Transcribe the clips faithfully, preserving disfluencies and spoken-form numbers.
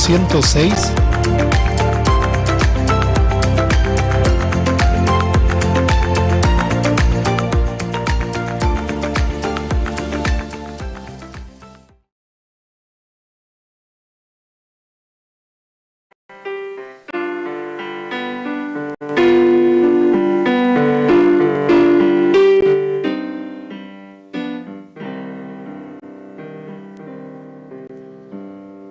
Ciento seis.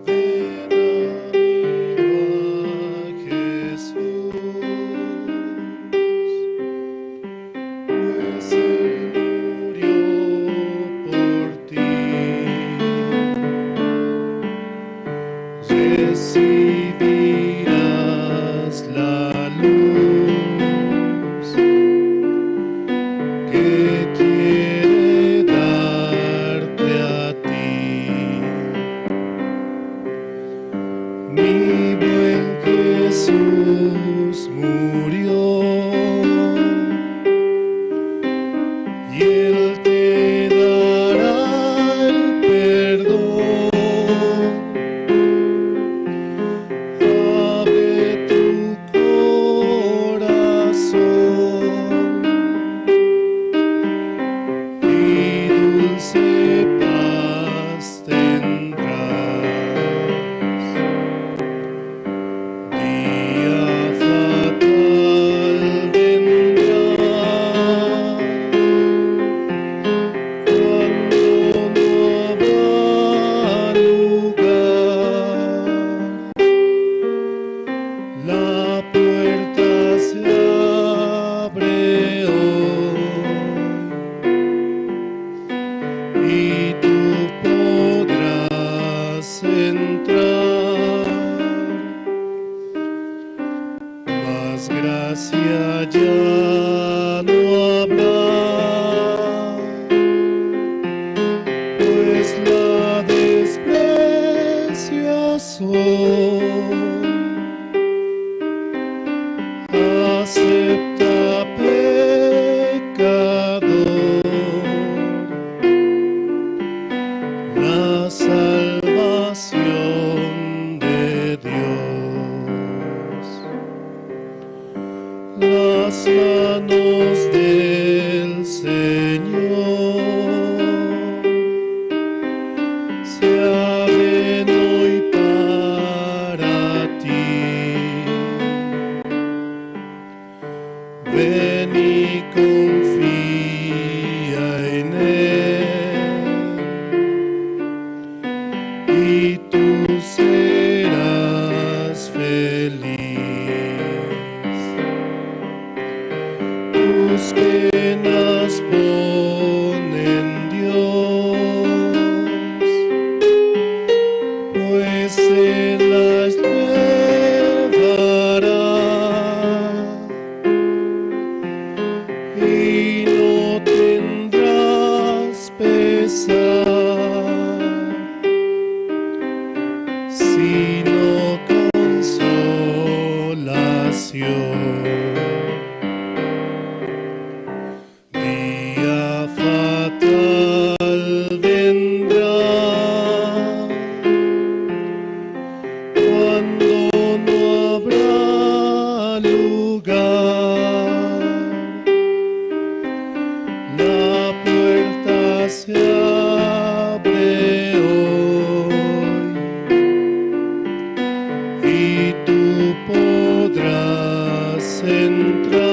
Ven a mí, oh Jesús, pues Él murió por ti. Recibirás la luz que quiere darte a ti. Mi buen Jesús murió y Él te dará el perdón. Abre tu corazón y dulce paz tendrás. Día fatal vendrá cuando no habrá lugar. La puerta se abre hoy y tú podrás entrar. Más gracia ya no habrá, pues la desprecias hoy. Acepta, pecador, la salvación de Dios. Las manos del Señor se abren hoy para ti. Ven y confía en Él, y tú serás feliz. Tus penas pon en Dios, pues Él las llevará y no tendrás pesar, sino consolación. Día fatal vendrá cuando no habrá lugar. La puerta se abre hoy y tú podrás entrar.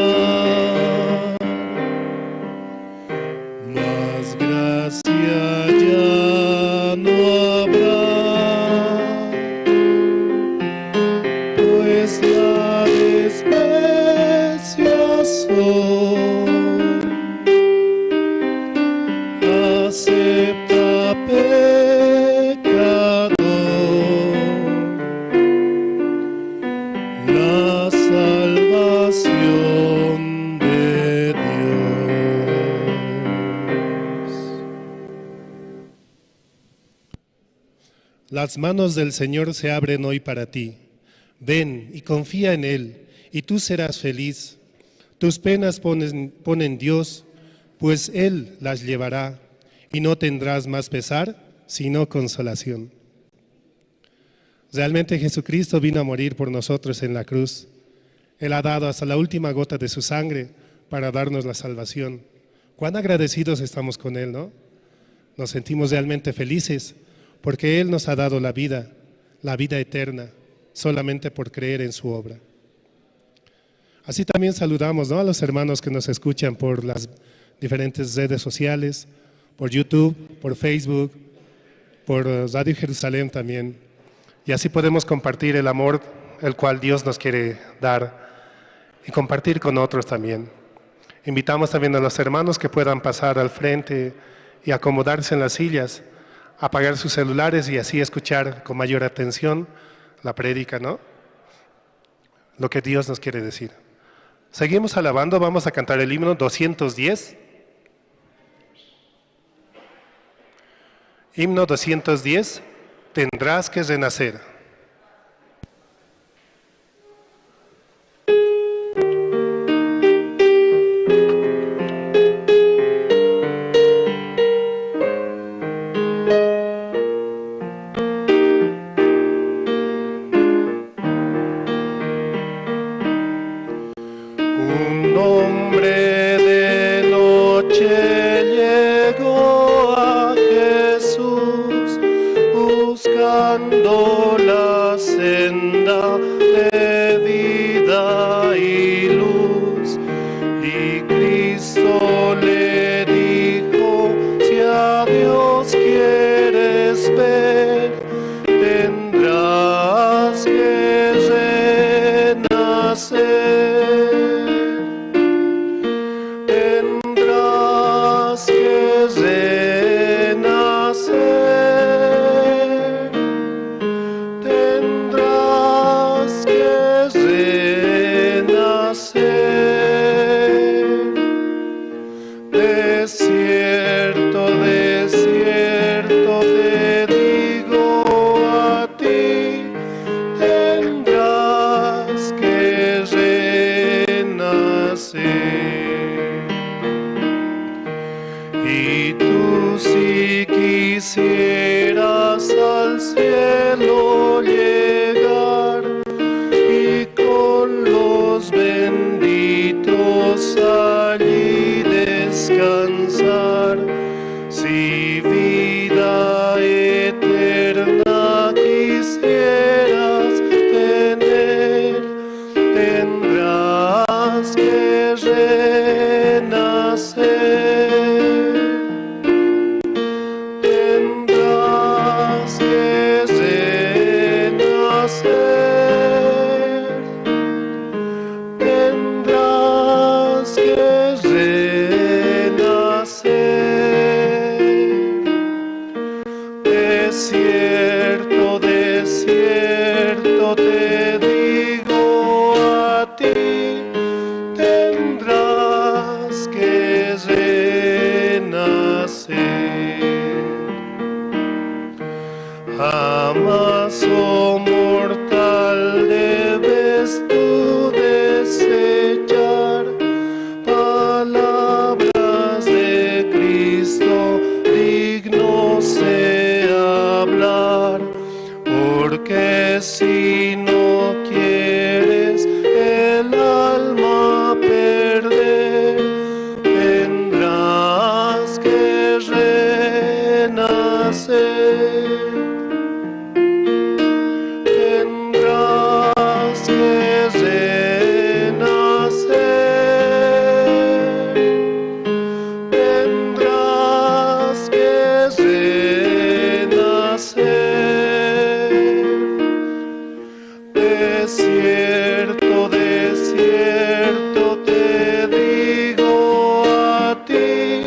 Más gracia ya no habrá, pues la desprecias hoy. Acepta, pecador, la salvación de Dios. Las manos del Señor se abren hoy para ti. Ven y confía en Él, y tú serás feliz. Tus penas ponen, pon en Dios, pues Él las llevará, y no tendrás más pesar, sino consolación. Realmente Jesucristo vino a morir por nosotros en la cruz. Él ha dado hasta la última gota de su sangre para darnos la salvación. Cuán agradecidos estamos con Él, ¿no? Nos sentimos realmente felices porque Él nos ha dado la vida, la vida eterna, solamente por creer en su obra. Así también saludamos, ¿no?, a los hermanos que nos escuchan por las diferentes redes sociales, por YouTube, por Facebook, por, eh, Radio Jerusalén también. Y así podemos compartir el amor el cual Dios nos quiere dar y compartir con otros también. Invitamos también a los hermanos que puedan pasar al frente y acomodarse en las sillas, apagar sus celulares y así escuchar con mayor atención la prédica, ¿no? Lo que Dios nos quiere decir. Seguimos alabando, vamos a cantar el himno doscientos diez. Himno doscientos diez, Tendrás que renacer. Un hombre de noche llegó a Jesús buscando la senda de vida y luz. Y Cristo le dijo: "Si a Dios quieres ver, tendrás que renacer, tendrás que renacer, tendrás que renacer". De cierto, de cierto te digo a ti, tendrás que renacer. Y tú, si quisieras al cielo llegar, y con los benditos allí descansar. Si vida eterna quisieras tener, tendrás que renacer. Tendrás que renacer, tendrás que renacer. De cierto, de cierto te digo a ti, tendrás que renacer. Jamás, oh mortal, debes tú desechar palabras de Cristo dignos de hablar, porque si no quieres el alma perder, tendrás que renacer. Tendrás que renacer. Tendrás que renacer. De cierto, de cierto te digo a ti,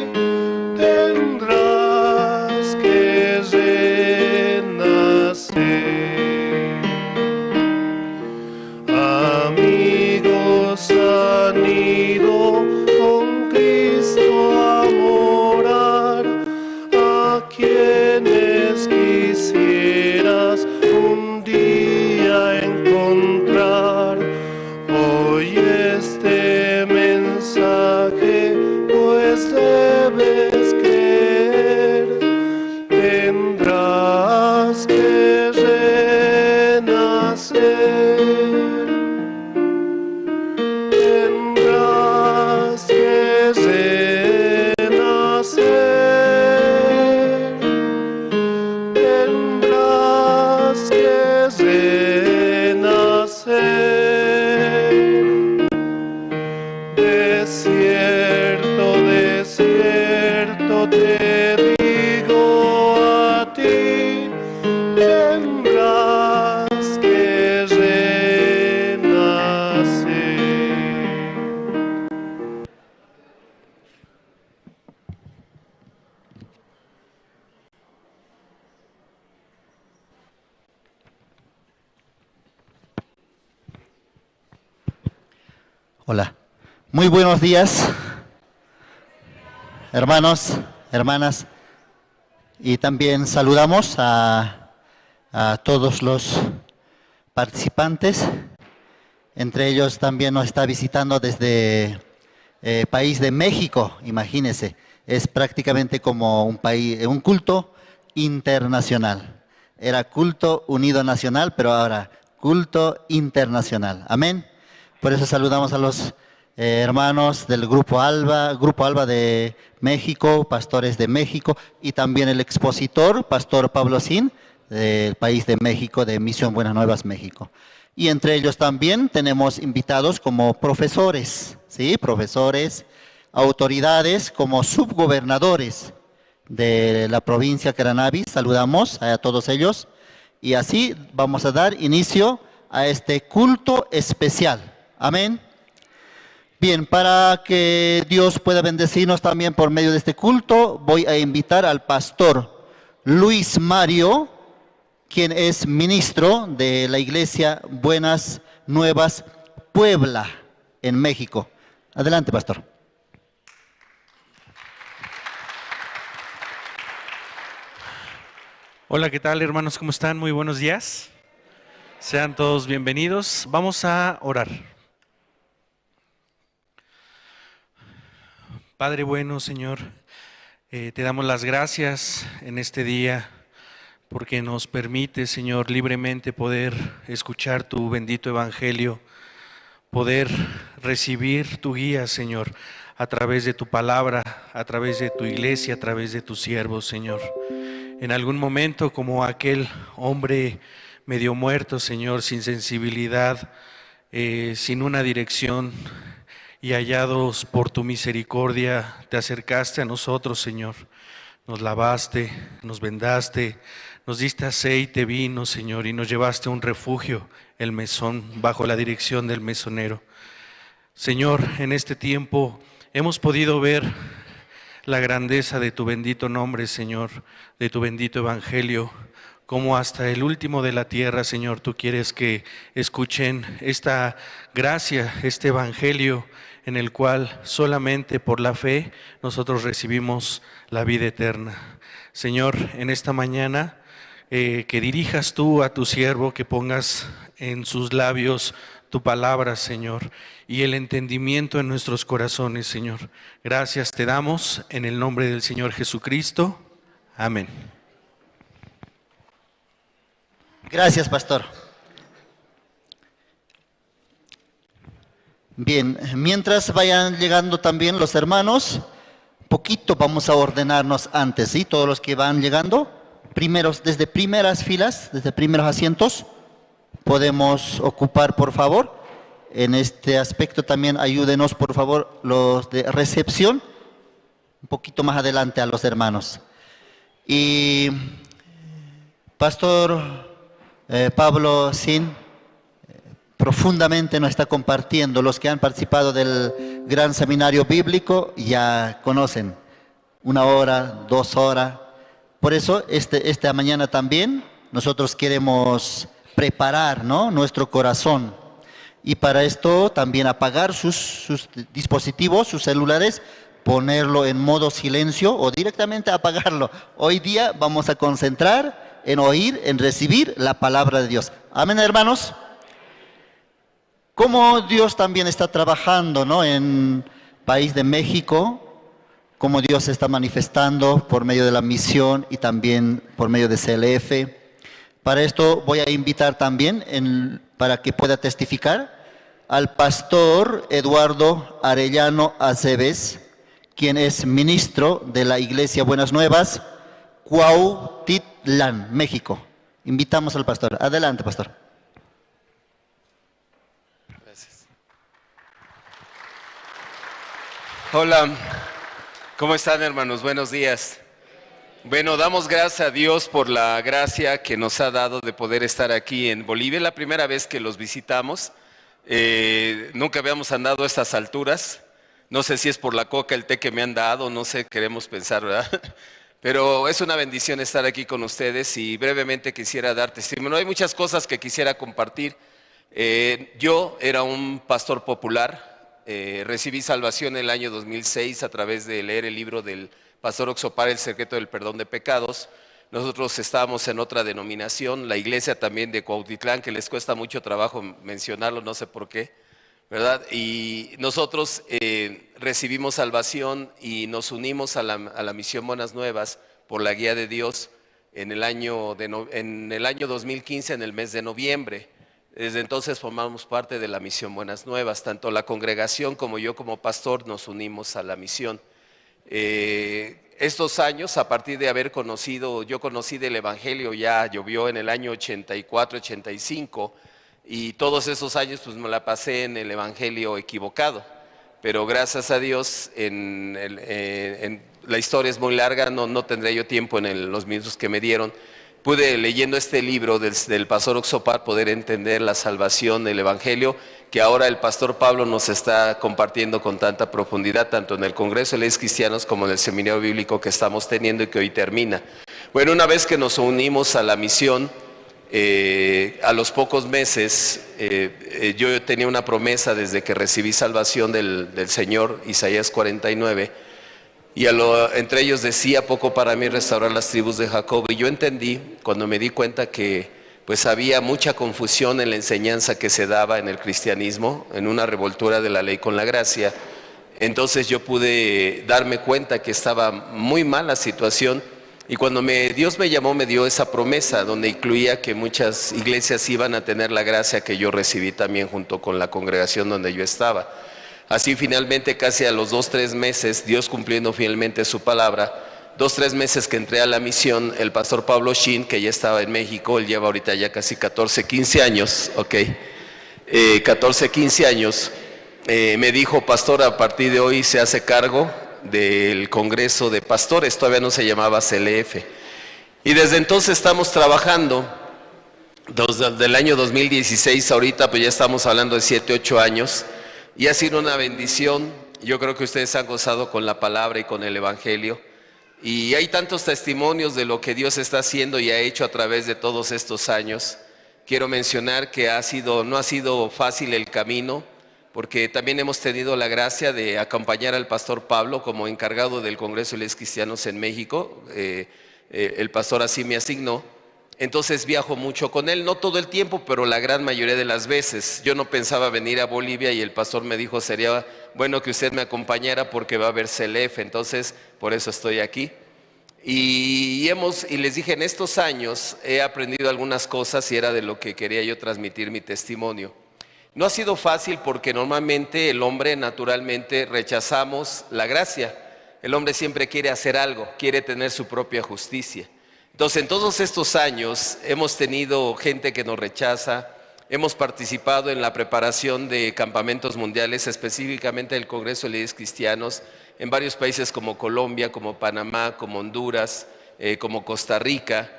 tendrás que renacer. Amigos han ido con Cristo a morar, a quienes quisieras un día encontrar. Hoy este mensaje, pues, debes creer, tendrás que Hola. Muy buenos días, hermanos, hermanas. Y también saludamos a, a todos los participantes. Entre ellos también nos está visitando desde, eh, país de México, imagínense. Es prácticamente como un país, un culto internacional. Era culto unido nacional, pero ahora culto internacional. Amén. Por eso saludamos a los, eh, hermanos del Grupo Alba, Grupo Alba de México, pastores de México, y también el expositor, pastor Pablo Sin, del país de México, de Misión Buenas Nuevas México. Y entre ellos también tenemos invitados como profesores, ¿sí? Profesores, autoridades, como subgobernadores de la provincia Caranavi. Saludamos a todos ellos. Y así vamos a dar inicio a este culto especial. Amén. Bien, para que Dios pueda bendecirnos también por medio de este culto, voy a invitar al pastor Luis Mario, quien es ministro de la Iglesia Buenas Nuevas Puebla en México. Adelante, pastor. Hola, ¿qué tal, hermanos? ¿Cómo están? Muy buenos días. Sean todos bienvenidos. Vamos a orar. Padre bueno, Señor, eh, te damos las gracias en este día porque nos permite, Señor, libremente poder escuchar tu bendito evangelio, poder recibir tu guía, Señor, a través de tu palabra, a través de tu iglesia, a través de tus siervos, Señor. En algún momento, como aquel hombre medio muerto, Señor, sin sensibilidad, eh, sin una dirección, y hallados por tu misericordia, te acercaste a nosotros, Señor. Nos lavaste, nos vendaste, nos diste aceite, vino, Señor, y nos llevaste a un refugio, el mesón, bajo la dirección del mesonero. Señor, en este tiempo hemos podido ver la grandeza de tu bendito nombre, Señor, de tu bendito evangelio, como hasta el último de la tierra, Señor, tú quieres que escuchen esta gracia, este evangelio en el cual solamente por la fe nosotros recibimos la vida eterna. Señor, en esta mañana, eh, que dirijas tú a tu siervo, que pongas en sus labios tu palabra, Señor, y el entendimiento en nuestros corazones, Señor. Gracias te damos en el nombre del Señor Jesucristo. Amén. Gracias, pastor. Bien, mientras vayan llegando también los hermanos, poquito vamos a ordenarnos antes, ¿sí? Todos los que van llegando, primeros, desde primeras filas, desde primeros asientos, podemos ocupar, por favor. En este aspecto también ayúdenos, por favor, los de recepción. Un poquito más adelante a los hermanos. Y pastor, eh, Pablo Sin, eh, profundamente nos está compartiendo. Los que han participado del gran seminario bíblico ya conocen. Una hora, dos horas. Por eso, este, esta mañana también nosotros queremos preparar, ¿no?, nuestro corazón. Y para esto también apagar sus, sus dispositivos, sus celulares, ponerlo en modo silencio o directamente apagarlo. Hoy día vamos a concentrar en oír, en recibir la palabra de Dios. Amén, hermanos. Cómo Dios también está trabajando, ¿no?, en país de México, cómo Dios se está manifestando por medio de la misión y también por medio de C L F. Para esto voy a invitar también, en, para que pueda testificar, al pastor Eduardo Arellano Aceves, quien es ministro de la Iglesia Buenas Nuevas, Cuautitlán, México. Invitamos al pastor. Adelante, pastor. Gracias. Hola, ¿cómo están, hermanos? Buenos días. Bueno, damos gracias a Dios por la gracia que nos ha dado de poder estar aquí en Bolivia. Es la primera vez que los visitamos. Eh, nunca habíamos andado a estas alturas. No sé si es por la coca, el té que me han dado, no sé, queremos pensar, ¿verdad? Pero es una bendición estar aquí con ustedes y brevemente quisiera dar testimonio. Hay muchas cosas que quisiera compartir. Eh, yo era un pastor popular, eh, recibí salvación en el año dos mil seis a través de leer el libro del pastor Oxopar, El secreto del perdón de pecados. Nosotros estábamos en otra denominación, la iglesia también de Cuautitlán, que les cuesta mucho trabajo mencionarlo, no sé por qué, ¿verdad? Y nosotros eh, recibimos salvación y nos unimos a la, a la misión Buenas Nuevas por la guía de Dios en el año, de no- en el año dos mil quince, en el mes de noviembre. Desde entonces formamos parte de la misión Buenas Nuevas. Tanto la congregación como yo como pastor nos unimos a la misión. Eh, estos años, a partir de haber conocido, yo conocí del Evangelio, ya llovió en el año ochenta y cuatro, ochenta y cinco, y todos esos años pues me la pasé en el Evangelio equivocado. Pero gracias a Dios, en el- eh, en- la historia es muy larga, no, no tendré yo tiempo en el- los minutos que me dieron. Pude, leyendo este libro del, del pastor Oxopar, poder entender la salvación del Evangelio, que ahora el pastor Pablo nos está compartiendo con tanta profundidad, tanto en el Congreso de Leyes Cristianas como en el seminario bíblico que estamos teniendo y que hoy termina. Bueno, una vez que nos unimos a la misión, eh, a los pocos meses, eh, eh, yo tenía una promesa desde que recibí salvación del, del Señor, Isaías cuarenta y nueve, y a lo- entre ellos decía: "Poco para mí restaurar las tribus de Jacob". Y yo entendí, cuando me di cuenta que pues había mucha confusión en la enseñanza que se daba en el cristianismo, en una revoltura de la ley con la gracia, entonces yo pude darme cuenta que estaba muy mal la situación. Y cuando me, Dios me llamó, me dio esa promesa donde incluía que muchas iglesias iban a tener la gracia que yo recibí también junto con la congregación donde yo estaba. Así finalmente, casi a los dos, tres meses, Dios cumpliendo fielmente su palabra, dos, tres meses que entré a la misión, el pastor Pablo Shin, que ya estaba en México, él lleva ahorita ya casi catorce, quince años, ¿ok? Eh, catorce, quince años, eh, me dijo: "Pastor, a partir de hoy se hace cargo del Congreso de Pastores", todavía no se llamaba C L F. Y desde entonces estamos trabajando, desde el año dos mil dieciséis ahorita, pues ya estamos hablando de siete, ocho años, y ha sido una bendición. Yo creo que ustedes han gozado con la palabra y con el Evangelio. Y hay tantos testimonios de lo que Dios está haciendo y ha hecho a través de todos estos años. Quiero mencionar que ha sido, no ha sido fácil el camino, porque también hemos tenido la gracia de acompañar al pastor Pablo como encargado del Congreso de Leyes Cristianos en México. Eh, eh, el pastor así me asignó. Entonces viajo mucho con él, no todo el tiempo, pero la gran mayoría de las veces. Yo no pensaba venir a Bolivia y el pastor me dijo: "Sería bueno que usted me acompañara porque va a haber C L F", entonces por eso estoy aquí. Y, hemos, y les dije: "En estos años he aprendido algunas cosas", y era de lo que quería yo transmitir mi testimonio. No ha sido fácil porque normalmente el hombre naturalmente rechazamos la gracia. El hombre siempre quiere hacer algo, quiere tener su propia justicia. Entonces, en todos estos años hemos tenido gente que nos rechaza, hemos participado en la preparación de campamentos mundiales, específicamente del Congreso de Líderes Cristianos, en varios países como Colombia, como Panamá, como Honduras, eh, como Costa Rica.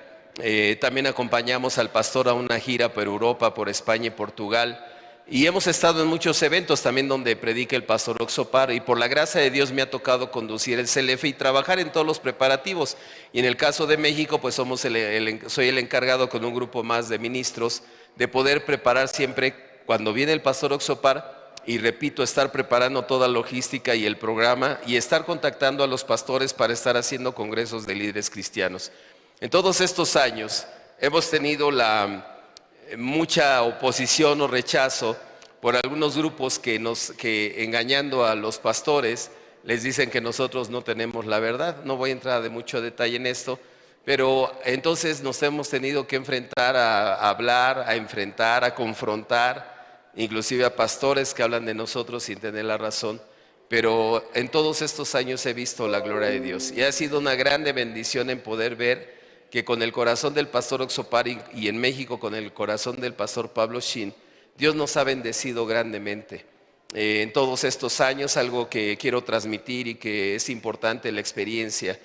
Eh, también acompañamos al pastor a una gira por Europa, por España y Portugal. Y hemos estado en muchos eventos también donde predica el pastor Oxopar, y por la gracia de Dios me ha tocado conducir el C L F y trabajar en todos los preparativos. Y en el caso de México, pues somos el- el- soy el encargado con un grupo más de ministros de poder preparar siempre cuando viene el pastor Oxopar, y repito, estar preparando toda logística y el programa y estar contactando a los pastores para estar haciendo congresos de líderes cristianos. En todos estos años hemos tenido la, eh, mucha oposición o rechazo por algunos grupos que, nos, que engañando a los pastores les dicen que nosotros no tenemos la verdad. No voy a entrar de mucho detalle en esto, pero entonces nos hemos tenido que enfrentar a, a hablar, a enfrentar, a confrontar, inclusive a pastores que hablan de nosotros sin tener la razón. Pero en todos estos años he visto la gloria de Dios. Y ha sido una grande bendición en poder ver que con el corazón del pastor Oxopar y, y en México con el corazón del pastor Pablo Shin, Dios nos ha bendecido grandemente. Eh, en todos estos años, algo que quiero transmitir y que es importante la experiencia.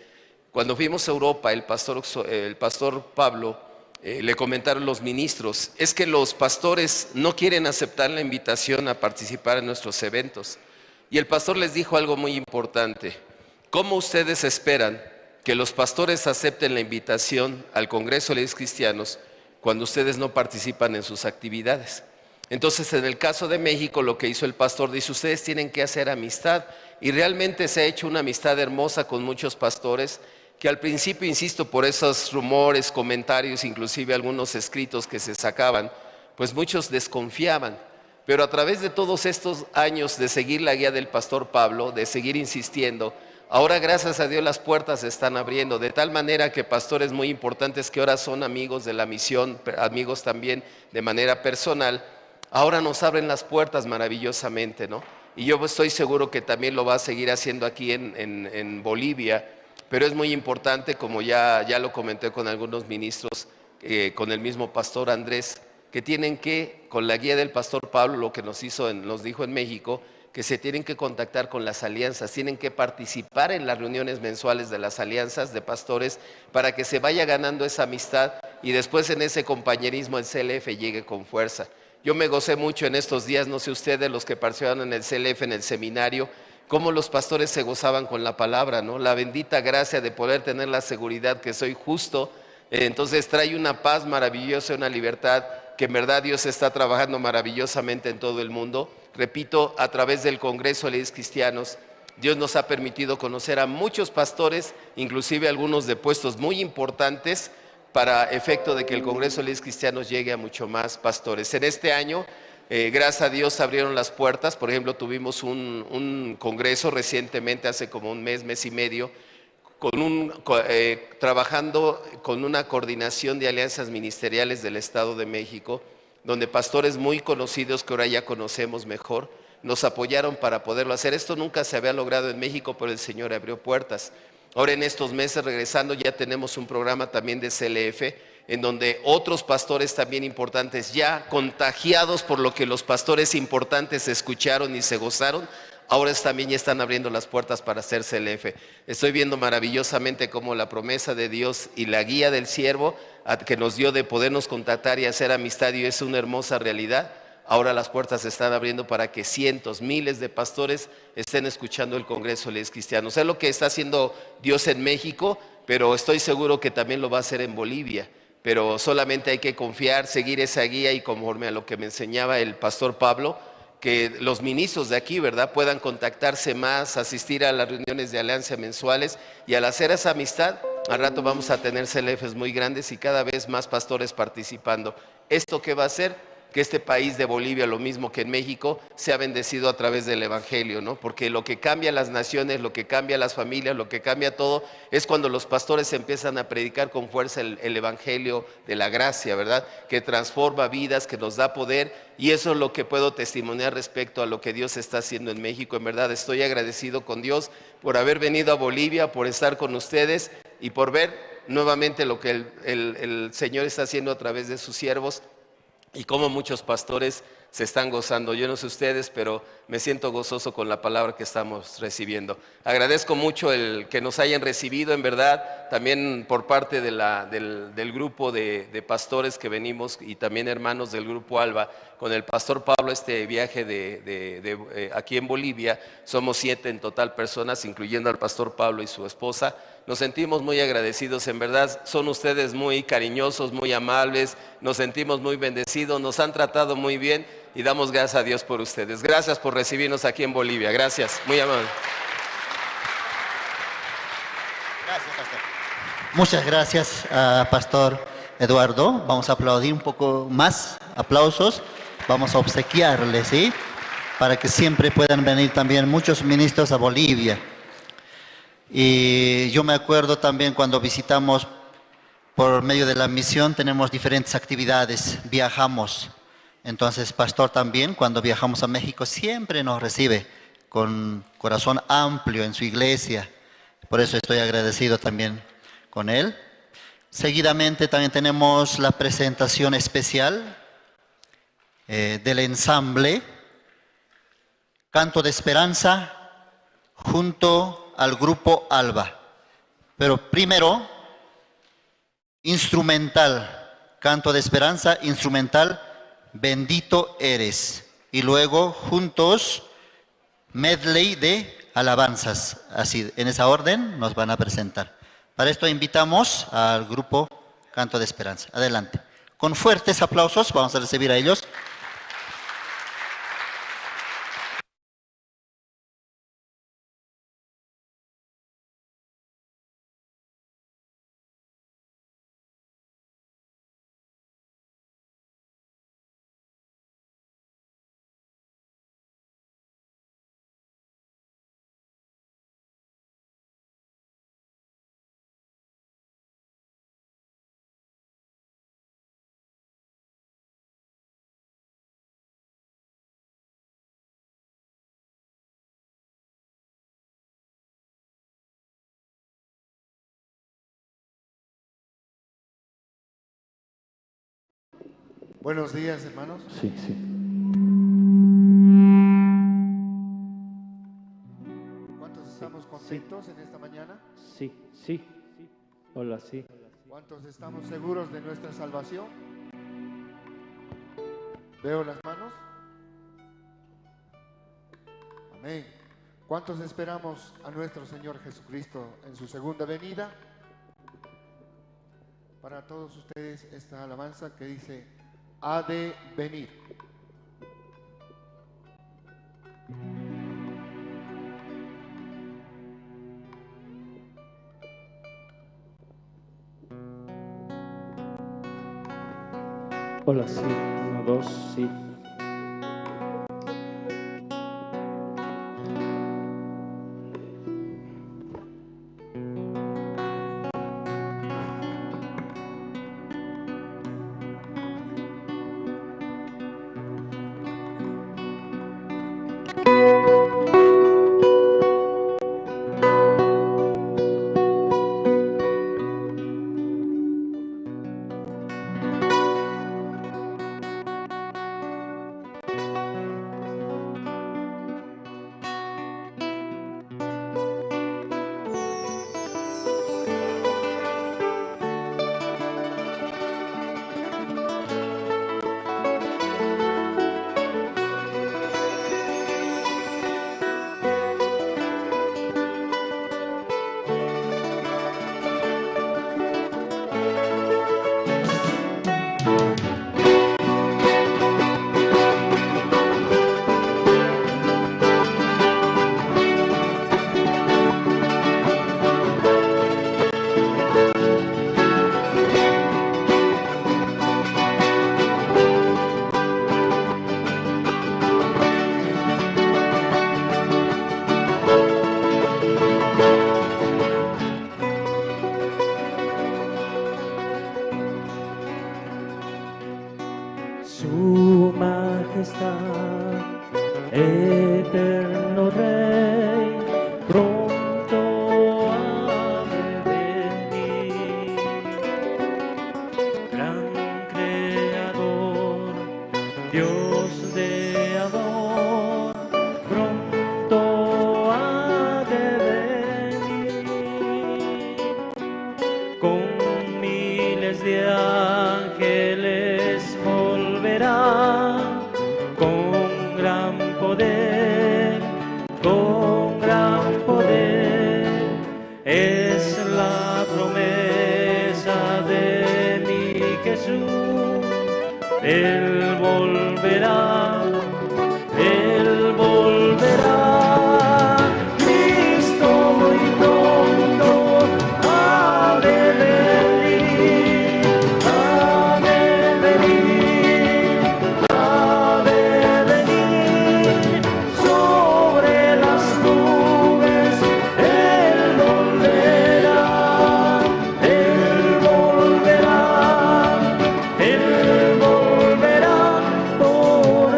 Cuando fuimos a Europa, el pastor Oxo- el pastor Pablo, eh, le comentaron los ministros: "Es que los pastores no quieren aceptar la invitación a participar en nuestros eventos". Y el pastor les dijo algo muy importante: "¿Cómo ustedes esperan que los pastores acepten la invitación al Congreso de Líderes Cristianos cuando ustedes no participan en sus actividades?". Entonces, en el caso de México, lo que hizo el pastor, dice, ustedes tienen que hacer amistad. Y realmente se ha hecho una amistad hermosa con muchos pastores, que al principio, insisto, por esos rumores, comentarios, inclusive algunos escritos que se sacaban, pues muchos desconfiaban. Pero a través de todos estos años de seguir la guía del pastor Pablo, de seguir insistiendo, ahora gracias a Dios las puertas se están abriendo, de tal manera que pastores muy importantes que ahora son amigos de la misión, pe-, amigos también de manera personal, ahora nos abren las puertas maravillosamente, ¿no? Y yo estoy seguro que también lo va a seguir haciendo aquí en, en, en Bolivia, pero es muy importante, como ya, ya lo comenté con algunos ministros, eh, con el mismo pastor Andrés, que tienen que, con la guía del pastor Pablo, lo que nos hizo en, nos dijo en México, que se tienen que contactar con las alianzas, tienen que participar en las reuniones mensuales de las alianzas de pastores para que se vaya ganando esa amistad y después en ese compañerismo el C L F llegue con fuerza. Yo me gocé mucho en estos días, no sé ustedes, los que participaron en el C L F, en el seminario, cómo los pastores se gozaban con la palabra, ¿no? La bendita gracia de poder tener la seguridad que soy justo. Eh, entonces trae una paz maravillosa, una libertad que en verdad Dios está trabajando maravillosamente en todo el mundo. Repito, a través del Congreso de Líderes Cristianos, Dios nos ha permitido conocer a muchos pastores, inclusive algunos de puestos muy importantes, para efecto de que el Congreso de Líderes Cristianos llegue a mucho más pastores. En este año, eh, gracias a Dios, se abrieron las puertas. Por ejemplo, tuvimos un, un congreso recientemente, hace como un mes, mes y medio, con un, co-, eh, trabajando con una coordinación de alianzas ministeriales del Estado de México, donde pastores muy conocidos que ahora ya conocemos mejor, nos apoyaron para poderlo hacer. Esto nunca se había logrado en México, pero el Señor abrió puertas. Ahora en estos meses, regresando, ya tenemos un programa también de C L F, en donde otros pastores también importantes, ya contagiados por lo que los pastores importantes escucharon y se gozaron, ahora es-, también ya están abriendo las puertas para hacer C L F. Estoy viendo maravillosamente cómo la promesa de Dios y la guía del siervo a-, que nos dio de podernos contactar y hacer amistad y es una hermosa realidad. Ahora las puertas se están abriendo para que cientos, miles de pastores estén escuchando el Congreso de Líderes Cristianos. Es lo que está haciendo Dios en México, pero estoy seguro que también lo va a hacer en Bolivia. Pero solamente hay que confiar, seguir esa guía y conforme a lo que me enseñaba el pastor Pablo, que los ministros de aquí, ¿verdad?, puedan contactarse más, asistir a las reuniones de alianza mensuales y al hacer esa amistad, al rato vamos a tener C L Fs muy grandes y cada vez más pastores participando. ¿Esto qué va a hacer? Que este país de Bolivia, lo mismo que en México, sea bendecido a través del evangelio, ¿no? Porque lo que cambia las naciones, lo que cambia las familias, lo que cambia todo, es cuando los pastores empiezan a predicar con fuerza el, el evangelio de la gracia, ¿verdad? Que transforma vidas, que nos da poder, y eso es lo que puedo testimoniar respecto a lo que Dios está haciendo en México. En verdad, estoy agradecido con Dios por haber venido a Bolivia, por estar con ustedes y por ver nuevamente lo que el, el, el Señor está haciendo a través de sus siervos y cómo muchos pastores se están gozando. Yo no sé ustedes, pero me siento gozoso con la palabra que estamos recibiendo. Agradezco mucho el que nos hayan recibido, en verdad, también por parte de la, del, del grupo de, de pastores que venimos y también hermanos del grupo Alba, con el pastor Pablo, este viaje de, de, de, eh, aquí en Bolivia. Somos siete en total personas, incluyendo al pastor Pablo y su esposa. Nos sentimos muy agradecidos, en verdad, son ustedes muy cariñosos, muy amables, nos sentimos muy bendecidos, nos han tratado muy bien y damos gracias a Dios por ustedes. Gracias por recibirnos aquí en Bolivia, gracias, muy amable. Muchas gracias, ah, Pastor Eduardo. Vamos a aplaudir un poco más, aplausos. Vamos a obsequiarle, ¿sí? Para que siempre puedan venir también muchos ministros a Bolivia. Y yo me acuerdo también cuando visitamos por medio de la misión, tenemos diferentes actividades, viajamos. Entonces, pastor también, cuando viajamos a México, siempre nos recibe con corazón amplio en su iglesia. Por eso estoy agradecido también con él. Seguidamente también tenemos la presentación especial, eh, del ensamble Canto de Esperanza junto al grupo Alba. Pero primero, instrumental, Canto de Esperanza, instrumental, Bendito Eres. Y luego juntos, medley de alabanzas. Así, en esa orden nos van a presentar. Para esto invitamos al grupo Canto de Esperanza. Adelante. Con fuertes aplausos vamos a recibir a ellos. Buenos días, hermanos. Sí, sí. ¿Cuántos estamos contentos en esta mañana? Sí, sí. Hola, sí. ¿Cuántos estamos seguros de nuestra salvación? Veo las manos. Amén. ¿Cuántos esperamos a nuestro Señor Jesucristo en su segunda venida? Para todos ustedes esta alabanza que dice: "Ha de venir". Hola, sí, uno, dos, sí. Su majestad, eterno Rey, pronto ha de venir. Gran Creador, Dios de amor, pronto ha de venir. Con miles de ángeles volverá, con gran poder, con gran poder. Es la promesa de mi Jesús. Él volverá, Él volverá. Cristo muy pronto ha de venir, ha de venir, ha de venir. Sobre las nubes Él volverá, Él volverá, Él volverá por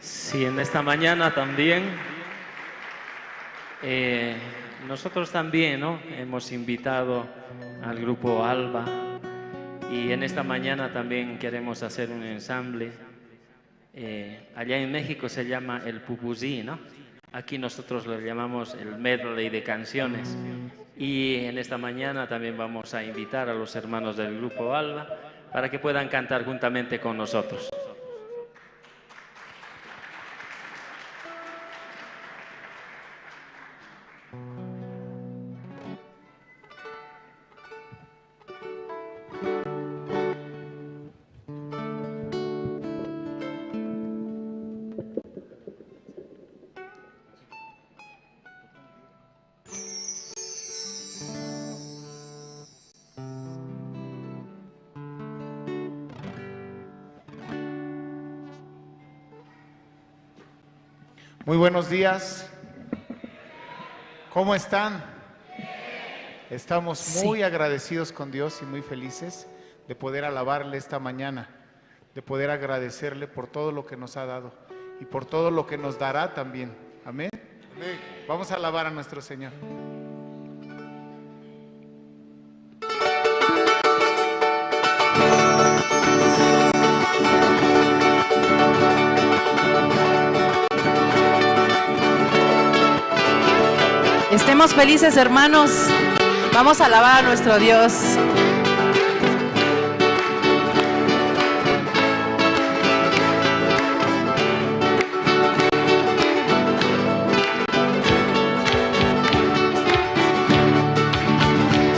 Sí, en esta mañana también, eh, nosotros también, ¿no? Hemos invitado al grupo Alba y en esta mañana también queremos hacer un ensamble. Eh, allá en México se llama el pupusí, ¿no? Aquí nosotros lo llamamos el medley de canciones. Y en esta mañana también vamos a invitar a los hermanos del grupo Alba para que puedan cantar juntamente con nosotros. Muy buenos días. ¿Cómo están? Estamos muy agradecidos con Dios y muy felices de poder alabarle esta mañana, de poder agradecerle por todo lo que nos ha dado y por todo lo que nos dará también. Amén. Amén. Vamos a alabar a nuestro Señor. Estemos felices, hermanos. Vamos a alabar a nuestro Dios.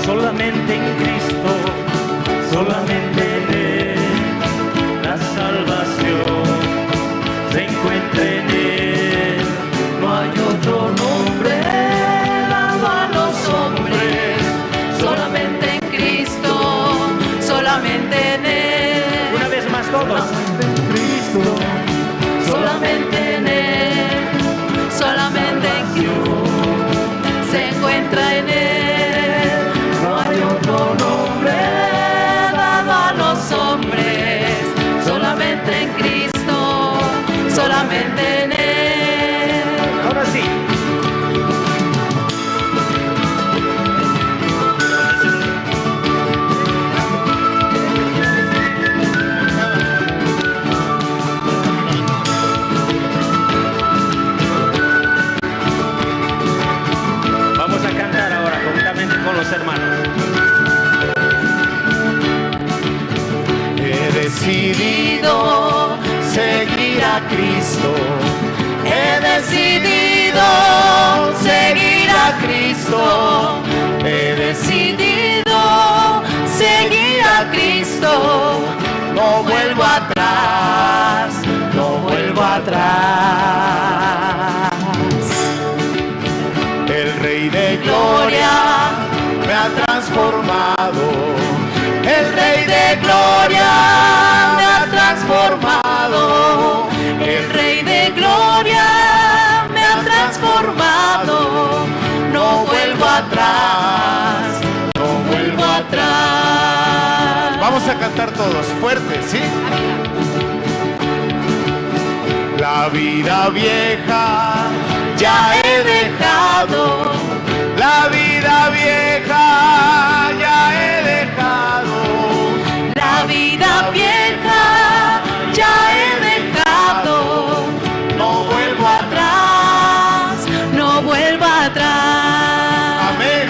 Solamente en Cristo, solamente en Él, la salvación se encuentra en Él. No hay otro nombre dado a los hombres, solamente en Cristo, solamente en Él. Una vez más todos. Solamente en Cristo, solamente en Él, solamente en Cristo se encuentra en Él. No hay otro nombre dado a los hombres, solamente en Cristo, solamente en Él. Ahora sí. Vamos a cantar ahora juntamente con los hermanos. He decidido seguir a Cristo. He decidido seguir a Cristo. He decidido seguir a Cristo. No vuelvo atrás, no vuelvo atrás. El Rey de Gloria me ha transformado. El Rey de Gloria me ha transformado. El Rey de Gloria me ha transformado. No vuelvo atrás, no vuelvo atrás. Vamos a cantar todos fuerte, ¿sí? La vida vieja ya he dejado, la vida vieja ya he dejado, la vida vieja ya he dejado, no vuelvo atrás, no vuelvo atrás. Amén.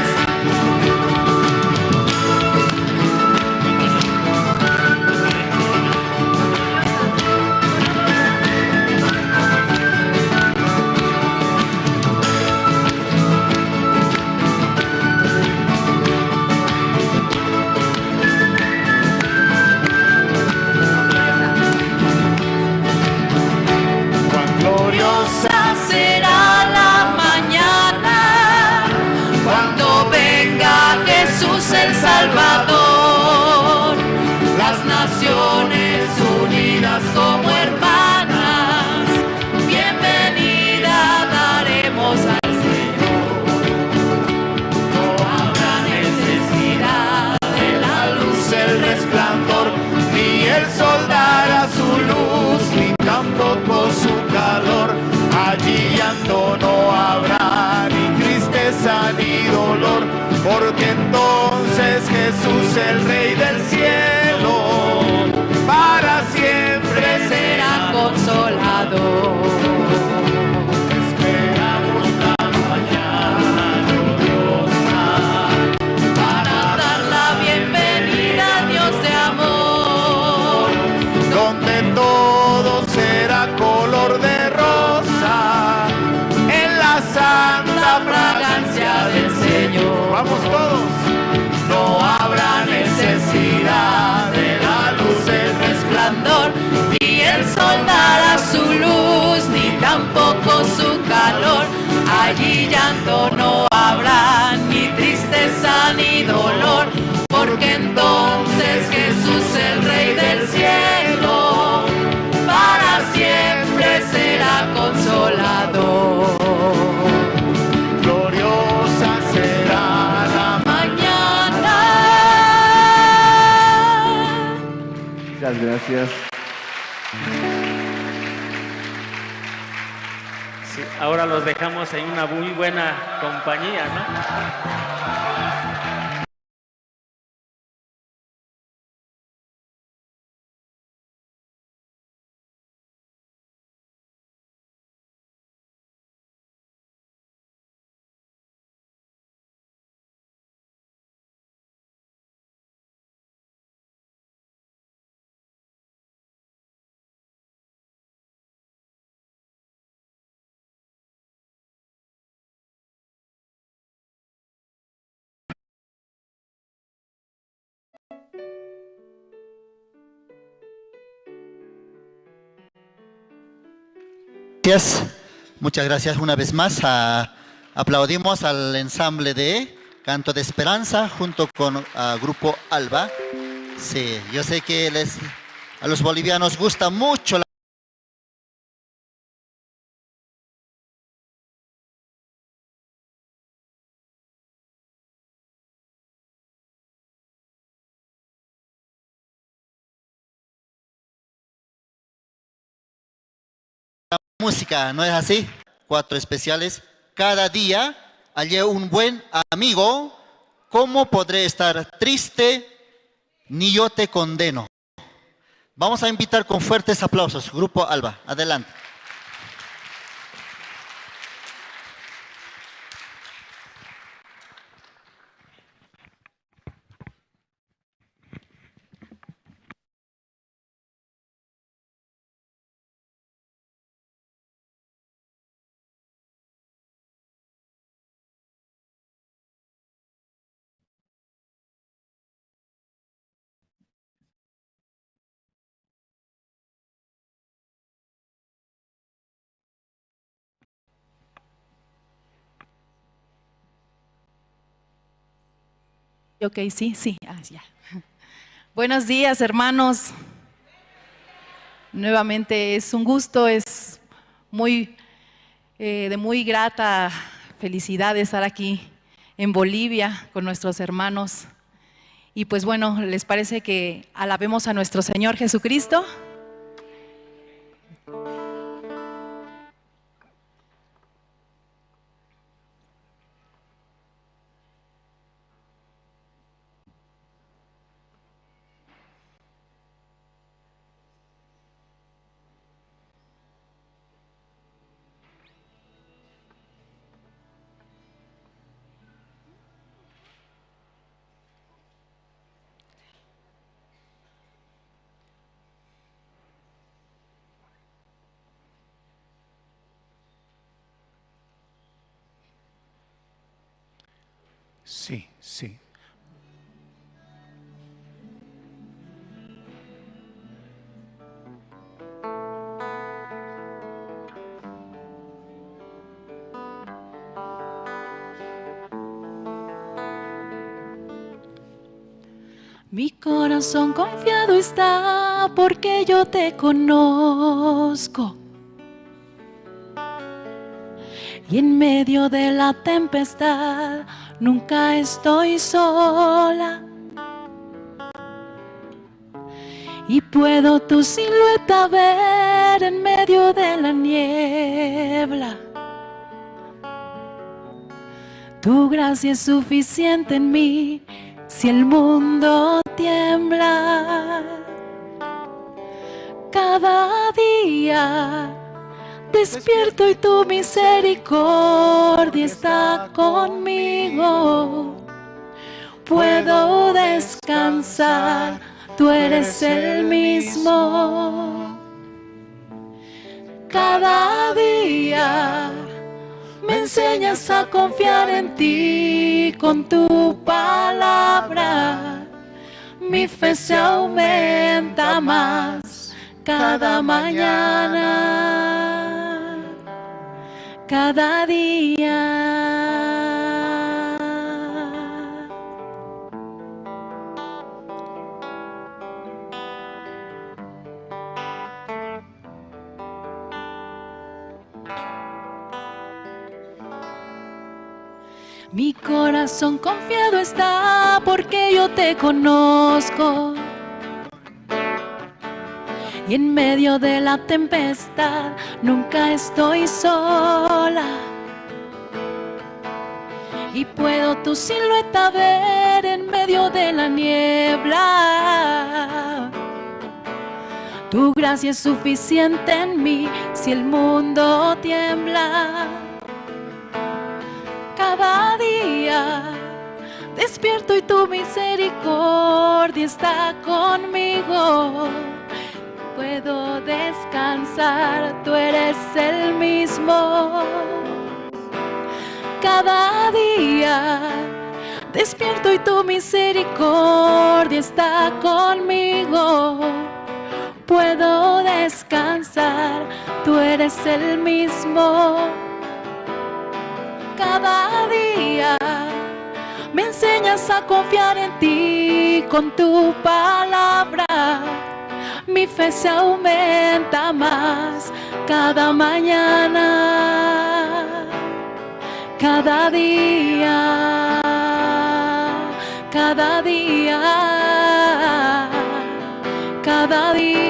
Vamos todos. No habrá necesidad de la luz del resplandor, ni el sol dará su luz, ni tampoco su calor. Allí llanto no habrá, ni tristeza ni dolor, porque entonces Jesús, el Rey del cielo, para siempre será consolador. Gloriosa será la mañana. Muchas gracias. Sí, ahora los dejamos en una muy buena compañía, ¿no? Gracias. Muchas gracias una vez más. Ah, aplaudimos al ensamble de Canto de Esperanza junto con, ah, Grupo Alba. Sí, yo sé que les, a los bolivianos gusta mucho la música, ¿no es así? Cuatro especiales. Cada día hallé un buen amigo. ¿Cómo podré estar triste? Ni yo te condeno. Vamos a invitar con fuertes aplausos. Grupo Alba, adelante. Ok, sí, sí, ah, ya. Buenos días, hermanos. Nuevamente es un gusto, es muy, eh, de muy grata felicidad estar aquí en Bolivia con nuestros hermanos. Y pues bueno, ¿les parece que alabemos a nuestro Señor Jesucristo? Sí, sí. Mi corazón confiado está porque yo te conozco. Y en medio de la tempestad nunca estoy sola. Y puedo tu silueta ver en medio de la niebla. Tu gracia es suficiente en mí si el mundo tiembla. Cada día despierto y tu misericordia está conmigo. Puedo descansar, tú eres el mismo. Cada día me enseña enseñas a confiar en ti con tu palabra. Mi fe se aumenta más cada mañana, cada día. Mi corazón confiado está porque yo te conozco. Y en medio de la tempestad nunca estoy sola. Y puedo tu silueta ver en medio de la niebla. Tu gracia es suficiente en mí si el mundo tiembla. Cada día despierto y tu misericordia está conmigo. Puedo descansar, tú eres el mismo. Cada día despierto y tu misericordia está conmigo. Puedo descansar, tú eres el mismo. Cada día me enseñas a confiar en ti con tu palabra. Mi fe se aumenta más cada mañana. Cada día, cada día, cada día.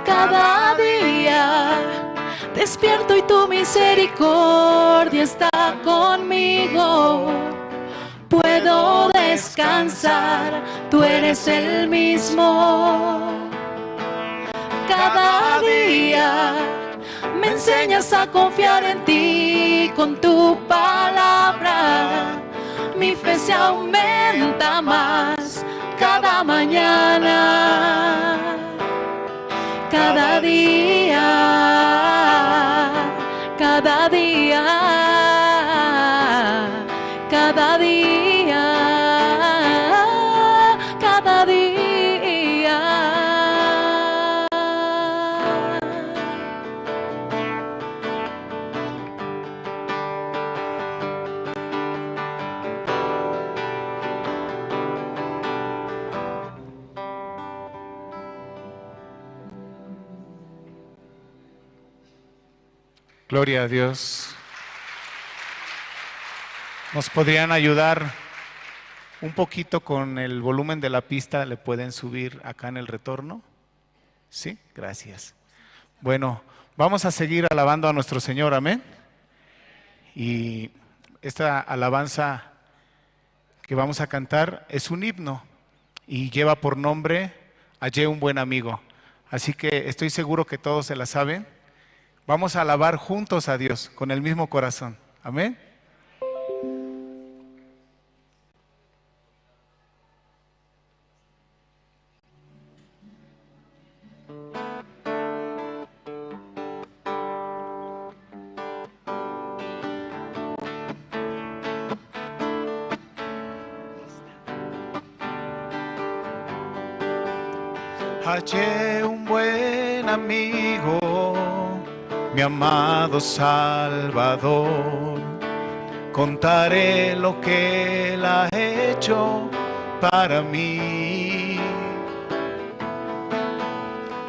Cada día despierto y tu misericordia está conmigo. Puedo descansar, tú eres el mismo. Cada día me enseñas a confiar en ti con tu palabra. Mi fe se aumenta más cada mañana. Cada día, cada día, cada día, cada día. Gloria a Dios. ¿Nos podrían ayudar un poquito con el volumen de la pista? ¿Le pueden subir acá en el retorno? Sí, gracias. Bueno, vamos a seguir alabando a nuestro Señor, amén. Y esta alabanza que vamos a cantar es un himno y lleva por nombre Hallé un buen amigo. Así que estoy seguro que todos se la saben. Vamos a alabar juntos a Dios con el mismo corazón. Amén. Hallé un buen amigo, mi amado Salvador. Contaré lo que él ha hecho para mí.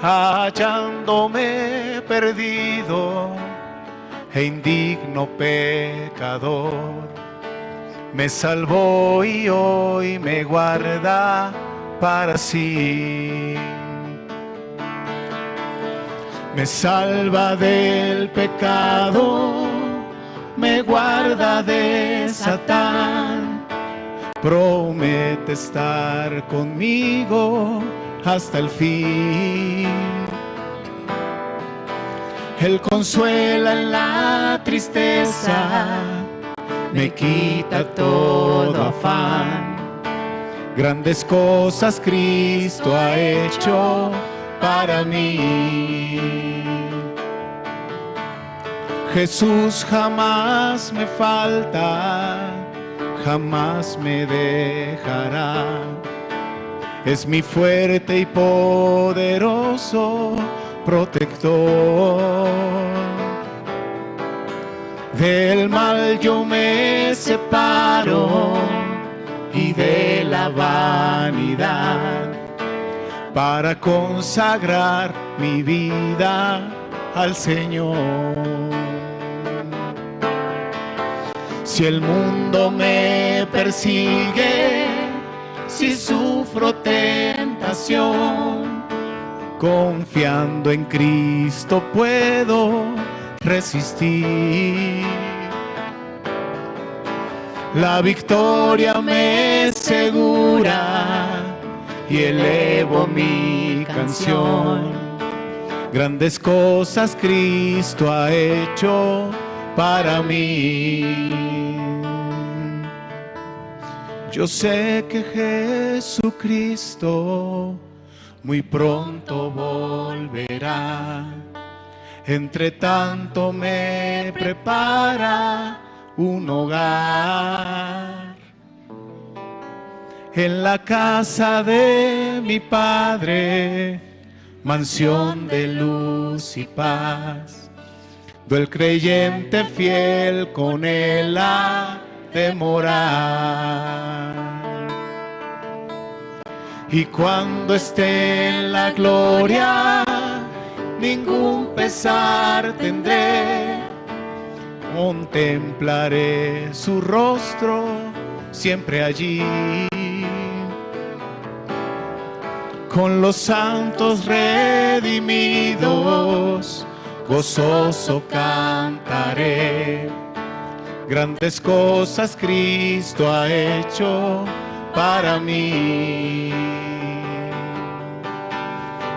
Hallándome perdido e indigno pecador, me salvó y hoy me guarda para sí. Me salva del pecado, me guarda de Satán, promete estar conmigo hasta el fin. Él consuela en la tristeza, me quita todo afán. Grandes cosas Cristo ha hecho para mí. Jesús jamás me falta, jamás me dejará. Es mi fuerte y poderoso protector. Del mal yo me separo y de la vanidad para consagrar mi vida al Señor. Si el mundo me persigue, si sufro tentación, confiando en Cristo puedo resistir. La victoria me es segura y elevo mi canción. Grandes cosas Cristo ha hecho para mí. Yo sé que Jesucristo muy pronto volverá. Entre tanto me prepara un hogar. En la casa de mi Padre, mansión de luz y paz, do el creyente fiel con él ha de morar. Y cuando esté en la gloria, ningún pesar tendré. Contemplaré su rostro siempre allí. Con los santos redimidos, gozoso cantaré. Grandes cosas Cristo ha hecho para mí.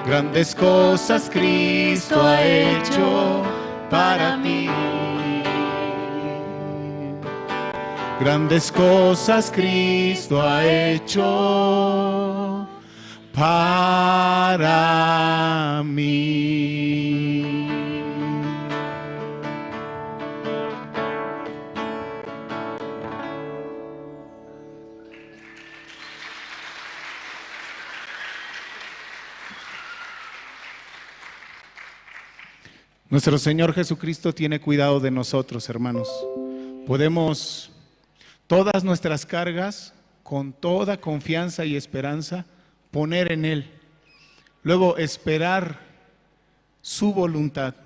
Grandes cosas Cristo ha hecho para mí. Grandes cosas Cristo ha hecho para mí. Nuestro Señor Jesucristo tiene cuidado de nosotros, hermanos. Podemos todas nuestras cargas, con toda confianza y esperanza, poner en Él. Luego, esperar su voluntad,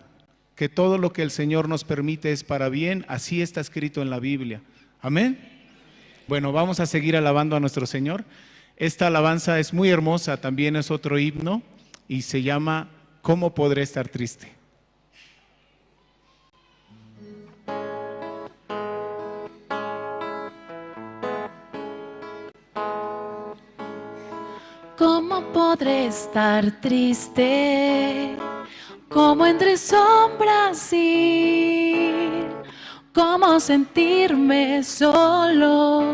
que todo lo que el Señor nos permite es para bien, así está escrito en la Biblia. Amén. Bueno, vamos a seguir alabando a nuestro Señor. Esta alabanza es muy hermosa, también es otro himno y se llama ¿Cómo podré estar triste? ¿Cómo podré estar triste? ¿Cómo entre sombras ir? ¿Cómo sentirme solo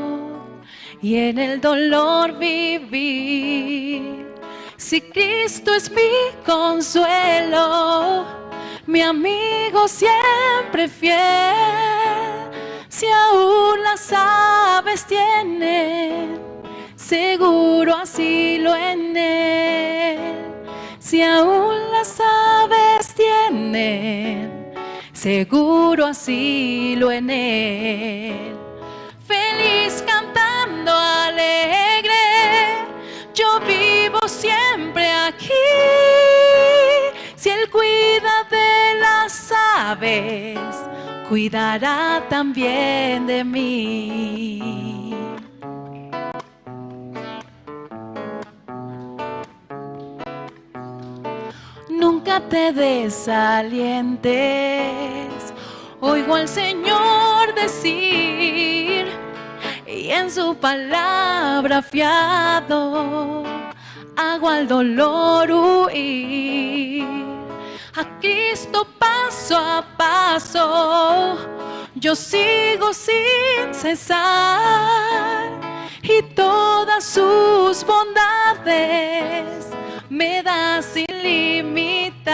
y en el dolor vivir? Si Cristo es mi consuelo, mi amigo siempre fiel, si aún las aves tienen seguro asilo en él, si aún las aves tienen seguro asilo en él. Feliz cantando alegre, yo vivo siempre aquí. Si él cuida de las aves, cuidará también de mí. Nunca te desalientes, oigo al Señor decir, y en su palabra fiado, hago al dolor huir. A Cristo paso a paso, yo sigo sin cesar y todas sus bondades me da sin limitar.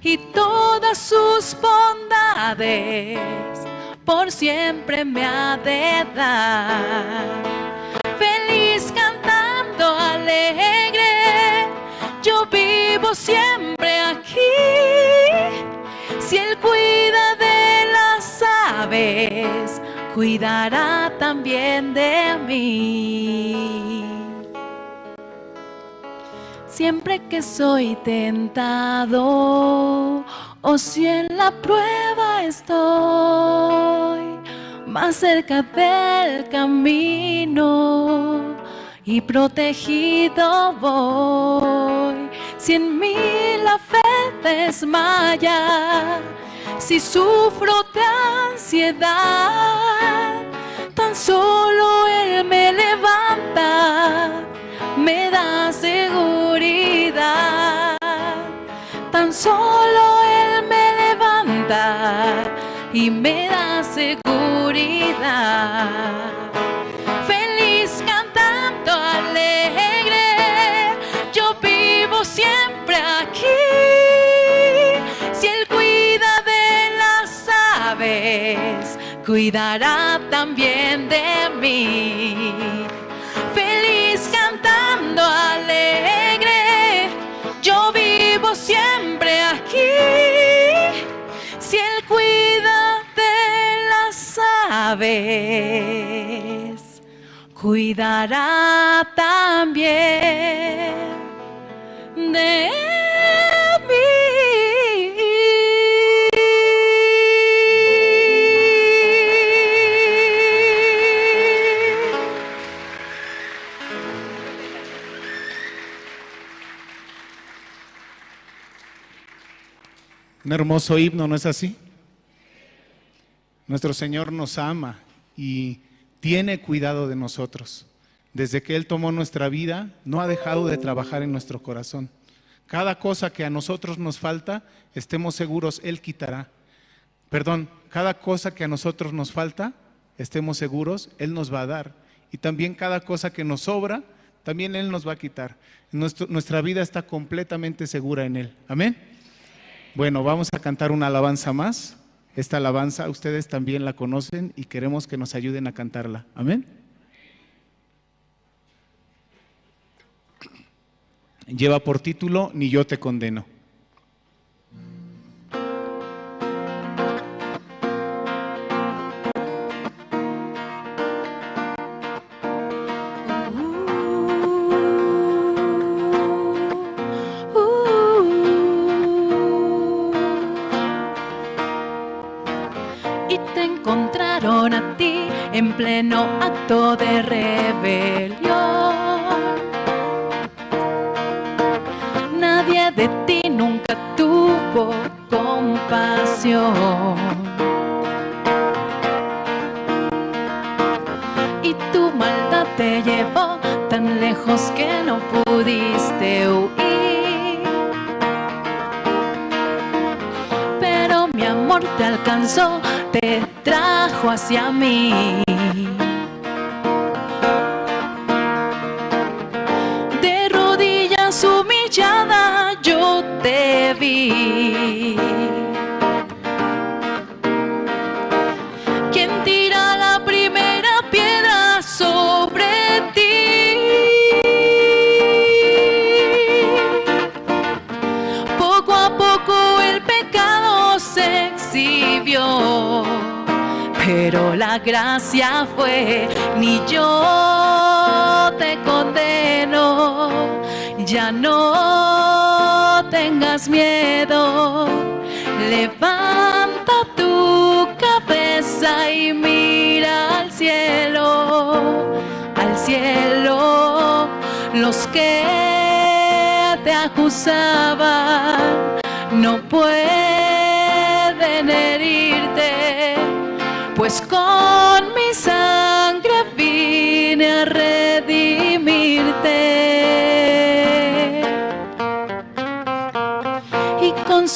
Y todas sus bondades por siempre me ha de dar. Feliz cantando alegre, yo vivo siempre aquí. Si él cuida de las aves, cuidará también de mí. Siempre que soy tentado o si en la prueba estoy más cerca del camino y protegido voy, si en mí la fe desmaya, si sufro de ansiedad, tan solo Él me levanta, me da seguridad. Tan solo Él me levanta y me da seguridad. Feliz cantando alegre, yo vivo siempre aquí. Si Él cuida de las aves, cuidará también de mí. Feliz cantando alegre, yo vivo siempre aquí. Si él cuida de las aves, cuidará también de mí. Un hermoso himno, ¿no es así? Nuestro Señor nos ama y tiene cuidado de nosotros. Desde que Él tomó nuestra vida, no ha dejado de trabajar en nuestro corazón. Cada cosa que a nosotros nos falta, estemos seguros, Él quitará. Perdón, cada cosa que a nosotros nos falta, estemos seguros, Él nos va a dar. Y también cada cosa que nos sobra, también Él nos va a quitar. Nuestro- nuestra vida está completamente segura en Él. Amén. Bueno, vamos a cantar una alabanza más. Esta alabanza ustedes también la conocen y queremos que nos ayuden a cantarla. Amén. Lleva por título Ni yo te condeno. Y te encontraron a ti en pleno acto de rebelión. Nadie de ti nunca tuvo compasión. Y tu maldad te llevó tan lejos que no pudiste huir. Pero mi amor te alcanzó, te trajo hacia mí. De rodillas humillada yo te vi. ¿Quién tira la primera piedra sobre ti? Poco a poco el pecado se exhibió, pero la gracia fue: ni yo te condeno, ya no tengas miedo, levanta tu cabeza y mira al cielo, al cielo. Los que te acusaban no pueden herirte, pues con mi sangre vine a redimirte.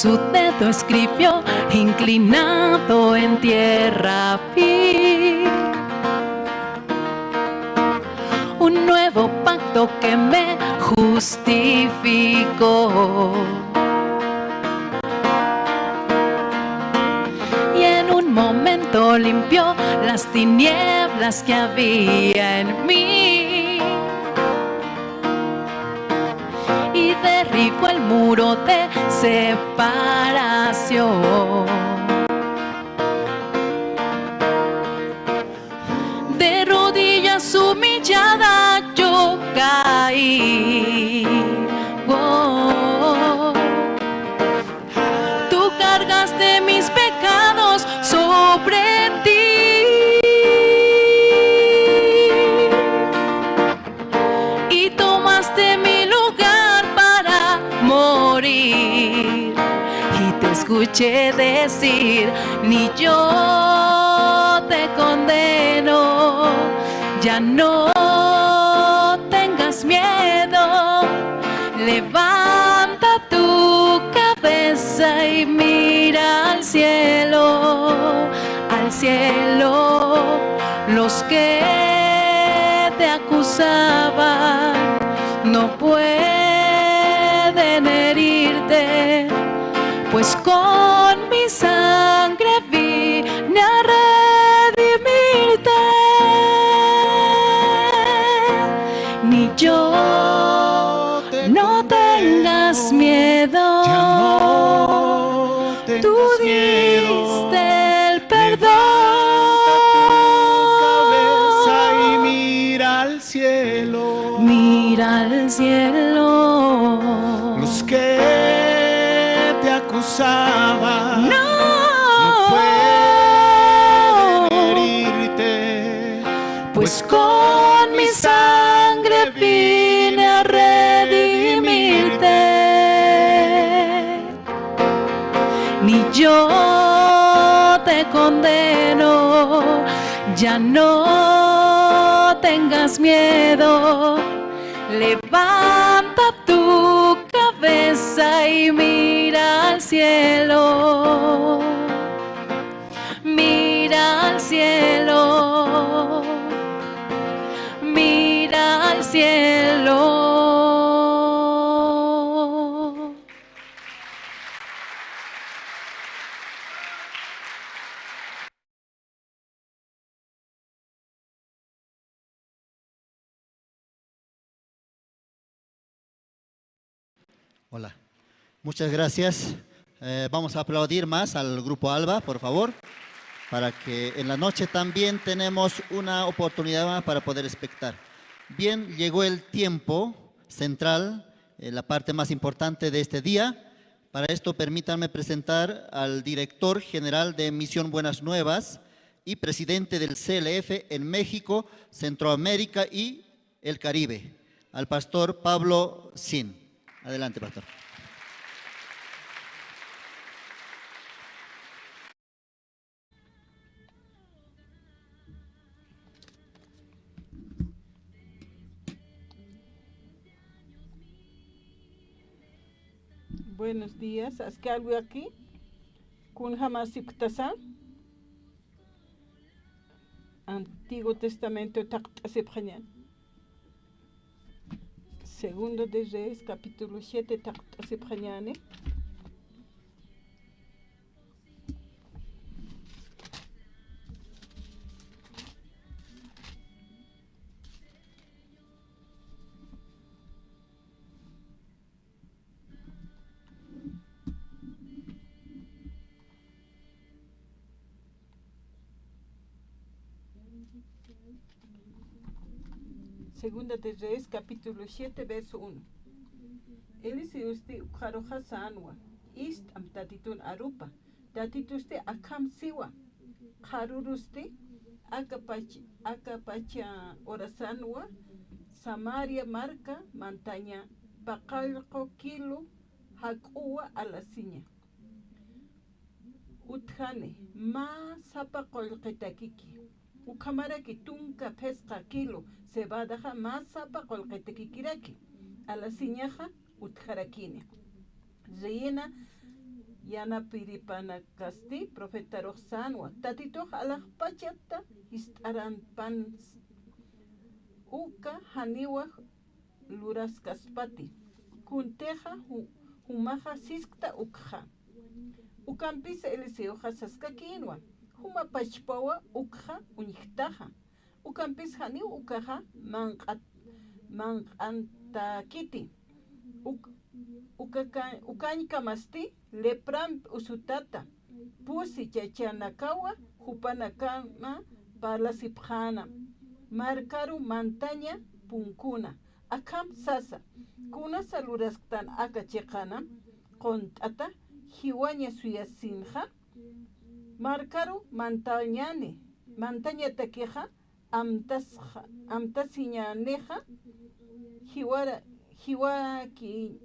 Su dedo escribió inclinado en tierra firme un nuevo pacto que me justificó. Y en un momento limpió las tinieblas que había en mí y derribó el muro de separación. De rodillas humillada yo caí. Oh. Tú cargaste mis pecados sobre ti y tomaste mi lugar para morir. Y te escuché decir: "Ni yo te condeno, ya no tengas miedo, levanta tu cabeza y mira al cielo, al cielo. Los que te acusaban no pueden herirte, pues con mi sangre vine a redimirte". Ni yo, no tengas miedo. Ya no tengas miedo. Tú diste el perdón. Levanta tu cabeza y mira al cielo. Mira al cielo. Los que te acusaban no, no pueden herirte, pues con mi sangre vine a redimirte. Ni yo te condeno, ya no tengas miedo. Levanta tu cabeza y mira al cielo. Mira al cielo. Mira al cielo. Hola. Muchas gracias. Eh, vamos a aplaudir más al grupo Alba, por favor, para que en la noche también tenemos una oportunidad más para poder expectar. Bien, llegó el tiempo central, eh, la parte más importante de este día. Para esto, permítanme presentar al director general de Misión Buenas Nuevas y presidente del C L F en México, Centroamérica y el Caribe, al pastor Pablo Sin. Adelante, pastor. Buenos días. Aski alwayaki, kunjamasipktasa. Antiguo Testamento taqt'asipxañäni. Segundo de Reyes, capítulo siete, taqt'asipxañäni. Segunda de Reyes, capítulo siete, verso uno. Eliseosti ukxaruxa sänwa, ist'am Tatitun arupa. Tatitusti akham siwa. Qharurusti aka pach-, aka pacha urasanwa Samaria marka mantaña paqallqu kilo jak'uwa alasiña. Utjani, mä sapa qullqitakiki. Ukhamaraki tunka phisqa kilo cebadaxa mä sapa qullqitakikiraki. Alasiñaxa utjarakini. Reyina Yanapiripanakasti profetarux sänwa, Tatitux alaxpachata jist'arampan, uka janiwa luraskaspati. Kuntixa ju-, jumaxa siskta ukxa. Ukampisa Eliseoxa saskakïnwa, juma pachpawa ukxa uñjtaxa. Ukampis janiw ukaxa manq'at-, manq'antakiti. Uk-, ukaka-, ukañkamasti lepramp usutata. Pusi chachanakawa jupanakama parlasipxäna, markaru mantaña punkuna. Akham sasa, kunasa lurasktan aka chiqana qunt'ata, jiwaña suyasinxa, markaru mantañani, mantañatakixa amtasxa-, amtasiñänixa, jiwara-, jiwaki-,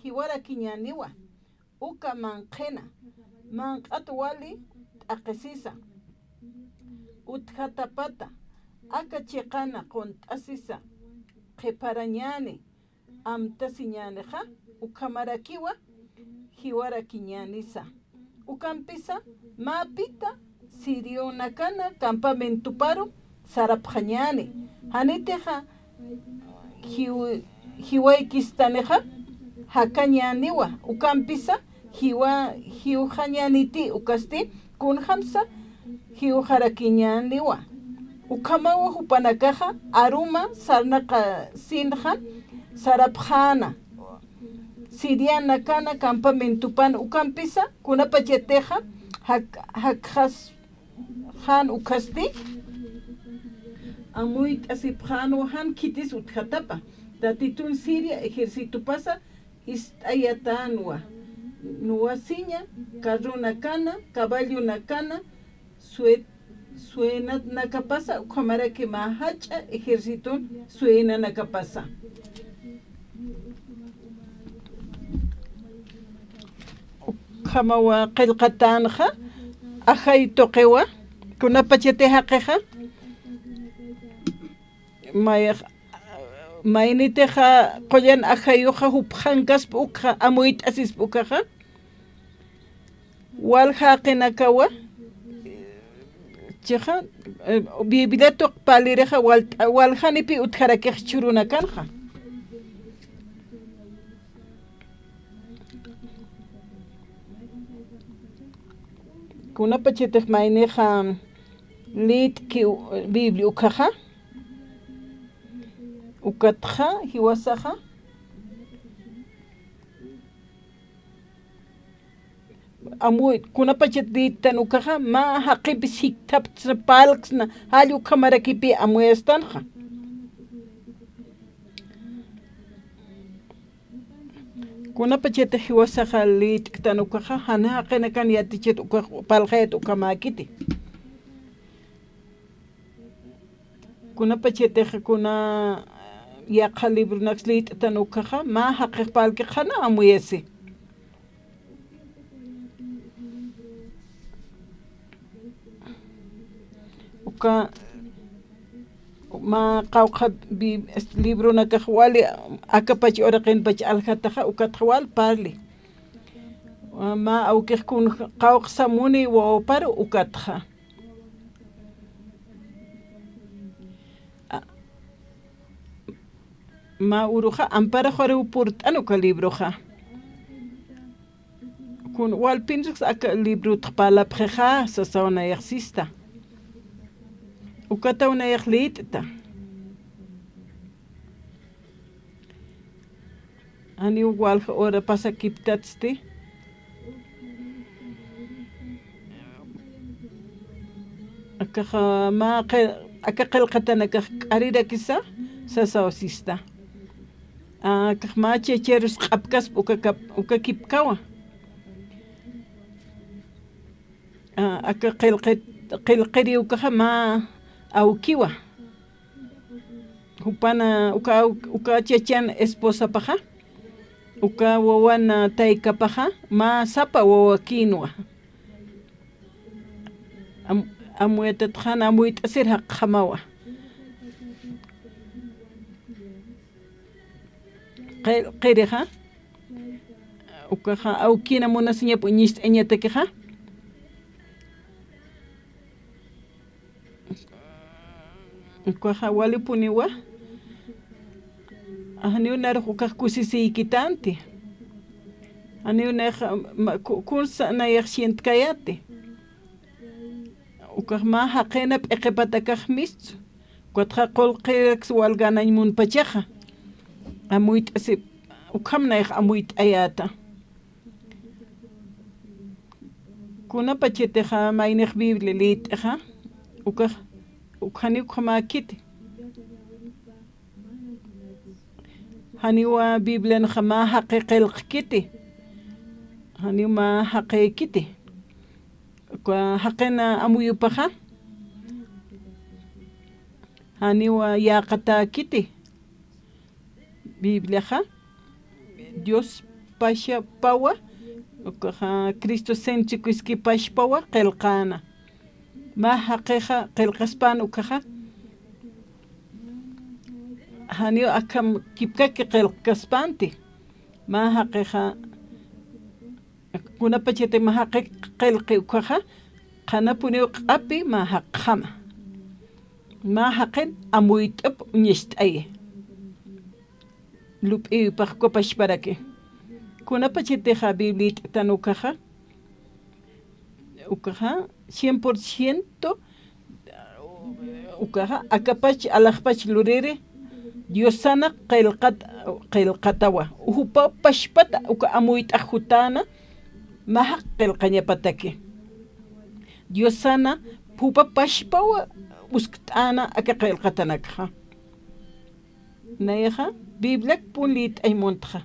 jiwarakiñäniwa, uka manqhina, manq'at wali t'aqhisisa, utjatapata, aka chiqana qunt'asisa, qhiparañäni, amtasiñänixa, ukhamarakiwa jiwarakiñänisa. Ukampisa, mäpita sirionakana campamentoparu sarapxañäni. Janitixa jiw-, jiwaykistanixa jakañäniwa. Ukampisa, jiwa-, jiwxañäniti ukasti, kunjamsa jiwxarakiñäniwa. Ukhamawa jupanakaxa aruma sarnaqasinxa sarapxäna, sirianakana campamentopan. Ukampisa, kunapachatixa jak-, jakxasxän ukasti, amuyt'asipxänwa jan khitis utjatapa. Tatitun Siria ejercitopasa ist'ayatänwa, nuwasiña carronakana, caballonakana, sue-, suenanakapasa, ukhamaraki mä jach'a ejerciton suenanakapasa. Ukhamawa qillqatänxa, ajay tuqiwa, kunapachati jaqixa, Mayx-, maynitixa qullan ajayuxa jupxankaspa ukxa, amuyt'asispa ukxaxa. Walja jaqinakawa, chixa, eh, Biblia tuq parlirixa wal-, waljanipi utjarakix chhurunakanxa. Kunapachatix maynixa liyt'ki Biblia ukxaxa, ukatxa, jiwasaxa, amuy, kunapachat liyt'tan ukxaxa, mä jaqipis jikthaptsna, parlksna, jall ukhamarakipi amuyastanxa. Kunapachatix jiwasaxa liyt'ktan ukxaxa, jani jaqinakan yatichat ukxa parlxayat ukhamäkiti. Kunapachatix kuna yaqha libronaks liyt'tan ukxaxa, mä jaqix parlkix janiw amuyasi. Uka mä qawqha bi-, este, libronakax wali akapach uraqinpach aljataxa, ukatxa wal parli. Mä awkix kun qawqha muni wawaparu ukatxa. A, mä uruxa amparax wariw purt'an uka libroxa. Kun walpinriks aka librotx parlapxixa, sasaw nayax sista. Ukataw nayax liyt'ta. Janiw walja hora pasakiptatsti. Akaxa mä qi-, aka qillqatanakax k'arirakisa, sasaw sista. Akax mä chacharus q'apkaspa uka kap-, uka kipkawa. A, aka qillqi-, qillqiri ukaxa mä awkiwa. Jupana uka, uka chachan esposapaxa, uka wawan taykapaxa, mä sapa wawakïnwa. Am-, amuyatatxan, amuyt'asir jaqjamawa. Qi-, qirixa, Ukaxa awkina munasiñap uñist'añatakixa. Ukaxa walipuniwa. Janiw narux ukax kusisiykitanti. Janiw nayax, ma, ku, kunsa nayax sientkayati. Ukax mä jaqina p'iqipat akax mistsu. Ukatxa qullqiraks walganañ munpachaxa. Amuyt'asip, ukham nayax amuyt'ayäta. Kunapachatixa maynix Biblia liyt'ixa, ukax, ukhani ukhamäkiti. Janiwa Biblianxa mä jaqi qillqkiti. Janiw mä jaqïkiti. Uka jaqina amuyupaxa. Janiwa yäqatäkiti. Bibliaxa Dios pashapawa, ukaxa Cristo centrico iski pashapawa qillqäna. Mä jaqixa qillqaspän ukaxa. Janiw akham kipkaki qillqkaspänti. Mä jaqixa kunapachati mä jaqi qillqi ukaxa, qhanapuniw q'api mä jaqjama. Mä jaqin amuyt'ap uñacht'ayi. Lup'iwipax ukapachparaki. Kunapachatixa Bibliayt'tan ukaxa, ukaxa cien por ciento, ukaxa akapach alaxpach luriri, Diosana qillqat, qillqatawa. Jupa pachpat uka amuyt'ax jutäna, mä jaq qillqañapataki. Diosana jupa pachpawa buskt'äna aka qillqatanakxa. Nayaxa Bibliakpun liyt'añ muntxa.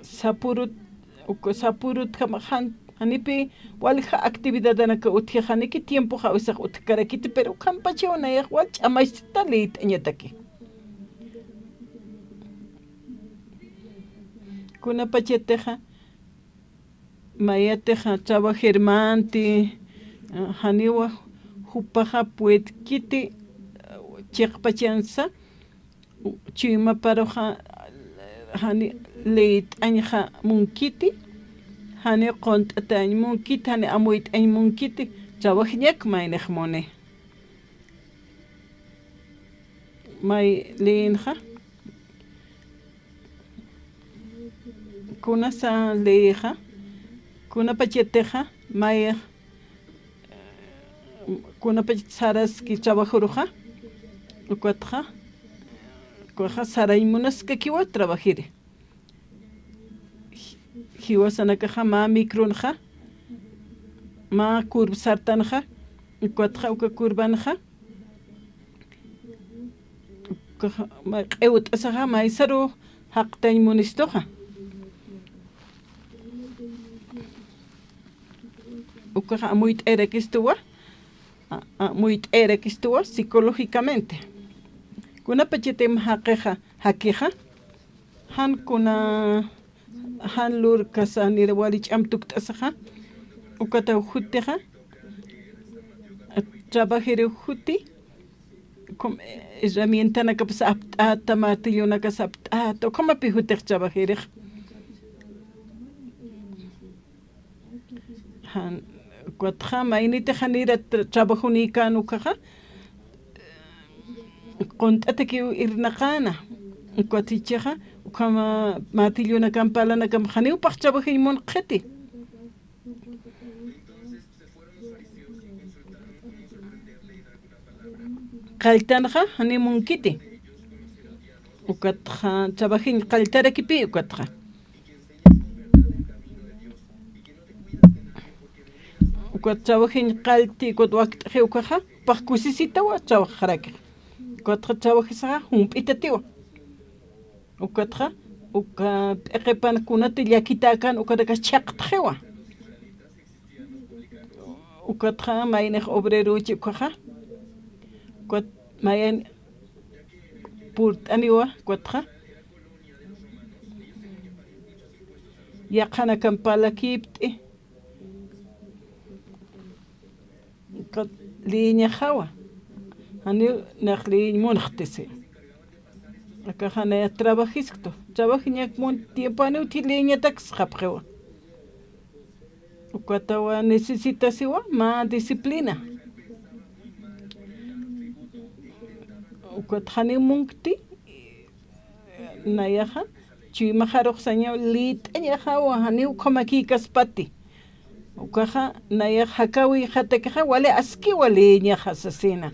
Sapurut, uk sapurut jam, jan, janipi walja actividadanaka utjixa, janiki tiempoxa usax utjkarakiti, pero ukhampachaw nayax wal ch'amacht'ta liyt'añataki. Kunapachatixa, mayatixa trabajirmanti, janiwa jupaxa puedkiti chiqpachansa, chuymaparuxa, jani liyt'añxa munkiti, jani qunt'atañ munkiti, jani amuyt'añ munkiti, trabajiñak maynix muni. May liyinxa, kunasa liyixa, kunapachatixa, may, kunapachat saraski trabajuruxa, ukatxa, ukaxa sarañ munaskakiwa trabajiri. Jiwasanakaxa mä micronxa, mä curva sartanxa, ukatxa uka curvanxa, ukaxa mä q'iwt'asaxa maysaru jaqtañ munistuxa. Ukaxa amuyt'ayrakistuwa, a, amuyt'ayrakistuwa psicológicamente. Kunapachatim jaqixa, jakixa, jan kuna, jan lurkasa nir wali ch'am tukt'asaxa, ukataw jutixa, trabajiriw juti, kum, herramientanakapas apt'ata, martillonakas apt'ata, ukhamapi jutix trabajirix. Jan, ukatxa maynitix janira tra-, trabajunïkän ukaxa, qunt'atakiw irnaqäna. Ukat jichhaxa, ukhama martillonakamp, palanakamp janiw pax trabajiñ munxiti. Qalltanxa janiw munkiti. Ukatxa trabajiñ qalltarakipï ukatxa. Ukat trabajiñ qallti, ukat wakt'xi ukaxa, pax kusisitawa trabajaraki. Ukatxa trabajisaxa jump'itatiwa. Ukatxa, uka p'iqipan kunati llakitäkän ukanakax chhaqtxiwa. Ukatxa maynix obrerochi ukaxa, ukat mayan purt'aniwa, ukatxa yaqhanakamp parlakipt'i, ukat liyiñaxawa, janiw nax liyiñ munxtisi. Akaxa naya trabajisktu. Trabajiñak mun tiempo janiw utji lïñatak sapxiwa. Ukatawa necesitasiwa mä disciplina. Ukat janiw munkti nayaxa, chuymaxarux sañaw lït'añaxawa, janiw ukhamakïkaspati. Ukaxa nayax jakäwiyxatakixa, wali askiwa lïñaxa sasina.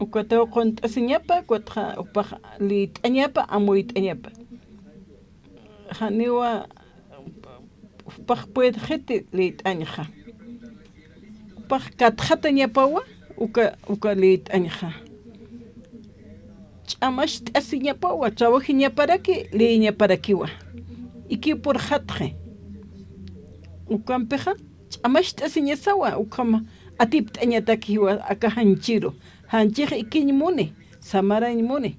Ukataw qunt'asiñapa, ukatxa jupax lït'añapa, amuyt'añapa. Janiwa jupax puedxiti lït'añxa. Jupax katxatañapawa, uka, uka lït'añxa. Ch'amacht'asiñapawa, trabajiñaparaki, lïñaparakiwa. Ikiw purxatxi. Ukampixa, ch'amacht'asiñasawa, ukhama atipt'añataki jiwa aka janchiru. Janchix ikiñ muni, samarañ muni.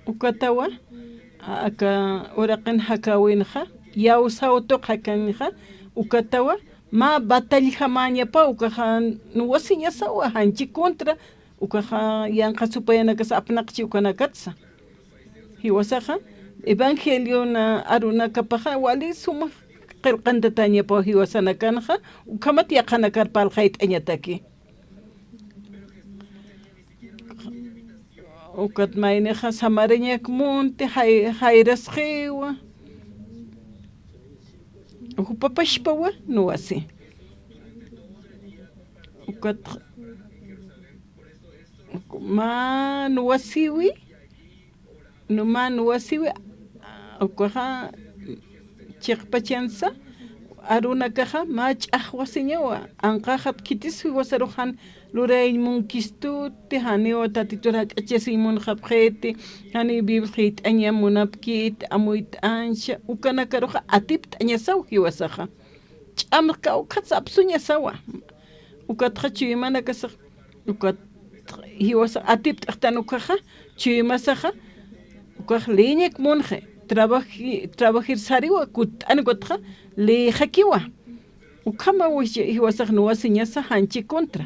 Ukatawa, aka uraqin jakäwinxa, yawsaw tuq jakäwinxa, ukatawa, mä batalljamäñapaw, ukaxa nuwasiñasawa, janchi contra, ukaxa yanqa supayanakasa apnaqchi ukanakatsa. Jiwasaxa, evangeliona arunakapaxa, wali suma qillqantatäñapaw jiwasanakanxa, ukhamat yaqhanakar parlxayt'añataki. Ukat maynixa samarañak munti jay-, jayrasxiwa. Jupa pachpawa nuwasi. Ukat mä nuwasiwi, nu mä nuwasiwi, ukaxa chiqpachansa, arunakaxa mä ch'axwasiñawa, anqaxat khitis jiwasarux jan lurayañ munkistuti, janiw Tatitur jak'achasiñ munxapxiti, janiw Biblia jit'añam munapkiti, amuyt'añsa, ukanakaruxa atipt'añasaw jiwasaxa. Ch'amx kawkhat sapsuñasawa. Ukatxa chuymanakasax, ukat jiwasax atipt'axtan ukaxa, chuymasaxa, ukax lïñak munxi, trabaji-, trabajir sariwa, kutt'an ukatxa, lïxakiwa. Ukhama wix jiwasax nuwasiñasa janchi contra.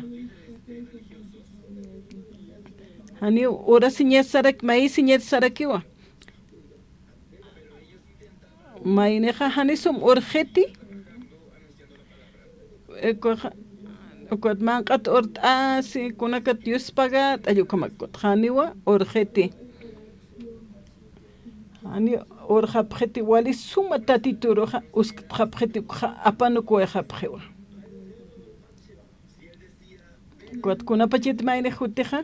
Janiw urasiñasarak, mayisiñasarakiwa. Maynixa janisum urxiti, ukat, ukat manq'at urt'asi, kunakat Dios paga, t'alli ukhamak ukat janiwa urxiti. Jani urxapxiti, wali suma Tatituruxa usktxapxiti, ukxa apanukuwayxapxiwa. Ukat kunapachit maynix jutixa,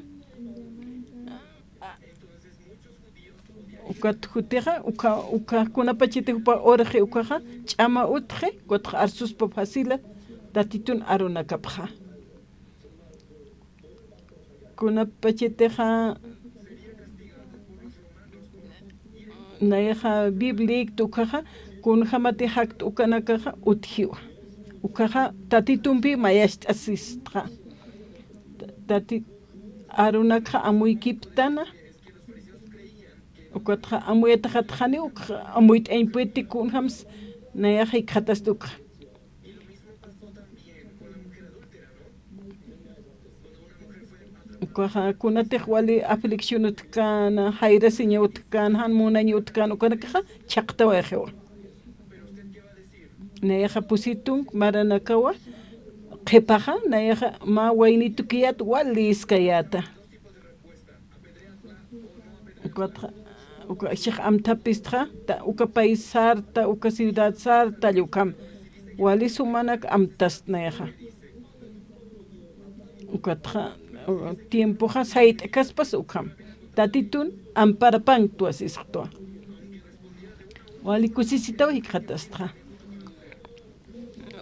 ukat jutixa, uka, uka kunapachiti jupa urxi ukaxa, ch'ama utxi, ukatxa arsuspa facila, Tatitun arunakapxa. Kunapachitixa, nayaxa Biblia lïkta ukaxa, kunjamati jakt ukanakaxa utjiwa. Ukaxa Tatitumpi mayacht'asistxa. Tati-, arunakxa amuykiptana. Ukatxa amuyataxatxani, ukxa amuyt'añpiti kunjams nayaxa jikxatasti ukxa. Ukaxa kunatix wali aflicción utjkana, jayrasiña utjkana, jan munaña utjkana, ukanakaxa chhaqtawayxiwa. Nayaxa pusi tunk maranakawa, qhipaxa, nayaxa mä waynitukiyät wali iskayäta. Ukatxa, uka chhix amthapistxa, ta-, uka país sarta, uka ciudad sarta, ukham. Wali sumanak amtast nayaxa. Ukatxa, u-, tiempoxa sayt'kaspas ukham. Tatitun amparapanktwa sisktwa. Wali kusisitaw jikxatastxa.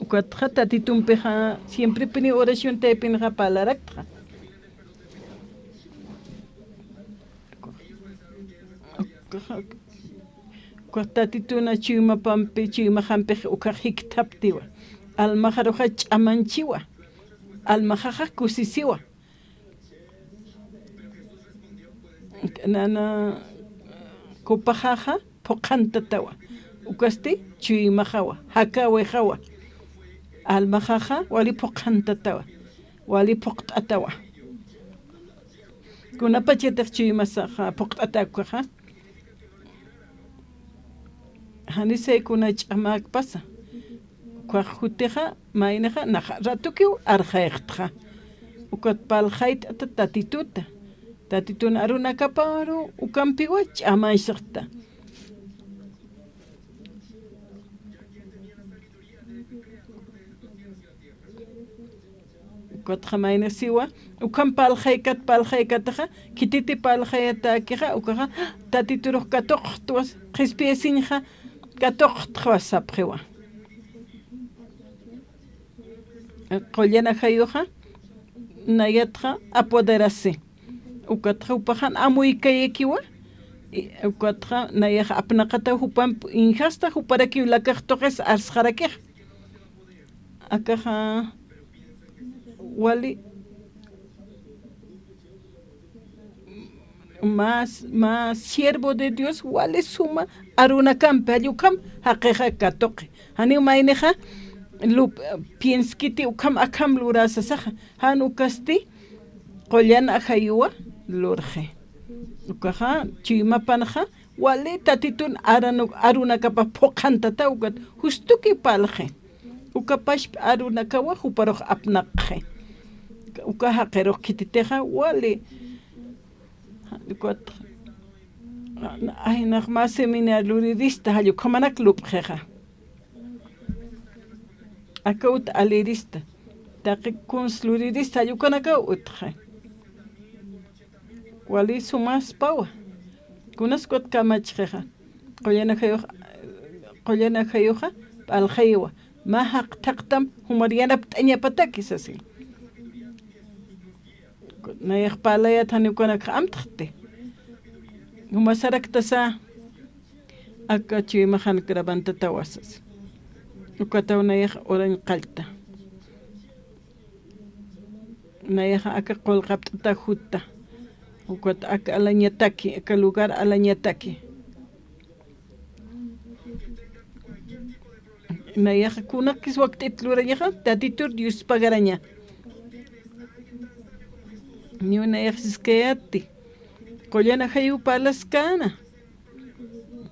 Ukatxa Tatitumpixa siemprepini oración taypinxa parlaraktxa. Ukax Tatituna chuymapampi, chuymaxampix ukax jikthaptiwa. Almaxaruxa ch'amanchiwa. Almaxaxa kusisiwa. nana kupaxaxa phuqhantatawa. Ukasti chuymaxawa, jakawixawa. Almaxaxa wali phuqhantatawa, wali phuqt'atawa. Kunapachatix chuymasaxa phuqt'ata ukaxa, janisaykuna ch'amäkpasa. Ukax jutixa maynixa nax ratukiw arxayxtxa. Ukat parlxayt'ata Tatituta. Tatitun arunakaparu ukampiwa ch'amanchxta. Ukatxa maynix siwa, ukham parlxaykat, parlxaykataxa, khititi parlxayatäkixa, ukaxa Tatiturux katuqtwa, qhispiyasiñxa katuqtwa sapxiwa. Qullan ajayuxa nayatxa apoderasi. Ukatxa jupaxan amuykayakiwa, i ukatxa nayax apnaqataw jupamp injasta juparakiw lakax tuqis arsxarakix. Akaxa wali mä, mä siervo de Dios wali suma arunakampi, jall ukham jaqixa katuqi. Janiw maynixa lup, pienskiti ukham akham lurä sasaxa. Jan ukasti qullan ajayuwa lurxi. Ukaxa chuymapanxa wali Tatitun aranu, arunakapa phuqhantata ukat justuki parlxi. Uka pachpa arunakawa juparux apnaqxi. Uka jaqirux khititixa wali, ukat, ay, nax mä seminario lurirista, jall ukhamanak lupxixa. Aka ut alirista. Taqi kuns lurirista, jall ukanakaw utxi. Wali sumaspawa. Kunas kut kamachxixa. Qullan ajayux, qullan ajayuxa parlxayiwa. Mä jaqtaqtam jumar yanapt'añapataki sasi. Nayax parlayät janiw ukanakxa amtxti. Jumasaraktasa aka chuymaxan grabantatawa sasi. Ukataw nayax urañ qallta. Nayaxa aka qullqapt'ata jutta. Ukat aka alañataki, aka lugar alañataki. Nayaxa kunakis wakt'it lurañaxa, Tatitur Dios pagaraña. Niw nayax siskayätti. Qullan ajayu parlaskäna.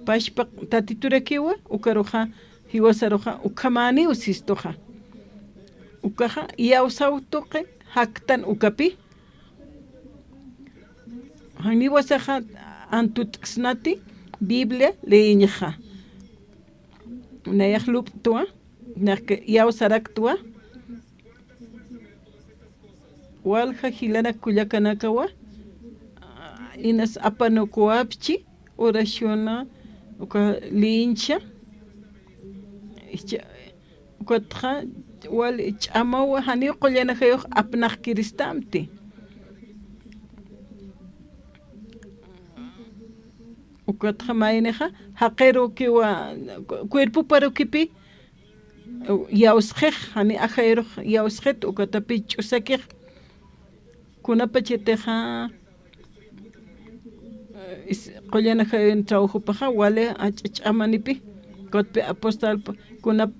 Pachpa Tatiturakiwa, ukaruxa, jiwasaruxa, ukhamäniw sistuxa. Ukaxa, iyawsaw tuqi, jaktan ukapi. Jan jiwasaxa antut'ksnati Biblia leeñxa. Nayax lup'twa, nayax iyawsaraktwa. Walja jilanak kullakanakawa, inas apanukuwapchi, oraciona, uka leeñcha, icha, Ukatxa wali ch'amawa, janiw qullan ajayux apnaqkiristamti. Ukatxa maynixa, jaqirukiwa, cuerpoparukipi, iyawsxix, jani ajayrux iyawsxit, ukatapi ch'usakix. Kunapachatixa, eh, is-, qullan ajayun trabajopaxa, wali jach'a ch'amanipi, kutpi apóstol pa-, kuna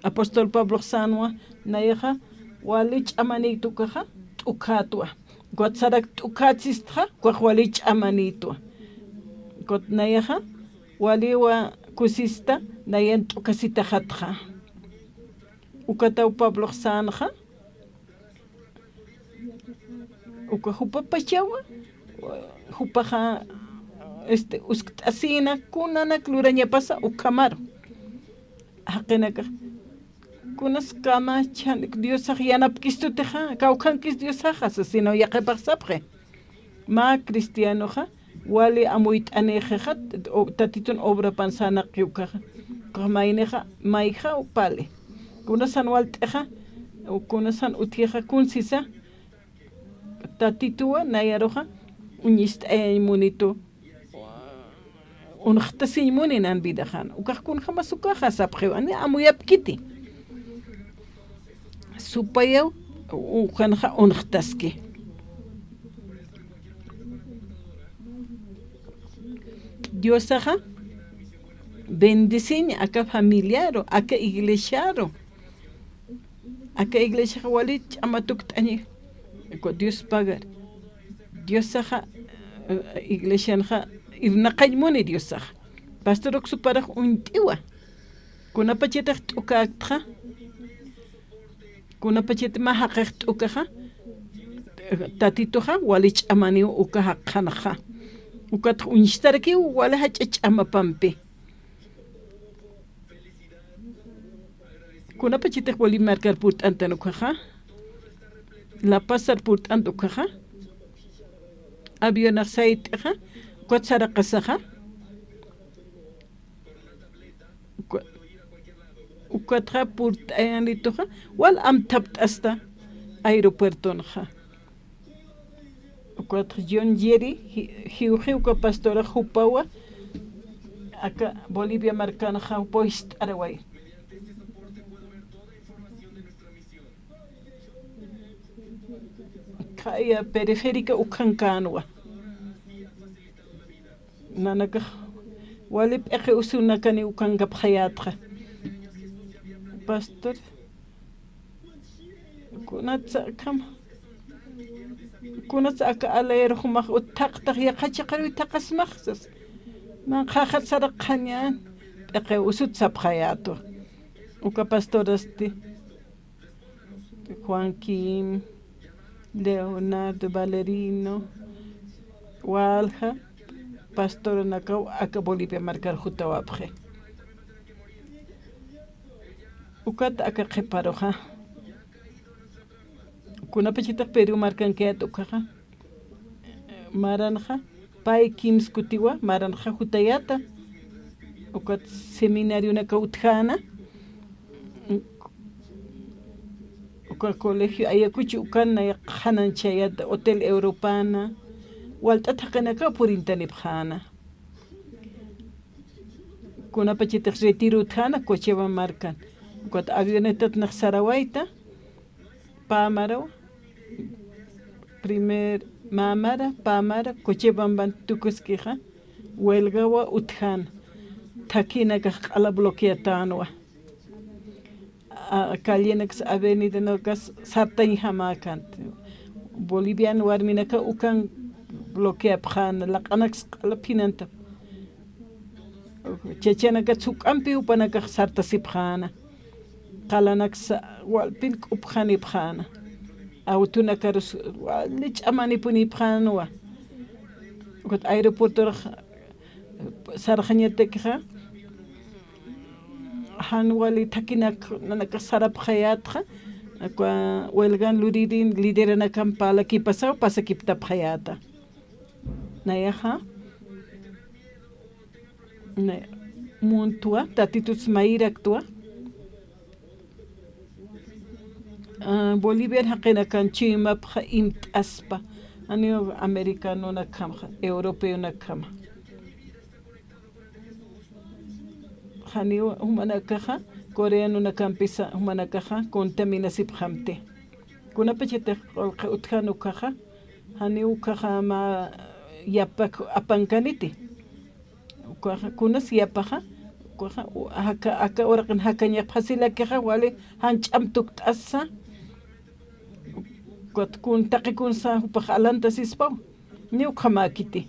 apóstol Pablox sänwa, nayaxa, wali ch'amanït ukaxa, t'ukhätwa. Kut sarak t'ukhät sistxa, ukax wali ch'amanïtwa. Kut nayaxa, waliwa kusista, nayan t'ukhasitaxatxa. Ukataw Pablox sänxa, uka jupapachawa, jupaxa, este, uskt'asïna kunanak lurañapasa ukhamaru. Jaqinakax, kunas kamachan Diosax yanapkistutixa, kawkhankis Diosaxa, sasinaw yaqhipax sapxi. Mä cristianoxa, wali amuyt'anïxixa, o, Tatitun obrapan sänaqi ukaxa. Ukax maynixa, mayjaw pali. Kunasan walt'ixa, o kunasan utjixa kunsisa, Tatituwa, nayaruxa, uñist'ayañ munitu, unxtasiñ muni nan vidaxan. Ukax kunjamas ukaxa sapxiwa, ni amuyapkiti. Supayaw, ukanxa unxtaski. Diosaxa bendeciñ aka familiaru, aka iglesiaru. Aka iglesiaxa wali ch'ama tukt'añi. Dios pagar. Diosaxa, eh, iglesianxa irnaqañ muni Diosaxa. Pastor uksuparax uñt'iwa. Kunapachatix t'ukäktxa, kunapachat mä jaqix t'ukaxa, Tatituxa wali ch'amaniw uka jaqxanxa. Ukatx uñstarakiw wali jach'a ch'amapampi. Kunapachatix Bolivia markar purt'antan ukhaxa, La Pazar purt'ant ukhaxa, avionax sayt'ixa, ukat saraqasaxa, uka-, ukatxa purt'ayanituxa, wal amthapt'asta aeropuertonxa. Ukat John Jerry, ji-, jiwxi uka pastorax jupawa, aka Bolivia markanxa jupaw jist'araway. Khaya periférica ukhankänwa. Nanakax wali p'iqi usunakani ukankapxayätxa. Pastor, kunatsa akham, kunatsa aka alayru jumax uthaqtax yaqha chiqaruw thaqasmax sas. Nanqhaxat saraqxañän, p'iqi usut sapxayätwa. Uka pastorasti Joaquín, Leonardo, Valerino, walja pastoranakaw aka Bolivia markar jutawapxi. Ukat aka qhiparuxa. Kunapachatix Perú markankayät ukhaxa. Maranxa, pay kimskutiwa, maranxa jutayäta. Ukat seminarionaka utjäna. Uka colegio Ayacucho ukan nay qhananchayäta, Hotel Europana. Walt'at jaqinakaw purintanipxäna. Kunapachatix retiro utjäna, Cochabamba markan. Ukat avionetat nax sarawayta. Pamaraw, primer, mamara, pamara, Cochabamban tukuskixa, huelgawa utjän, thakhinakax q'ala bloqueatänwa. A, callenaks, avenidanakas sartañjamäkänti. Bolivian warminaka ukan bloqueapxäna, laq'anaks q'ala phinanta. Chachanaka juk'ampi jupanakax sartasipxäna. Qalanaksa walpin k'upxanipxäna. Autonakarus wali ch'amanipunipxänwa. Ukat aeropuertorax sarxañatakixa, jan wali thakhinak nanakax sarapxayätxa, aka huelgan luririn lideranakamp parlakipasaw pasakiptapxayäta. Nayaxa, na-, muntwa, Tatituts mayiraktwa. Ah, Boliviar jaqinakan chuymapxa imt'aspa, janiw americanonakjamaxa, europeonakjama. Janiw jumanakaxa, coreanonakampisa jumanakaxa contaminasipxamti. Kunapachatix qullqi utjan ukhaxa, janiw ukhaxa mä yapak apankaniti. Ukaxa, kunas yapaxa, ukaxa, u-, aka, aka uraqin jakaña fasilakixa, wali jan ch'am tukt'asa, ukat kun, taqi kunsa jupax alantasispaw, ni ukhamäkiti.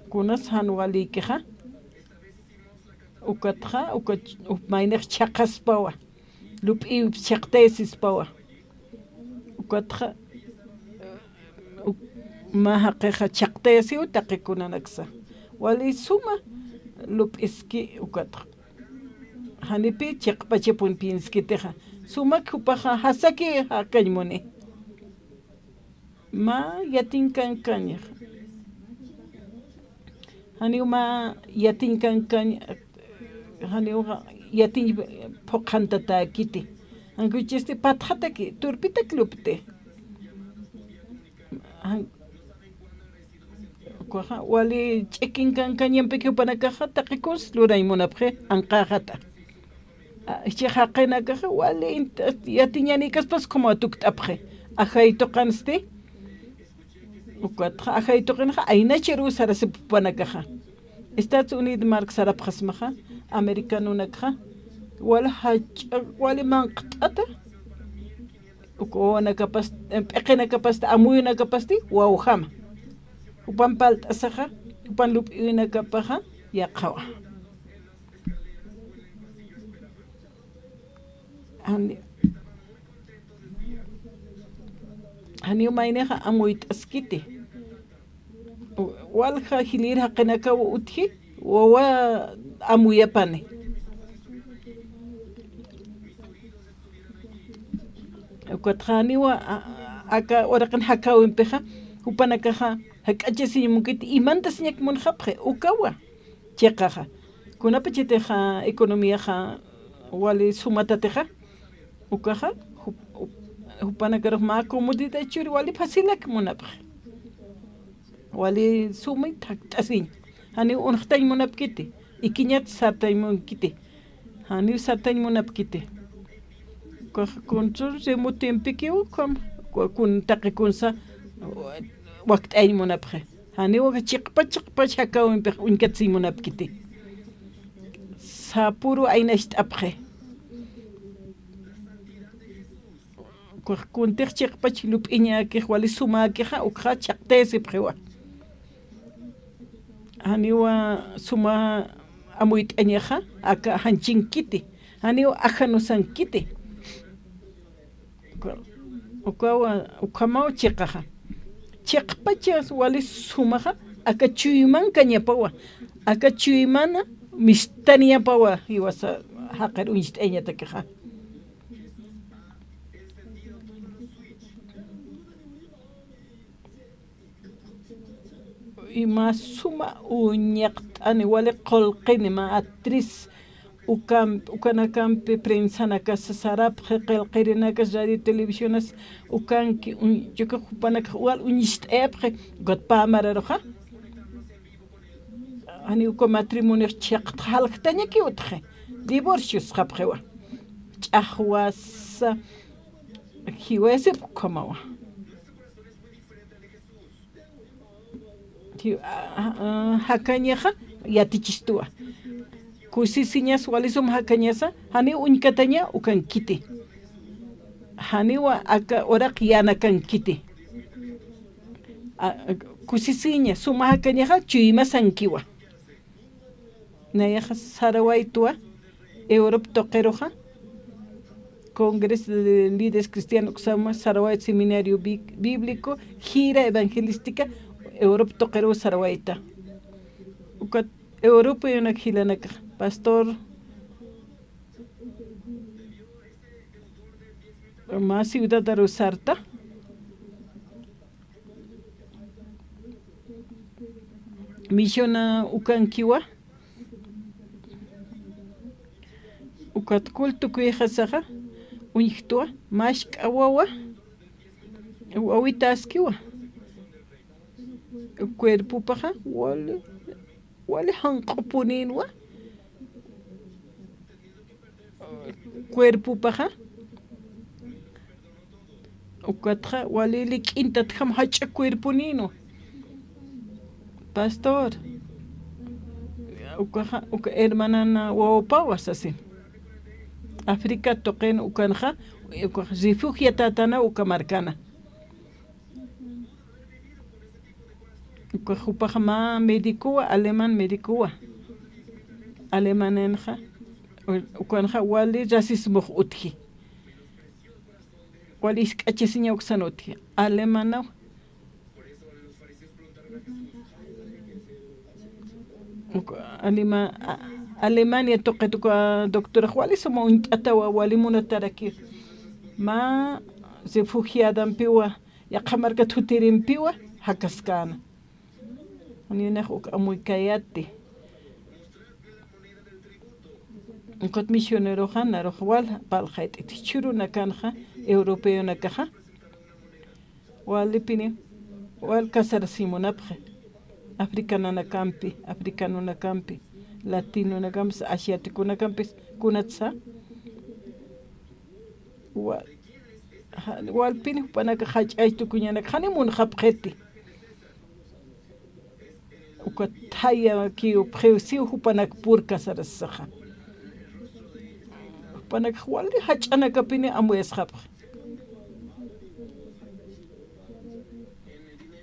Kunas jan walikixa, ukatxa, ukat, uk maynix chhaqaspawa. Lup'iw chhaqtayasispawa. Ukatxa, uk-, mä jaqixa chhaqtayasiw taqi kunanaksa. Wali suma lup'iski ukatxa. Janipi chiqpachapun pienskitixa. Sumak jupaxa jasaki jakañ muni. Mä yatiñ kankañax. Janiw mä yatiñ kankañ, janiw yatiñ phuqhantatäkiti. Ankuchisti patxataki, turpitak lupti. Jan-, ukaxa, wali ch'ikin kankañampiki jupanakaxa, taqi kuns lurañ munapxi, anqäxata. A, jichhax jaqinakaxa, wali int-, yatiñanikaspas como tukt'apxi. Ajay tuqansti, Ukatxa ajay tuqinxa aynacharuw sarasip jupanakaxa. Estados Unidos mark sarapxasmaxa, americanonakxa, wal jach'a, wali manqt'ata, uka wawanakapasti, p'iqinakapasti, amuyunakapasti, wawjama. Jupan palt'asaxa, jupan lup'iyunakapaxa, yaqhawa. Jani-, janiw maynixa amuyt'askiti. Walja jilïr jaqinakaw utji, wawa amuyapani. Ukatxa janiwa, a-, aka uraqin jakäwimpixa, jupanakaxa jak'achasiñ munkiti, imantasiñak munxapxi, ukawa. Chiqaxa. Kunapachatixa economiaxa wali sumatatixa, ukaxa, jup-, jup-, jupanakarux mä comodidad churi wali facilak munapxi. Wali sumit jakt'asiñ. Janiw unxtañ munapkiti. Ikiñat sartañ munkiti. Janiw sartañ munapkiti. Ukax kuntur rimutimpikiw, ukham, ku-, kun taqi kunsa, wakt'añ munapxi. Janiw aka chiqpach chiqpach jakäwimpix uñkatsiñ munapkiti. Sapüru aynacht'apxi. Ukax kuntix chiqpach lup'iñäkix wali sumäkixa, ukxa chhaqtayasipxiwa. Janiwa suma amuyt'añaxa, aka janchinkiti. Janiw ajanusankiti. Uka-, ukawa, ukhamaw chiqaxa. Chiqpachas wali sumaxa, aka chuymankañapawa. Aka chuymana mistaniñapawa, jiwasa jaqir uñst'ayañatakixa. Ima suma uñaqt'ani, wali qullqini, mä actriz, ukamp-, ukanakampi prensanakas sarapxi, qillqirinakas, radio televisionas ukanki, uñ-, yuki jupanakax wal uñst'ayapxi, ukat pä mararuxa. Jani uka matrimoniox chiqtxa jaljtañaki utji, divorciosxapxiwa. Ch'axwasa, jiwasip ukhamawa. Ji-, a-, a-, jakañaxa yatichistuwa. Kusisiñas wali sum jakañasa, janiw uñkataña ukankiti. Janiwa aka uraq yanakankiti. A-, a-, kusisiña, suma jakañaxa chuymasankiwa. Nayaxa sarawaytwa, Europa tuqiruxa, Congreso de Líderes Cristianos uksama sarawayt, Seminario Bí-, Bíblico, Gira Evangelística, Europa tuqiruw sarawayta. Ukat Europayunak jilanakax, pastor, mä ciudadaruw sarta, misiona ukankiwa, ukat culto kuyxasaxa, uñjtwa, mask'a wawa, wawitaskiwa, cuerpopaxa, wali, wali janq'upunïnwa, cuerpopaxa, ukatxa wali lik'intatjam jach'a cuerponïnwa. Pastor, ukaxa, uka hermanana wawapawa sasin. África tuqin ukanxa, ukax refugiatätana uka markana. Uka jupax mä médicowa, alemán médicowa. Alemananxa, ukanxa wali racismox utji. Wali jisk'achasiña uksan utji. Alemanaw. Uka Alema-, a-, Alemania tuqit uka doctorax wali suma uñt'atawa, wali munataraki. Mä refugiadampiwa, yaqha markat jutirimpiwa jakaskäna. Janinax uk amuykayäti. Ukat misioneroxa narux wal parlxayt'iti, jichhürunakanxa, europeonakaxa, walipini, wal casarasiñ munapxi. Africananakampi, africanonakampi, latinonakampi, asiaticonakampis, kunatsa. Wa-, ja-, walpin jupanakax jach'ay tukuñanak, jani munxapxiti. Ukat thaya kiw pxiw siw jupanak pur casarasixa. Jupanak wali jach'anakapini amuyasxapxi.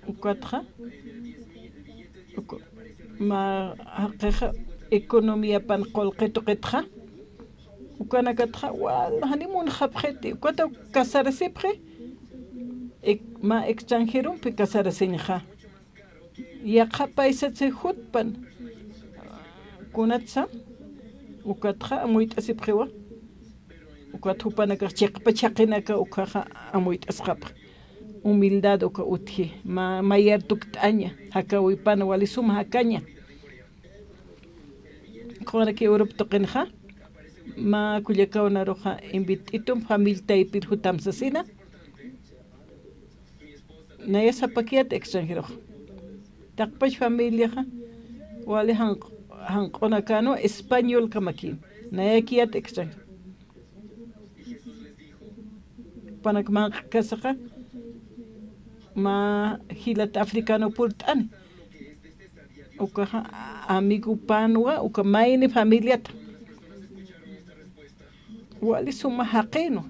Ukatxa, uku-, mä jaqixa economiapan qullqi tuqitxa, ukanakatxa wal janiw munxapxiti, ukata casarasipxi, ek-, mä extranjerompi casarasiñxa. Yaqha paysatsi jutpan. Kunatsa, ukatxa amuyt'asipxiwa. Ukat jupanakax chiqpach jaqinaka ukhaxa amuyt'asxapxi. Humildad uka utji, ma-, mayar tukt'aña, jakäwipan wali suma jakaña. Qhuraki Europa tuqinxa, mä kullakaw naruxa invit'itum familia taypir jutam sasina. Naya sapakiyät extranjerox. Taqpach familiaxa, wali janq-, janq'unakänwa españolkamakïn. Nayakiyät extranjero. Jupanak manq'kasaxa, mä jilat africano purt'ani. Ukaxa amigopänwa, uka mayni familiata. Wali suma jaqïnwa.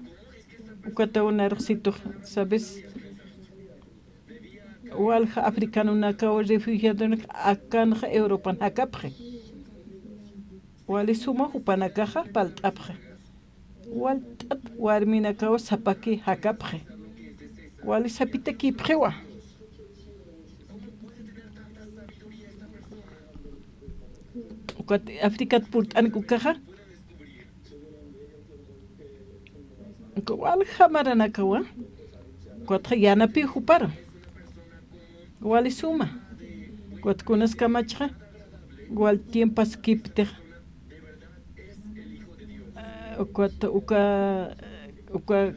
Ukataw naruxsitux, ¿sabes? Walja africanonakaw refugiadonak akanxa Europan jakapxi. Wali suma jupanakaxa palt'apxi. Walt'at warminakaw sapaki jakapxi. Wali sapitakipxiwa. Ukat Africat purt'ank ukaxa, uka walja maranakawa, ukatxa yanapi juparu. Wali suma. Ukat kunas kamachxa, wal tiempas kiptix. Ukat uka, uka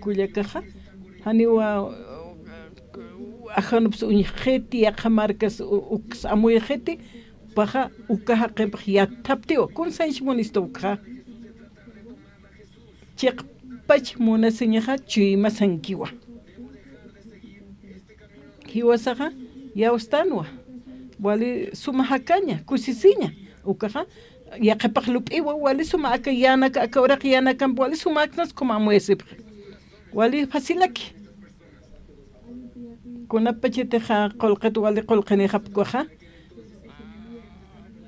kullakaxa, janiwa ajanups uñjxiti, yaqha markas u-, uks amuyxiti, jupaxa uka jaqimpx yathaptiwa, kunsañs munistu ukxa. Chiqpach munasiñaxa chuymasankiwa. Jiwasaxa yawstanwa. Wali suma jakaña, kusisiña. Ukaxa yaqhipax lup'iwa, wali suma aka yanaka, aka uraq yanakamp wali suma aknas como amuyasipxi. Wali facilaki. Kunapachatixa qullqit wali qullqinïxapkwaxa.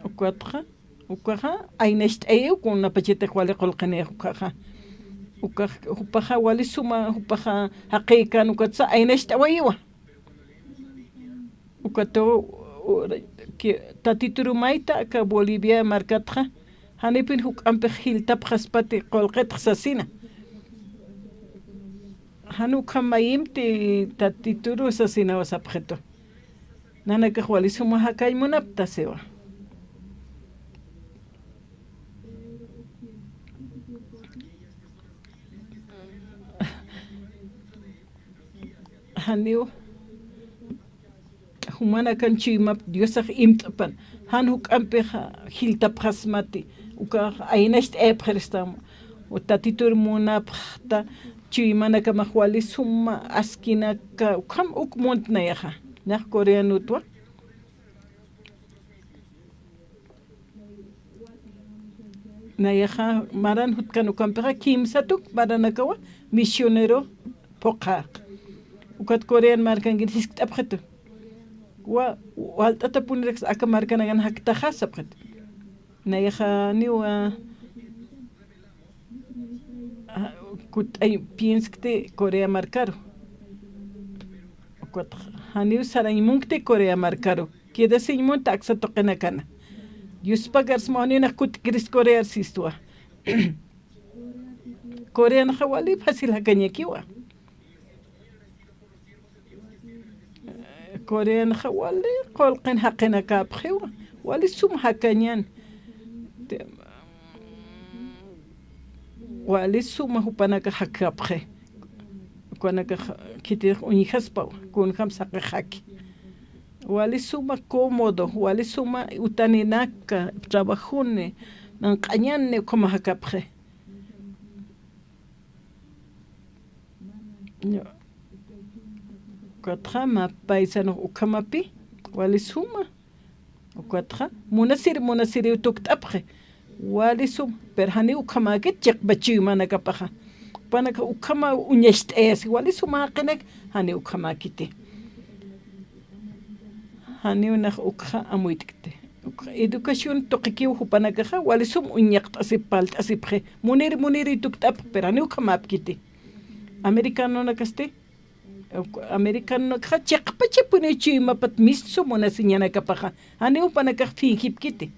Ukatxa. Ukaxa, aynacht'ayiw kunapachatix wali qullqinïx ukaxa. Ukax, jupaxa wali suma, jupaxa jaqïkän ukatsa aynacht'awayiwa. Ukataw, ura, ki-, Tatituru mayta aka Bolivia markatxa, janipin juk'ampix jiltapxaspati qullqitx sasina. Jan ukham mayimti Tatituru sasinawa sapxitu. Nanakax wali suma jakañ munapta siwa. Janiw, jumanakan chuymap Diosax imt'pan, jan juk'ampix jiltapxasmati, ukax aynacht'ayapxiristama, u Tatitur munapxta, chuymanakamax wali suma askinaka, ukham uk munt nayaxa, nax coreanotwa. Nayaxa maran jutkan ukampixa, kimsat uk maranakawa misionero phuqha. Ukat Corean markankir jiskt'apxitu. Wa, walt'atapuniraks aka markanakan jaktaxa sapxitu. Nayaxa niwa, ah, kut'ay pienskti Corea markaru. Ukat janiw sarañ munkti Corea markaru. Quedasiñ munta aksa tuqinakana. Diospagar sma, janiw nax kutkirist Corear sistwa. Coreanxa wali fácil jakañakiwa. Coreanxa wali qullqin jaqinakäpxiwa. Wali sum jakañan. Te-, wali suma jupanakax jakapxi. Ukanakax khitix uñjaspawa, kunjam saqix jaki. Wali suma cómodo, wali suma utaninaka, trabajuni, nanq'añani ukhama jakapxi. Ukatxa mä paisanux ukhamapi, wali suma. Ukatxa, munasir, munasiriw tukt'apxi. Wali sum, pero janiw ukhamäkit chiqpa chuymanakapaxa. Jupanakax ukhama uñacht'ayasi, wali suma jaqinak, janiw ukhamäkiti. Janiw nax ukxa amuyt'kti. Ukxa educación tuqikiw jupanakaxa, wali sum uñaqt'asip palt'asipxi. Munir, muniriw tukt'apxi, pero janiw ukhamäpkiti. Americanonakasti, Uk-, Americanonakxa chiqpachapuniw chuymapat mistu munasiñanakapaxa. Janiw jupanakax fingipkiti.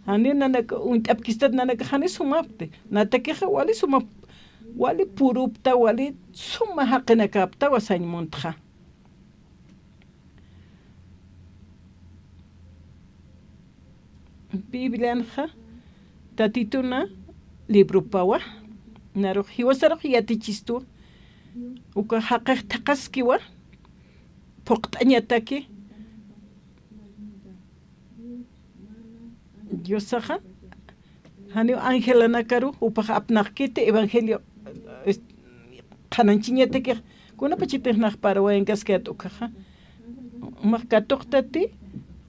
Janiw nanak uñt'apkistat nanakax janiw sumapti. Natakixa wali suma, wali purupta, wali suma jaqinak aptawa sañ muntxa. Biblianxa Tatituna librupawa, narux jiwasarux yatichistuwa, uka jaqix thaqhaskiwa, phuqt'añataki. Diosaxa, janiw angelanakaru, jupax apnaqkiti evangelio, es-, qhanañchañatakix, kunapachatix nax parwayankaskayät ukhaxa. Jumax katuqtati,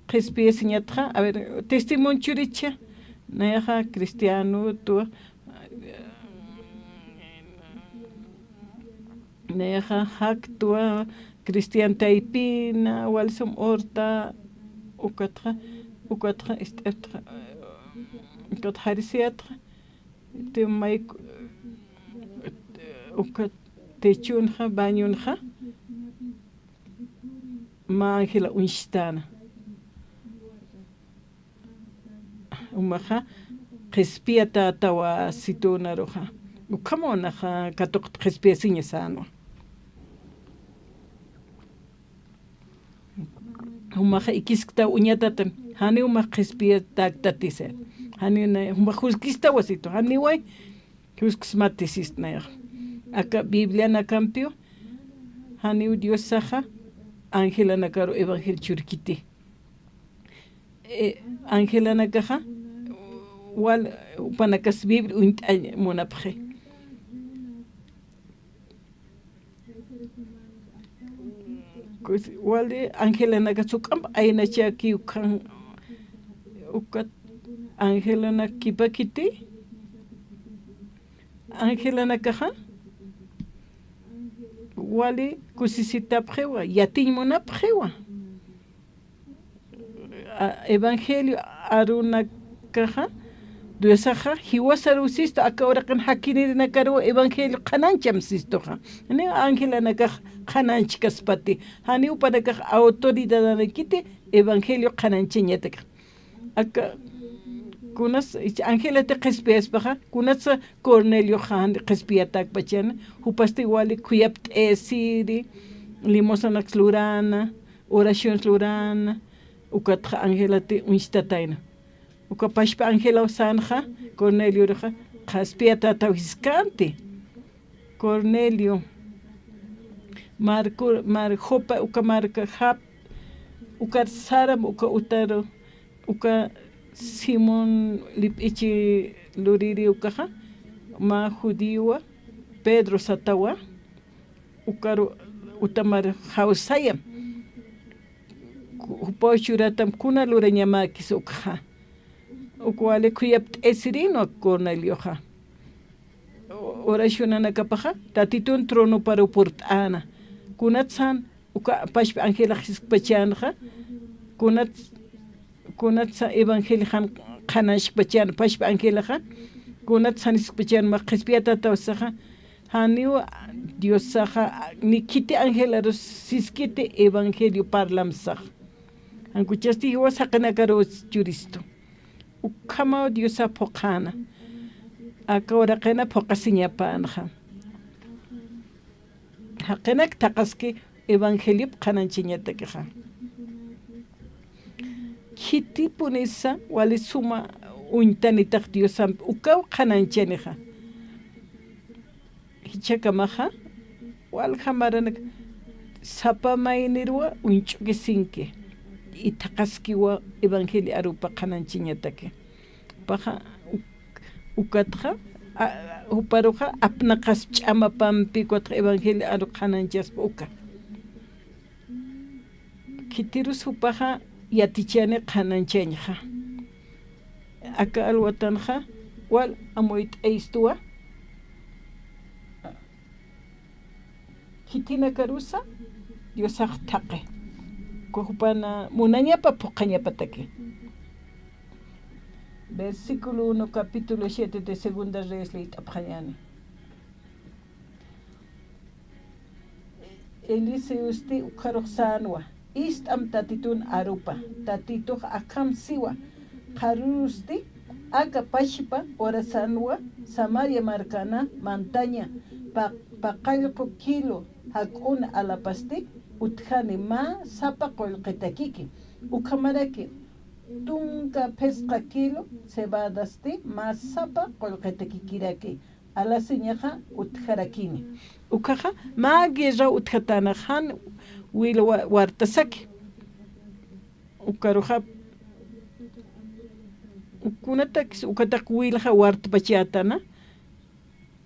qhispiyasiñatxa, a ver, testimonio churicha, nayaxa cristiano, tu, nayaxa jaktwa, cristian taypina, wali sum urta, ukatxa, ukatxa, ist'irtxa, ukat jarisiyatxa, te may, ukat techunxa, bañunxa, mä angela uñstana. Umaxa, qhispiyatätawa situnaruxa. Ukhamaw naxa katuqta qhispiyasiña sänwa. Umaxa ikisktaw uñatatan, janiw umax qhispiyatäktatisir. Janiw na, umax juskistawa situ, janiway, jusksmatisist nayax. Aka Biblianakampiw, janiw Diosaxa, angelanakaru evangelio churkiti. Eh, angelanakaxa, wal, jupanakas Biblia uñt'añ munapxi. Kus-, wali angelanakas juk'amp aynachaki ukhan, ukat angelanakipakiti, angelanakaxa, wali kusisitapxiwa, yatiñ munapxiwa. A, evangelio arunakaxa, Diosaxa, jiwasaruw sistu, aka uraqin jakinirinakaruw evangelio qhanañcham sistuxa. Janiw angelanakax qhanañchkaspati, janiw jupanakax autoridadanakiti evangelio qhanañchañatakxa. Aka, kunas, ich angelati qhispiyaspaxa, kunatsa Cornelioxa qhispiyatäkpachäna, jupasti wali khuyapt'ayasiri, limosnaks lurana, oraciones lurana, ukatxa angelati uñstatayna. Uka pachpa angelaw sänxa, Cornelioruxa, qhispiyatätaw jiskanti. Cornelio, Marco, Mar, Jope, uka marka jap, ukar saram, uka utaru, uka Simón lip'ichi luriri ukaxa, mä judiowa, Pedro satawa, ukaru utamar jawsayam. Ku-, jupaw churatam kuna lurañamäkis ukxa. Uk wali khuyapt'ayasirinwa Cornelioxa. O-, oracionanakapaxa, Tatitun tronoparu purt'äna. Kunatsan, uka pachpa angelax jiskpachänxa, kunat, kunatsa evangelioxan qhanañchkpachäna, pachpa angelaxa, kunatsan jiskpachäna, mä qhispiyatätaw saxa, janiw Diosaxa, ni khiti angelarus siskiti evangelio parlam sax. Jan kuchasti jiwas jaqinakaruw churistu. Ukhamaw Diosa phuqhäna. Aka uraqina phuqhasiñapänxa. Jaqinak thaqhaski evangeliop qhanañchañatakixa. Khitipunisa wali suma uñtanitax Diosampi ukaw qhanañchanixa. Jichhakamaxa, walja maranak sapa maynirwa uñch'ukisinki, y thaqhaskiwa evangelio arupa qhanañchañataki. Jupaxa, uk-, ukatxa, a, juparuxa apnaqaspa ch'amapampi, ukatxa evangelio aru qhanañchaspa uka. Khitirus jupaxa, yatichani qhanañchañxa. Aka alwatanxa wal amuyt'ayistuwa. Khitinakarusa Diosax thaqi. Uka jupana munañapa phuqhañapataki. Versículo uno, capítulo siete de Segunda Reyes liyt'apxañani. Eliseosti ukxarux sänwa, ist'am Tatitun arupa, Tatitux akham siwa, qharürusti aka pachpa urasanwa Samaria markana mantaña, pa-, paqallqu kilo jak'un alapasti utjani mä sapa qullqitakiki, ukhamaraki tunka phisqa kilo cebadasti mä sapa qullqitakikiraki alasiñaxa utjarakini. Ukhaxa mä guerra utjatänax jan wil wa-, wartasaki. Ukaruxa kunatakis ukataq wilxa wartpachätana,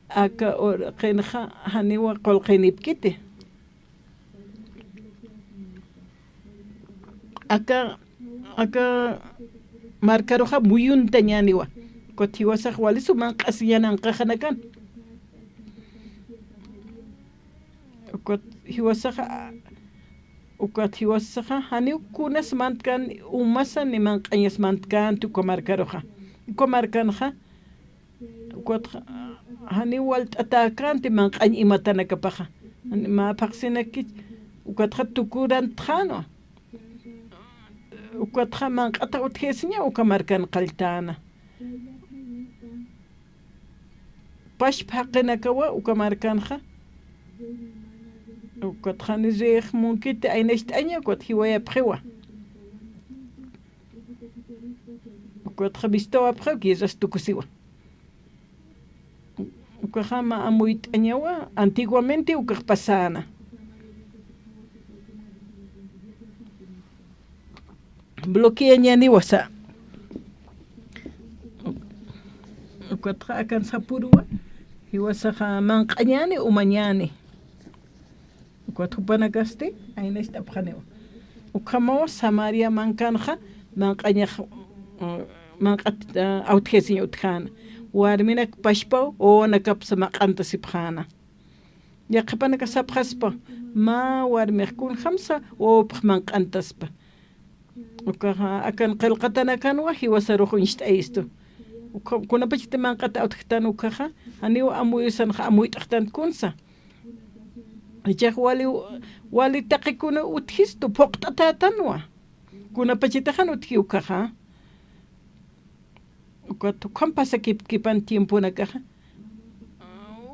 aka urqinxa janiwa qullqinipkiti. Aka, aka markaruxa muyuntañäniwa. Ukat jiwasax wali sum manq'asiñan anqaxanakan. Ukat jiwasaxa, ukat jiwasaxa janiw kunas mantkän, umasa ni manq'añas mantkänti uka markaruxa. Uka markanxa, ukat janiw walt'atäkänti manq'añ imatanakapaxa. Mä phaxsinakich, ukatxa tukurantxänwa. Ukatxa manq'at utjasiña uka markan qalltäna. Pachpa jaqinakawa uka markanxa. Ukatxa ni rix munkiti aynacht'aña, ukat jiwayapxiwa. Ukatxa vistawapxiw, guerras tukusiwa. Ukaxa mä amuyt'añawa, antiguamente ukax pasäna. Bloqueañäniwa sa. Ukatxa akan sapüruwa, jiwasaxa manq'añäni, umañäni. Ukat jupanakasti aynacht'apxaniwa. Ukhamaw Samaria mankanxa manq'añax, uh, manq'at, uh, awtjasiñ utjäna. Warminak pachpaw wawanakapsa maq'antasipxäna. Yaqhipanaka sapxaspa, mä warmix kunjamsa wawapx manq'antaspa. Ukaxa akan qillqatanakanwa jiwasarux uñst'ayistu. Uka, kunapachati manq'at awtjtan ukaxa, janiw amuyusanxa amuyt'xtan kunsa. Jichhax wali, wali taqikuna utjistu, phuqt'atätanwa. Kunapachataxan utji ukaxa. Ukat ukham pasakipkipan tiemponakaxa.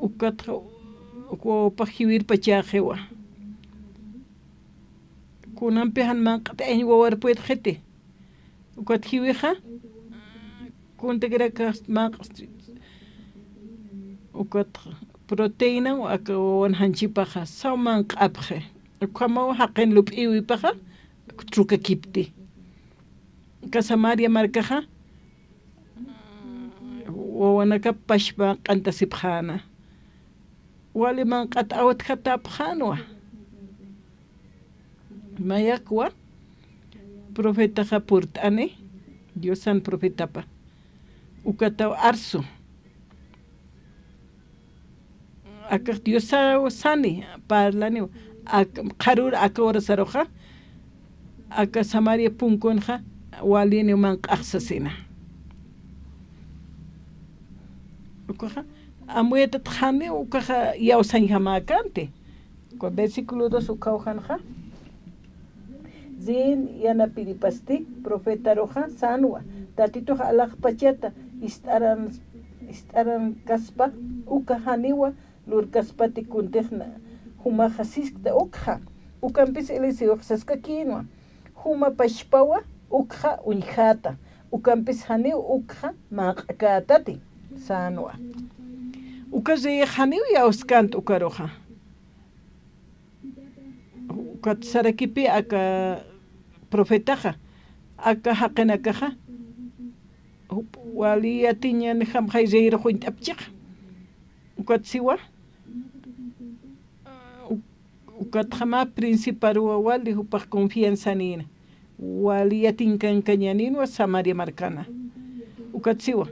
Ukatxa, uka wawapax jiwirpachäxiwa. Kunampi jan manq'at añ wawar puedxiti. Ukat jiwixa, kuntikirakasti manq'asti. Ukat proteína aka wawan janchipaxa, saw manq'apxi. Ukhamaw jaqin lup'iwipaxa, trukakipti. Aka Samaria markaxa, wawanakap pachpa q'antasipxäna. Wali manq'at awtjatäpxänwa. Mayakwa, profetaxa purt'ani, Diosan profetapa. Ukataw arsu. Akax Diosaw sani, parlaniw, ak-, qharür aka urasaruxa, aka Samaria punkunxa, waliniw manq'ax sasina. Ukaxa, amuyatatxani, ukaxa iyawsañjamäkänti. Uka versículo dos ukhawjanxa. Rin yanapiripasti profetaruxa sänwa, Tatitux alaxpachata ist'aran-, ist'arankaspa, uka janiwa lurkaspati kuntixna, jumaxa siskta ukxa. Ukampis Eliseox saskakïnwa, juma pachpawa ukxa uñjäta, ukampis janiw ukxa manq'akätati, sänwa. Uka rey janiw iyawskänti ukaruxa. Ukat sarakipï aka profetaxa, aka jaqinakaxa, jup-, wali yatiñanjamxay reyrux uñt'apchixa. Ukat siwa, u-, ukatxa mä principaruwa wali jupax confianzanïna. Wali yatinkankañäninwa Samaria markana. Ukat siwa.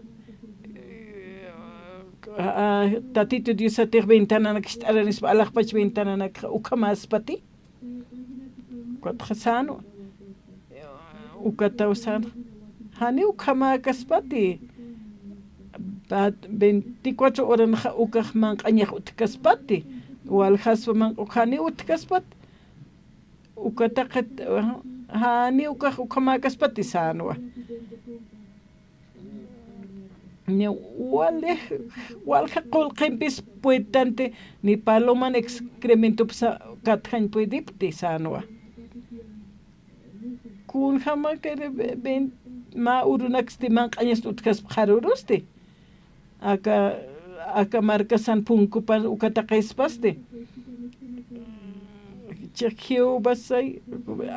A, a, Tatitu Diosatix ventananak ist'aranispa alaxpach ventananakxa ukhamäspati. Ukatxa sänwa. Ukataw sänwa. Janiw ukhamäkaspati. Veinticuatro horanxa ukax manq'añax utjkaspati. Waljaspa manq'a, janiw utjkaspati. Uka taqit, jani ukax ukhamäkaspati sänwa. Ni walix, walja qullqimpis puedtanti, ni paloman excrementopsa katjañ puedipti sänwa. Kunjamakiri, ve-, ven-, mä urunaksti manq'añasti utjkaspa qharurusti. Aka, aka markasan punkupan uka taqispasti. Chiq Jehovasay,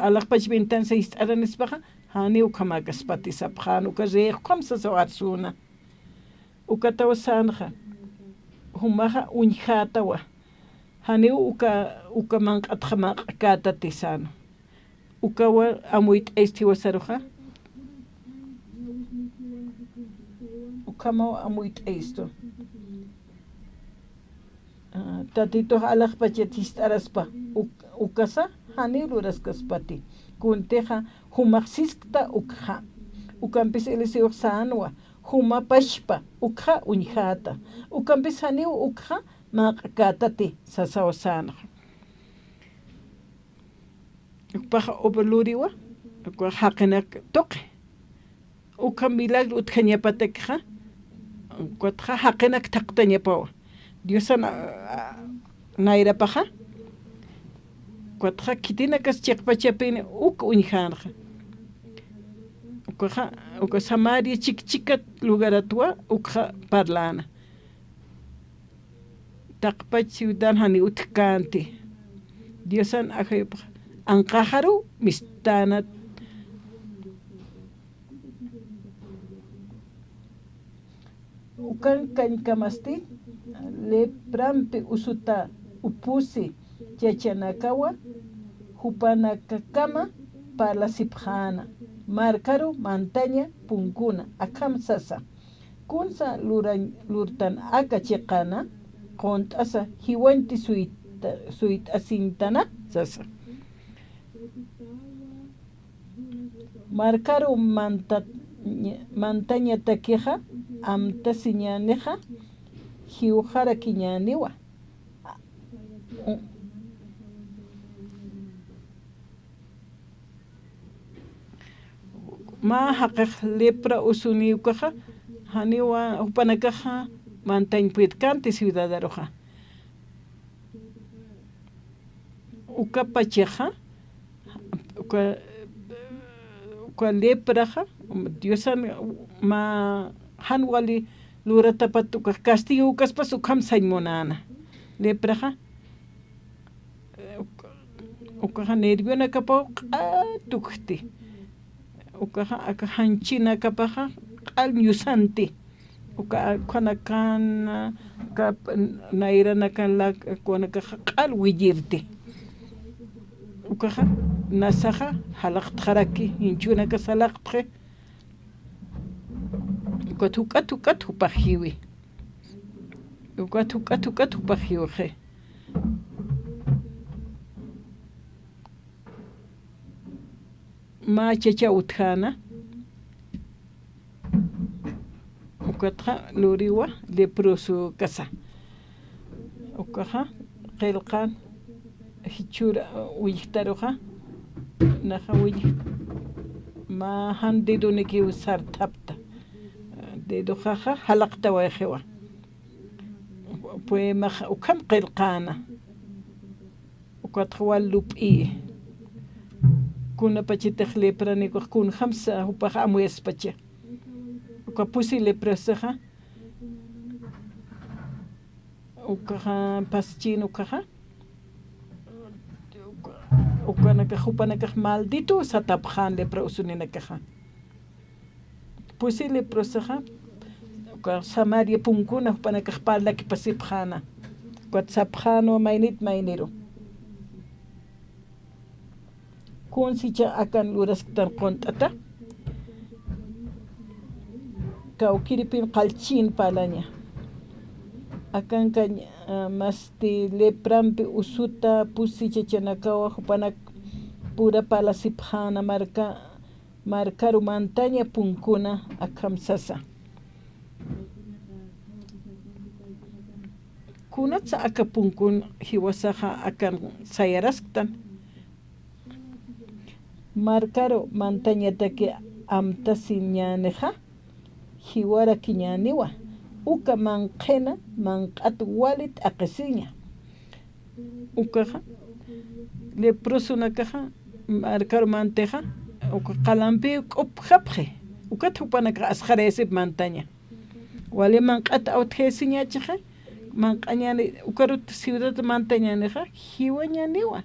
alaxpach ventanas ist'aranispaxa, jani ukhamäkaspati sapxän, uka rey ukham sasaw arsuna. Ukataw sänxa, jumaxa uñjätawa. Janiw uka, uka manq'atxa manq'akätati sänwa. Ukawa amuyt'aystu jiwasaruxa. Ukhamaw amuyt'aystu. A, Tatitux alaxpachat jist'araspa, uk-, ukasa janiw luraskaspati. Kuntixa jumax siskta ukxa. Ukampis Eliseox sänwa, juma pachpa ukxa uñjäta. Ukampis janiw ukxa manq'akätati sasaw sänxa. Ukpax upa luriwa, ukpax jaqinak tuqi. Ukha milagro utjañapatakxa, ukatxa jaqinak thaqtañapawa. Diosan, a, a, nayrapaxa, ukatxa khitinakas chiqpachapini uk uñjänxa. Ukaxa, uka Samaria chikchikat lugaratwa ukxa parläna. Taqpach ciudan jani utjkänti. Diosan ajayupax anqaxaru mistänat. Ukan kañkamasti leprampi usuta upusi chachanakawa jupanakakama parlasipxäna. Markaru mantaña punkuna akham sasa. Kunsa lurañ-, lurtan aka chiqana, qunt'asa jiwañti suyta-, suyt'asiñtana sasa. Markaru manta-, mantañatakixa amtasiñänixa jiwxarakiñäniwa. Mä jaqix lepra usuni ukaxa, janiwa jupanakaxa mantañ puedkänti ciudadaruxa. Uka pachaxa, uka, uka lepraxa, Diosan mä jan wali luratapat ukax castigo ukaspas ukham sañ munäna. Lepraxa, ukaxa nervionakapaw q'al tukti. Ukaxa aka janchinakapaxa q'al ñusanti. Uka, ukhanakan, uka nayranakan lak-, ukanakaxa q'al willirti. Ukaxa nasaxa jalaqtxaraki, jinchunakas jalaqtxi. Ukat juk'at, juk'at jupax jiwi. Ukat juk'at, juk'at jupax jiwxi. Mä chacha utjäna. Ukatxa luriwa leproso kasa. Ukaxa qillqan jichhüra willjtaruxa, naxa willjt-, mä jan dedonikiw sarthapta. Dedoxaxa jalaqtawayxiwa. Poemax ukham qillqäna. Ukatxa wal lup'iyi. Kunapachatix lepranikuxa kunjamsa jupax amuyaspacha. Uka pusi leprasixa. Ukaxa paschin ukaxa. Ukanakax jupanakax maldito satapxän lepra usuninakaxa. Pusi leprosaxa, uka Samaria punkuna jupanakax parlakipasipxäna. Ukat sapxänwa maynit mayniru. Kunsicha akan lurasktan qunt'ata. Kawkiripin qallchin parlaña. Akankañ, ah, masti leprampi usuta pusi chachanakawa jupanak pura parlasipxäna marka, markaru mantaña punkuna akham sasa. Kunatsa aka punkun jiwasaxa akan sayarasktan. Markaru mantañataki amtasiñänixa, jiwarakiñäniwa, uka manqhina manq'at wali t'aqhisiña. Ukaxa, leprosonakaxa, markaru mantixa, uka qalampiw k'upjapxi, ukat jupanakax asxarayasip mantaña. Wali manq'at awtjayasiñächixi, manq'añäni, ukarut ciudad mantañänixa, jiwañäniwa.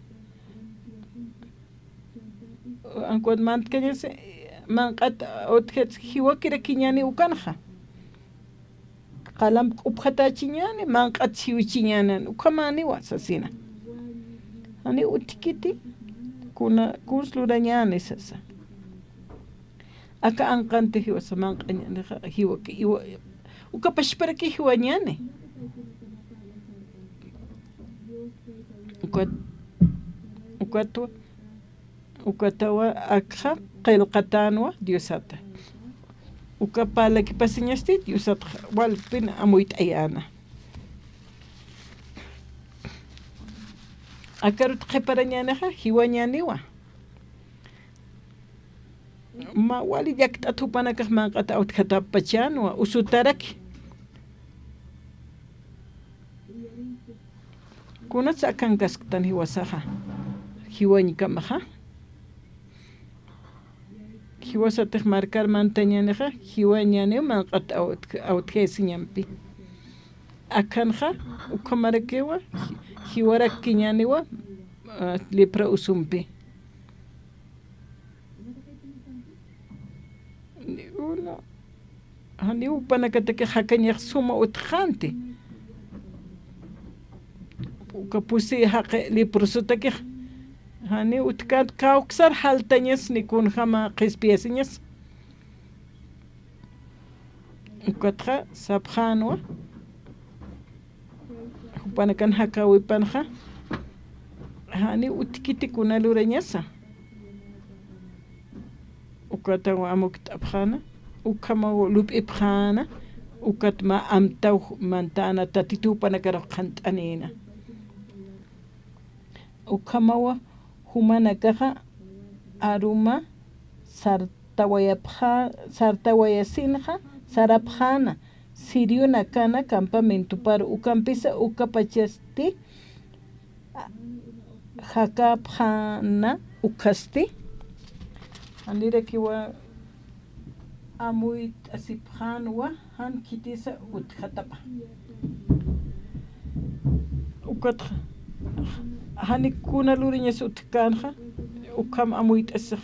Ankuwat mantkañasi, manq'at utjat jiwakirakiñäni ukanxa. Qalamp k'upjatächiñäni, manq'at jiwichiñänan, ukhamäniwa sasina. Jani utjkiti, kuna, kuns lurañäni sasa. Aka anqanti jiwasa manq'añänixa, jiwaki, iwa, uka pachparaki jiwañäni. Ukat, ukatwa, ukatawa akxa qillqatänwa Diosata. Uka parlakipasiñasti Diosatxa walpin amuyt'ayäna. Akarut qhiparañänixa, jiwañäniwa. Mä wali llakt'at jupanakax manq'at awtjatapachänwa, usutaraki. Kunatsa akankasktan jiwasaxa, jiwañkamaxa. Jiwasatix markar mantañänixa, jiwañäniw manq'at awt-, awtjayasiñampi. Akanxa, ukhamarakiwa, ji-, jiwarakiñäniwa, ah, lepra usumpi. Ni uno, janiw jupanakatakix jakañax suma utjxänti. Uka pusi jaqi leprosotakix, janiw utjkänti kawksar jaltañas ni kunjama qhispiyasiñas. Ukatxa sapxänwa, jupanakan jakäwipanxa, janiw utjkiti kuna lurañasa. Ukataw amukt'apxäna, ukhamaw lup'ipxäna, ukat mä amtaw mantäna Tatitu jupanakarux qhant'anïna. Ukhamawa jumanakaxa aruma sartawayapxa-, sartawayasinxa sarapxäna, sirionakana campamentoparu ukampisa ukapachasti jakapxäna ukhasti. Janirakiwa amuyt'asipxänwa, jan khitisa utjatapa. Ukatxa, jani kuna luriñas utjkänxa, ukham amuyt'asix,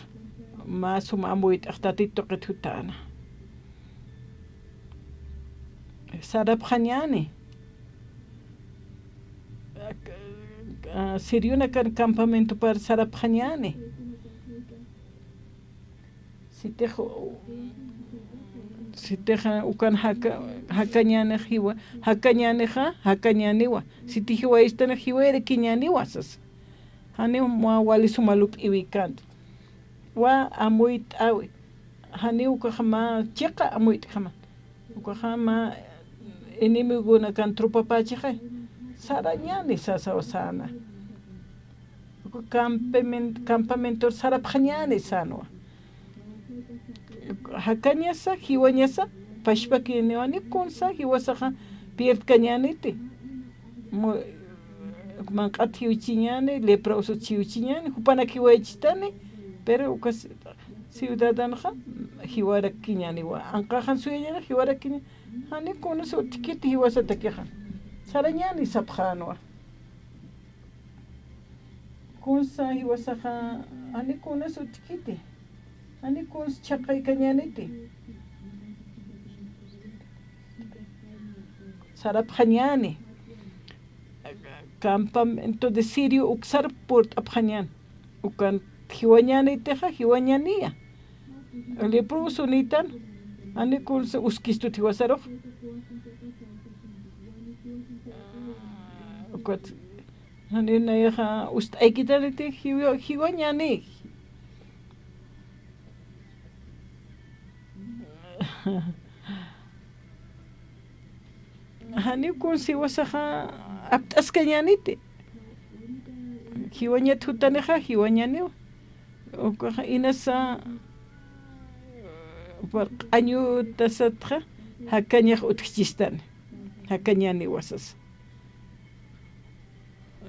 mä suma amuyt'ax Tatit tuqit jutäna. Sarapxañäni. Ah, sirionakan campamentopar sarapxañäni. Sitix, sitix ukan jaka-, jakañänix jiwa, jakañänixa, jakañäniwa. Siti jiwayistanix jiwayarakiñäniwa sasa. Janiw mä wali suma lup'iwikänti. Wa amuyt'äwi. Janiw ukax mä chiqa amuyt'jama. Ukaxa mä enemigonakan tropapächixi. Sarañäni sasaw säna. Uka campamen-, campamentor sarapxañäni sänwa. Jakañasa, jiwañasa, pachpakiniwa, ni kunsa jiwasaxa pierdkañäniti. Mu-, manq'at jiwchiñäni, lepra usut jiwchiñäni, jupanak jiwayachitani, pero uka ci-, ciudadanxa jiwarakiñäniwa. Anqaxan suyañäni jiwarakiñäni, jani kunas utjkiti jiwasatakixa. Sarañäni sapxänwa. Kunsa jiwasaxa, jani kunas utjkiti. Jani kuns chhaqaykañäniti. Sarapxañäni. Campamento de Sirio uksar purt'apxañän. Ukan Jiwañänitixa, jiwañäniya. Leproso nitan, jani kunsa uskistut jiwasarux. Ukat, jani nayaxa ust'aykitaniti jiwa-, jiwañäni. Janiw kunsa jiwasaxa apt'askañäniti. Jiwañat jutanixa, jiwañäniw. Ukaxa inasa, pur q'añutasatxa, jakañax utjchistani. Jakañäniwa sasa.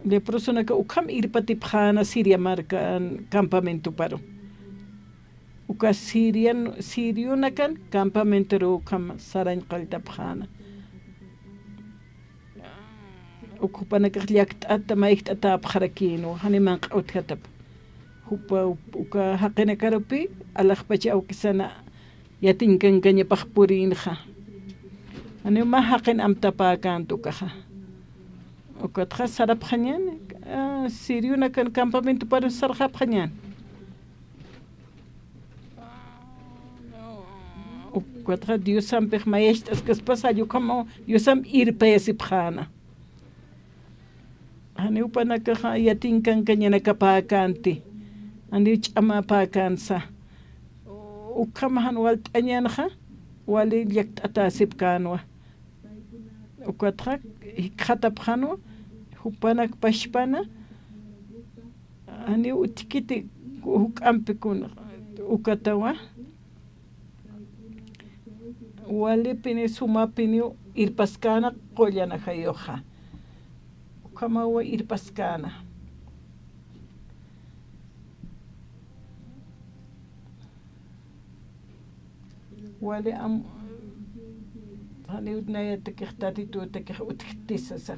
Leprosonaka ukham irpatipxäna Siria markan campamentoparu. Uka sirian-, sirionakan campamentoru ukham sarañ qalltapxäna. Uk jupanakax llakt'ata mayjt'atäpxarakïnwa, jani manq'a utjatapa. Jupa, uka jaqinakarupi alaxpach awkisana yatiñkankañapax purïnxa. Janiw mä jaqin amtapäkänti ukaxa. Ukatxa sarapxañäni, a, sirionakan campamentoparu sarxapxañäni. Ukatxa Diosampix mayacht'askaspas jall ukhamaw Diosamp irpayasipxäna. Janiw jupanakaxa yatiñkankañanakapäkänti, janiw ch'amapäkänsa. Ukham jan walt'añänxa, wali llakt'atäsipkänwa. Ukatxa jikxatapxänwa, jupanak pachpana, janiw utjkiti juk'ampi kuna, ukatawa. Walipini sumapiniw irpaskäna qullan ajayuxa. Ukhamawa irpaskäna. Wali am-, janiw nayatakix Tatitutakix utjkti sasa.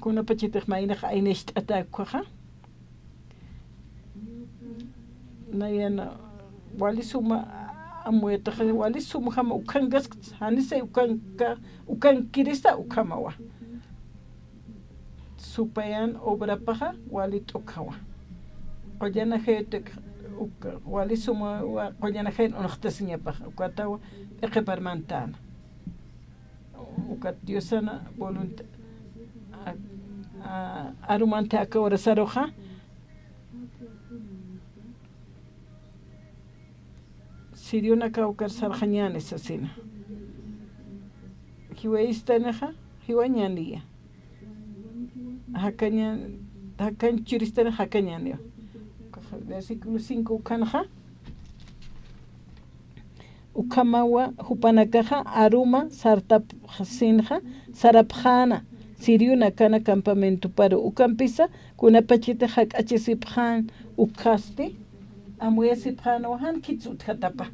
Kunapachatix maynax aynacht'atäkxa. Nayana wali suma amuyataxa, wali sumjama ukhankaskta, janisay ukanka, ukankirista ukhamawa. Supayan obrapaxa wali t'ukhawa. Qullan ajayutak uka, wali sumawa qullan ajayan uñxtasiñapaxa, ukatawa p'iqipar mantäna. Ukat Diosana volunt-, a, a, arumanti aka urasaruxa, sirionaka ukar sarxañäni sasina. Jiwayistanixa, jiwañäniya. Jakaña-, jakañ churistanixa jakañäniwa. Versículo cinco ukhanxa. Ukhamawa jupanakaxa aruma sartapxsinxa sarapxäna, sirionakana campamentoparu. Ukampisa kunapachatix jak'achasipxän ukhasti, amuyasipxänwa jan khitsa utjatapa.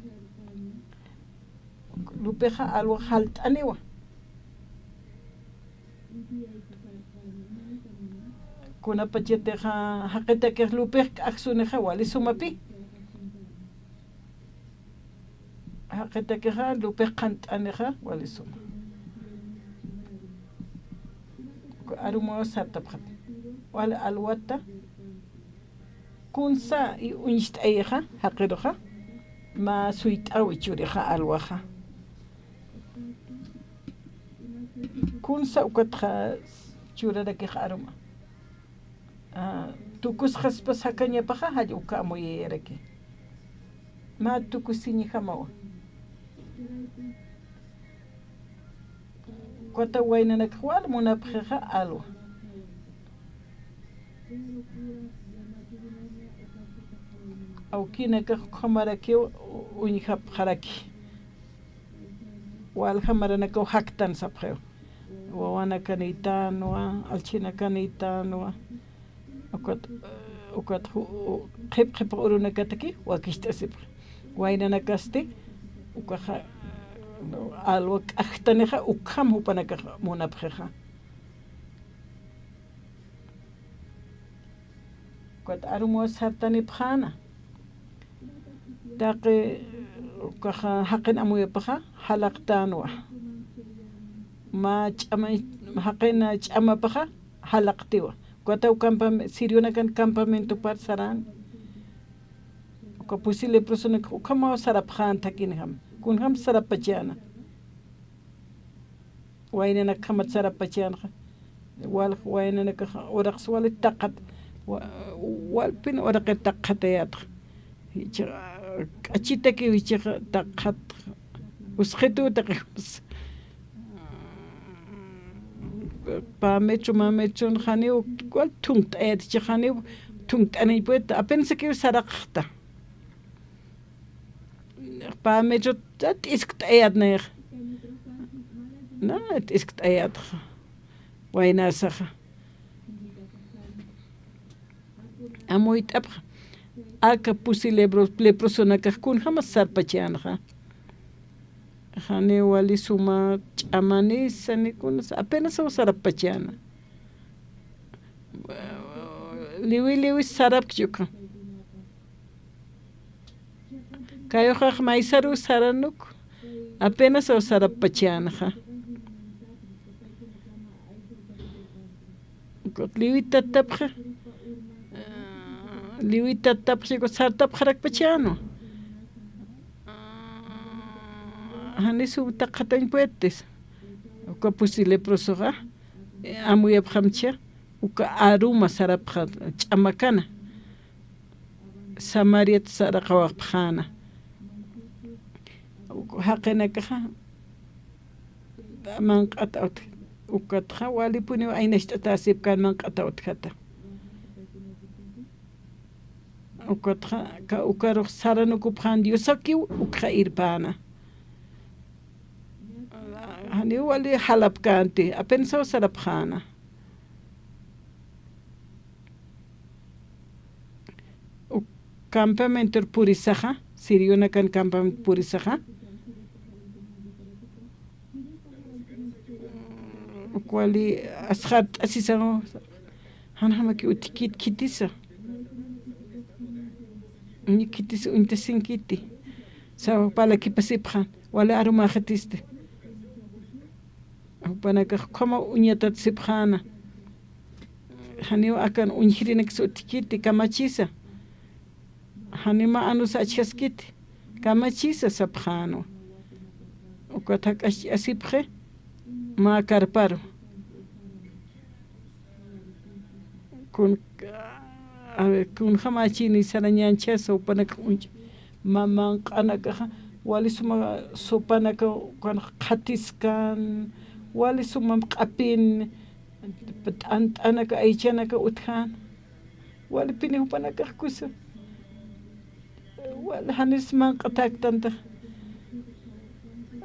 Lupixa alwax jalt'aniwa. Kunapachatixa jaqitakix lupix k'aksunixa wali sumapi. Jaqitakixa lupix qhant'anixa wali suma. Arumaw sartapxat. Wali alwata. Kunsa uñst'ayixa, jaqiruxa, mä suyt'awi churixa alwaxa. Kunsa ukatxa churarakixa aruma. A, tukusxaspas jakañapaxa, jall uka amuyayaraki. Mä tukusiñjamawa. Ukat waynanakax wal munapxixa alwa. Awkinakax ukhamarakiw uñjapxaraki. Walja maranakaw jaktan sapxiw. Wawanakanïtanwa, allchhinakanïtanwa. Ukat, ukat ju-, qhip qhip urunakataki wakicht'asipxi. Waynanakasti, ukaxa, alwa k'ajtanixa, ukham jupanakax munapxixa. Ukat arumaw sartanipxäna. Taqi ukaxa jaqin amuyapaxa, jalaqtänwa. Mä ch'ama, jaqin ch'amapaxa, jalaqtiwa. Ukataw campam-, sirionakan campamentopar saran. Uka pusi leprosonak ukhamaw sarapxän thakinjam. Kunjam sarapachäna. Waynanakjamat sarapachänxa. Wal waynanakax uraqs wali taqat. Wa-, walpin uraqir taqatayätxa. Jichha, k'achitakiw jichhax taqat. Usqhituw taqi. Pä metro, mä metron, janiw wal thunkt'ayät, jichhax janiw thunkt'aniñ puede, apenas akiw saraqxta. Pä metro, ta t'iskt'ayät nayax. Na, t'iskt'ayätxa. Waynasaxa. Amuyt'apxa. Aka pusi lebro-, leprosonakax kunjamas sarpachänxa. Janiw wali suma ch'amanisa ni kunas, apenas sarapachäna. Liwi liwi sarapkchi uka. Kayuxax maysaruw saranuk, apenas sarapachänxa. Liwitatapxa, liwitatapxa, sartapxarakpachänu. Janiw sum taqatañ puedes. Uka pusi leprosoxa, amuyapxamcha, uka aruma sarapxa ch'amakana. Samariat saraqawapxäna. Jaqinakaxa, manq'at awt-, ukatxa, walipuniw aynacht'atäsipkän manq'at awtjata. Ukatxa, ka-, ukarux saranukupxän Diosakiw ukxa irpäna. Janiw wali jalapkänti, apenas sarapxäna. Uk campamentor purisaxa, sirionakan campamento purisaxa. Uk wali asxart'asisaw, janjamaki utjkit khitisa. Uñi khitisa uñtasinkiti. Saw palakipasipxän, wali arumaxitisti. Jupanakax ukhamaw uñatatsipxäna. Janiw akan uñjirinaksa utjkiti kamachisa. Janiw mä anusa achjaskiti kamachisa sapxänwa. Ukat jak'acht'asipxi mä karparu. Kun, a ver, kunjamächini sarañänchasa jupanakax uñch-, ma-, manq'anakaxa, wali suma sopanaka, ukan qhatiskan, wali sumam q'apin, t'ant'anaka, aychanaka utjän. Walipini jupanakax kusa. Wal janis manq'atäktantax.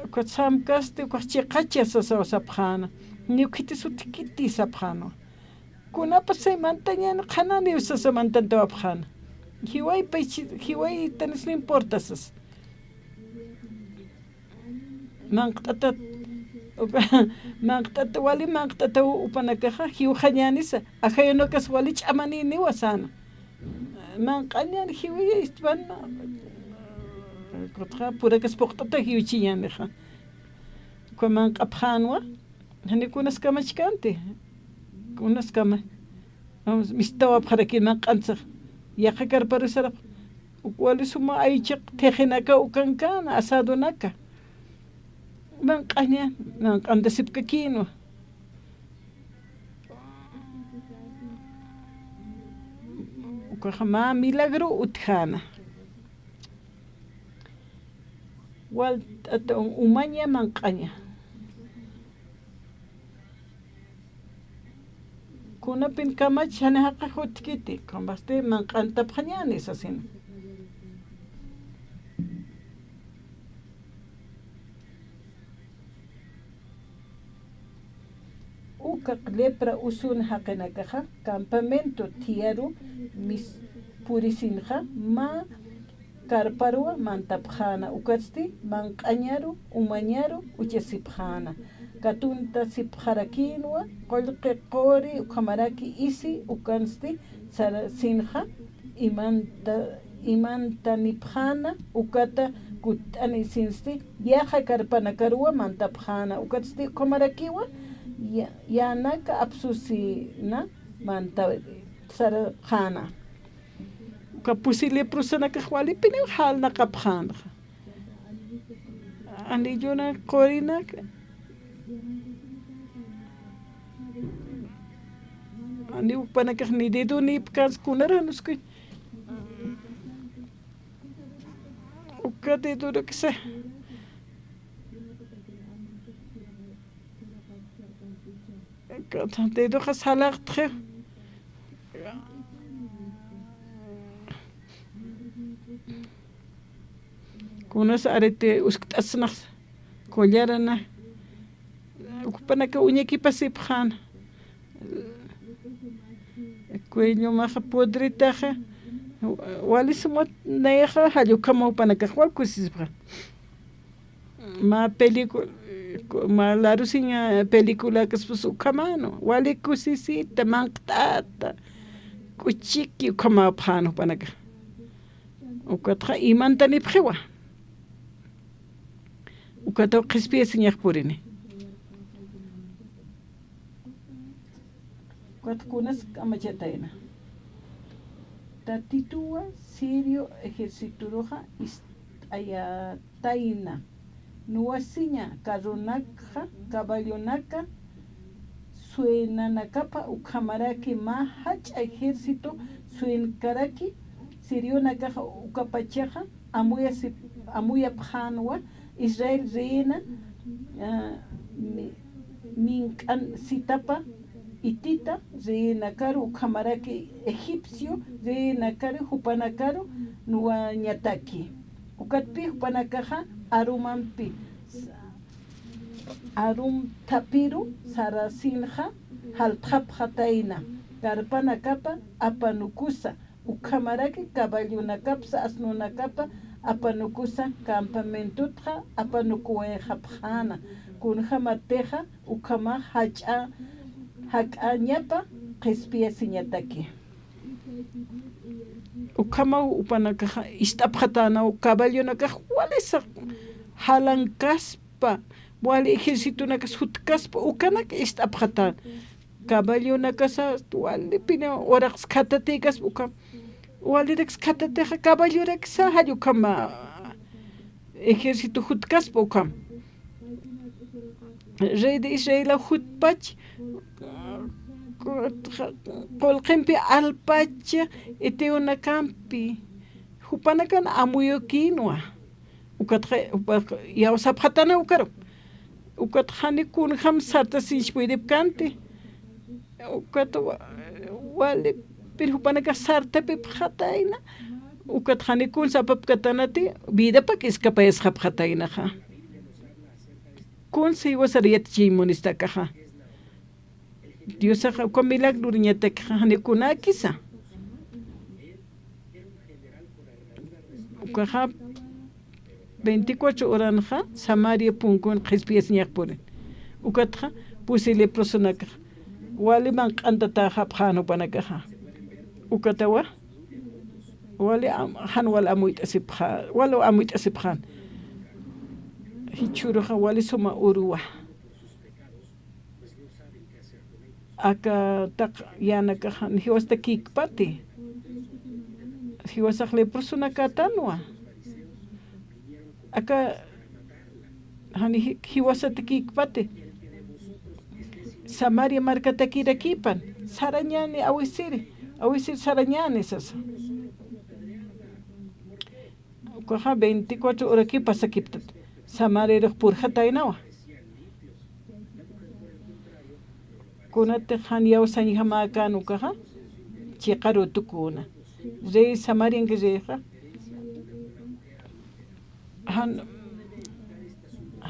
Ukat samkasti, ukax chiqacha sasaw sapxäna. Niw khitis utjkiti sapxänwa. Kunapachay mantañäni qhananiw sasa mantantawapxäna. Jiwaypay chi-, jiwaytanis no importa sasa. Manq't'atat, uka, manq't'at, wali manq't'ataw jupanakaxa, jiwxañänisa, ajayunakas wali ch'amanïniwa säna. Manq'añän jiwaya ist'apxäna. Ukatxa purakas puqt'ata jiwchiñänixa. Uka manq'apxänwa, jani kunas kamachkänti. Kunas kama. Vamos, mistawapxarakin manq'ansax. Yaqha karparu sarapx. Uk wali suma aychaq thixinaka ukankän, asadonaka. Manq'aña, manq'antasipkakïnwa. Ukax mä milagro utjäna. Walt'ata umaña manq'aña. Kunapin kamach jani jaqix utjkiti, kunasti manq'antapxañäni sasina. Uka lepra usun jaqinakaxa, campamento thiyaru mis-, purisinxa, mä karparuwa mantapxäna, ukatsti manq'añaru, umañaru uchasipxäna. Katuntasipxarakïnwa, qullqi quri, ukhamaraki isi, ukansti sarasinxa, imanta-, imantanipxäna, ukata kutt'anisinsti, yaqha karpanakaruwa mantapxäna, ukatsti ukhamarakiwa, ya-, yänaka apsusina, Manta sarapxäna. Uka pusi leprosanakax walipiniw jalnaqapxänxa. Anilluna qurinak, ani jupanakax ni dedo nipkans, kunaranuskuy. Uka dedoraksa. Dedoxa salaqtxi. Kunas arete uskt'asnax, collarana, jupanaka uñakipasipxäna. Cuellomaxa, podretaxa, wali suma nayaxa, jall ukhama jupanakax wal kusisipxäna. Mä película, mä larusiña películakaspas ukhamäna, wali kusisita, manq't'ata, k'uchiki ukhamäpxäna jupanakax. Ukatxa imantanipxiwa. Ukataw qhispiyasiñax purini. Ukat kunas kamachatayna. Tatituwa sirio ejércitoruxa ist'ayatayna. Nuwasiña carronakxa, caballonaka suenanakapa, ukhamaraki mä jach'a ejército suenkaraki, sirionakaxa ukapachaxa amuyasi-, amuyapxänwa Israel reyna, ah, mi-, mink'ansitapa, hitita reynakaru, ukhamaraki egipcio reynakaru, jupanakaru nuwañataki. Ukatpï jupanakaxa arumampi, arumthapiru sarasinxa jaltxapxatayna, carpanakapa apanukusa, ukhamaraki caballonakapsa asnunakapa apanukusa campamentotaxa apanukuwayxapxäna. Kunjamatixa ukhamax jach'a, jak'añapa qhispiyasiñataki. Ukhamaw jupanakaxa ist'apxatänaw, caballonakax walisa jalankaspa, wali ejércitonakas jutkaspa, ukanak ist'apxatäna. Caballonakasa walipiniw uraqs khatatïkaspa ukham. Waliraks khatatixa caballoraksa jall ukhama ejército jutkaspa ukham. Rey de Israel jutpach, qullqimpi alpach, eteonakampi, jupanakan amuyukïnwa. Ukatxa, upa, iyawsapxatana ukaru. Ukatxa jani kunjam sartasiñch puydipkänti. Ukat wa-, walipin jupanakax sartapipxatayna. Ukatxa jani kun sapapkatanati, vidapak iskapayasxapxataynaxa. Kunsa jiwasar yatichiy munistakaxa. Diosaxa uka milagruriñatakxa jani kunäkisa. Ukaxa veinticuatro horanxa Samaria punkun qhispiyasiñax purin. Ukatxa pusi leprosonakax wali manq'antatäxapxän jupanakaxa. Ukatawa wali am-, jan wal amuyt'asipxä, wal amuyt'asipxän. Jichhüruxa wali suma uruwa. Aka taq yänakaxa jiwastakïkpati. Jiwasax leprosonakätanwa. Aka jani ji-, jiwasatakïkpati. Samaria markatakirakipan. Sarañäni awisiri. Awisiri sarañäni sasa. Ukaxa veinticuatro horakiw pasakiptat. Samariarux purxataynawa. Kunatix jan iyawsañjamäkän ukaxa, chiqaru tukuna. Rey Samarianki reyxa, jan,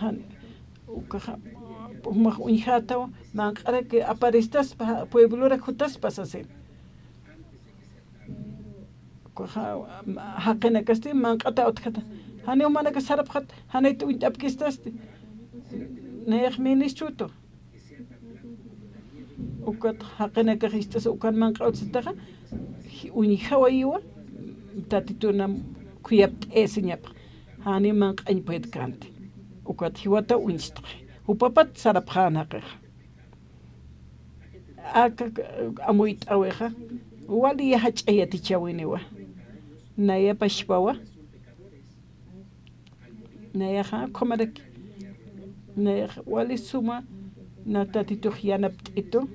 jan, ukaxa, jumax uñjätawa, manq'araki aparistaspa, pueblorak jutaspa sasin. Ukaxa, jaqinakasti manq'ata utjata. Janiw jumanakax sarapxät, janit uñt'apkistasti. Nayax ministrutu. Ukat jaqinakax ist'asa ukan manq'a utjataxa, ji-, uñjawayiwa, Tatituna khuyapt'ayasiñapx. Janiw manq'añ puedkänti. Ukat jiwataw uñstxi. Jupapat sarapxän jaqixa. Aka amuyt'äwixa, wali jach'a yatichäwiniwa. Naya pachpawa. Nayaxa ukhamaraki. Nayaxa wali suma, na Tatitux yanapt'itu.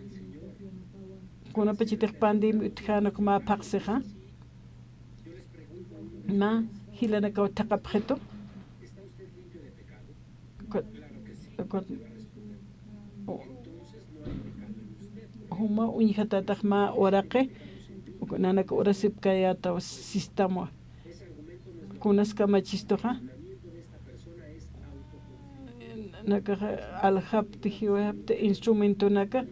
Kunapachatix pandemia utjäna uka mä phaxsixa, mä jilanakaw thaqhapxitu. Ukat, ukat, juma uñjatätax mä uraqi, nanaka urasipkayätaw sistamwa. Kunas kamachistuxa, nakaxa aljapti, jiwasapti instrumentonaka,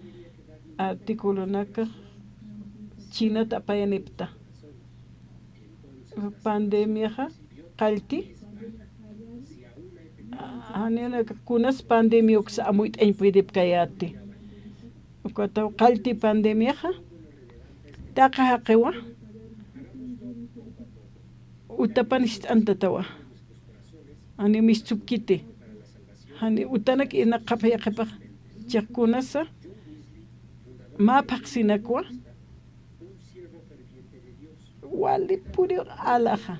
articulonaka chinat apayanipta. Pandemiaxa qallti, janiw nakax kunas pandemia uksa amuyt'añ puedipkayäti. Ukataw qallti pandemiaxa, taqi jaqiwa, utapan ist'antatawa. Janiw mistsupkiti. Janiw utanak irnaqxapxi yaqhipax, chiqa kunasa, mä phaxsinakwa, wali puriw alaxa,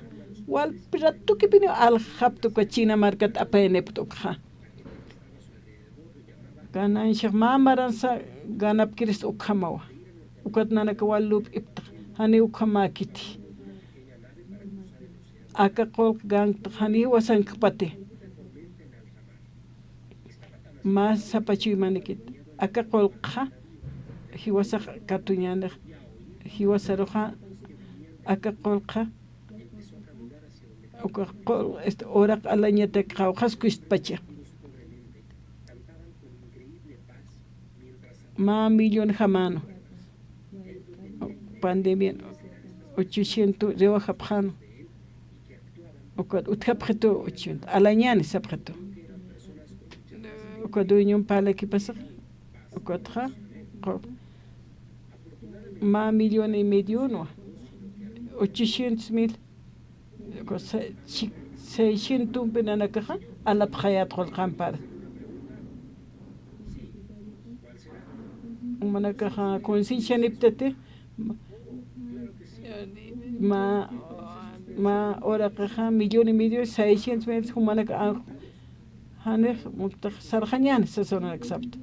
wal ratukipiniw aljapta uka china markat apayanipta ukxa. Gananciax mä maransa ganapkiris ukhamawa. Ukat nanaka wal lup'ipta, janiw ukhamäkiti. Aka qullq ganktax janiw jiwasankpati. Mä sapa chuymanikit. Aka qullqxa jiwasax katuñänix, jiwasaruxa aka qullqxa, uka qullq, este, uraq alañatak qawqhas kustpacha. Mä millón jamänu. Pandemian ochocientos riwajapxänu. Ukat utjapxitu ochocientos, alañäni sapxitu. Uka dueñon parlakipasax, ukatxa, qu-, mä millón y medion, ochocientos mil, uka se-, chi-, seiscientos tumpi nanakaxa alapxayät qullqampar. Jumanakaxa conciencianiptati, mä, mä uraqixa millón y medio, seiscientos mil, jumanak, a, janix, muktax sarxañäni, sasa unanak sapta.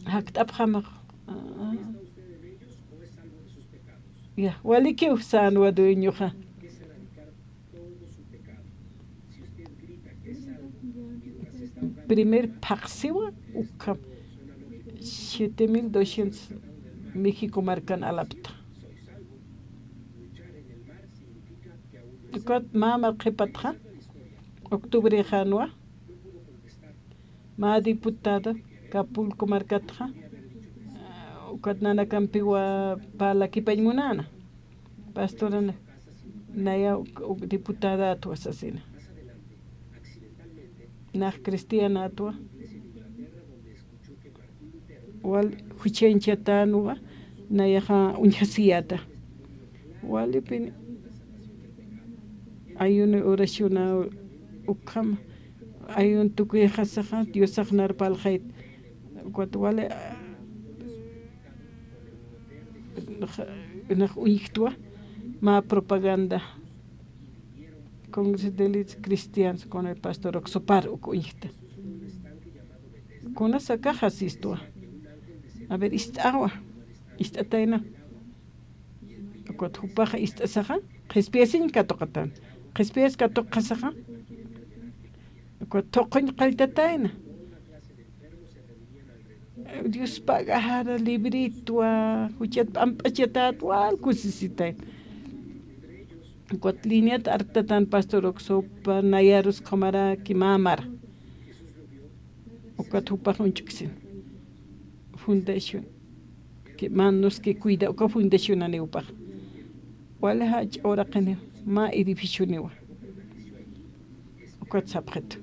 Jakt'apxamax, a, ya, walikiw sänwa dueñoxa. Primer phaxsiwa ukham, siete mil doscientos México markan alapta. Ukat mä marqhipatxa, octubrexänwa, mä diputada Acapulco markatxa, ukat nanakampiwa parlakipañ munäna. Pastorana, naya uk, uk diputadätwa sasina. Nax cristianätwa. Wal juchañchatänwa, nayaxa uñjasiyäta. Walipin ayuno oraciona ukham, ayuno tukuyxasaxa, Diosax narpalxayt. Ukat wali, nax uñjtwa, mä propaganda. Congreso de Líderes Cristianos con el pastor Oxopar uk uñjta. Kunas akaxa sistwa. A ver, ist'awa. Ist'atayna. Ukat jupaxa ist'asaxa, qhispiyasiñ katuqatan. Qhispiyas katuqasaxa, ukat thuquñ qalltatayna. Dios pagajara libritwa, juchat p'amp'achatat wal kusisitay. Ukat lineat artatan pastor Oxopar, nayarus ukhamaraki mä mara. Ukat jupax uñch'uksin. Fundación. Que manos que cuida, uka fundacionaniw jupax. Wali jach'a uraqiniw, mä edificioniwa. Ukat sapxitu.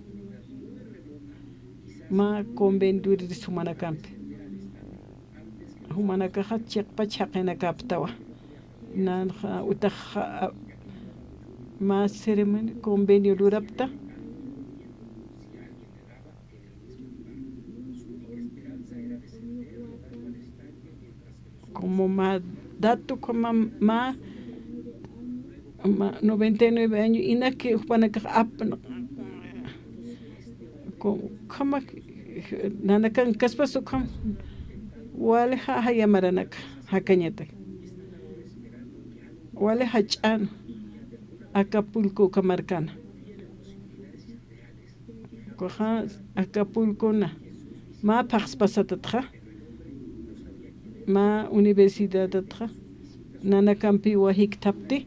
Mä convenio duriris jumanakampi. Jumanakaxa chiqpach jaqinakäptawa. Nanxa utaxa, a, mä ceremonia convenio lurapta. Como mä dato, como mä, mä noventa y nueve años, inaki jupanakax ap-, como nanakan kaspas ukham, wali ja-, jaya maranaka, jakañatak. Wali jach'an, Acapulco uka markana. Ukaxa Acapulcona, mä phaxspasatatxa, mä universidadatxa, nanakampiwa jikthapti,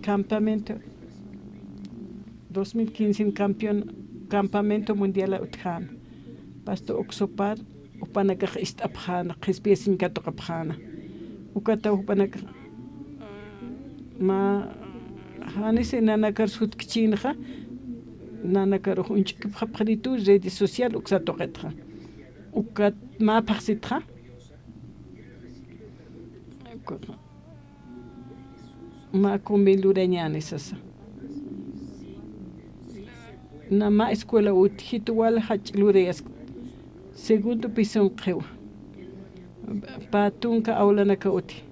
campamento, dos mil quince campeón, campamento mundial utjäna. Pasto Oxopar, jupanakax ist'apxäna, qhispiyasiñ katuqapxäna. Ukataw jupanakax mä, janisi nanakarus jutkchïnxa, nanakarux uñch'ukipxapxanitu redes social uksa tuqitxa. Ukat mä phaxsitxa. Mä kumi lurañäni sasa. Na mä escuela utjitu wal jach'a lurayas segundo piso unqhiwa. Pä tunka awlanaka uti.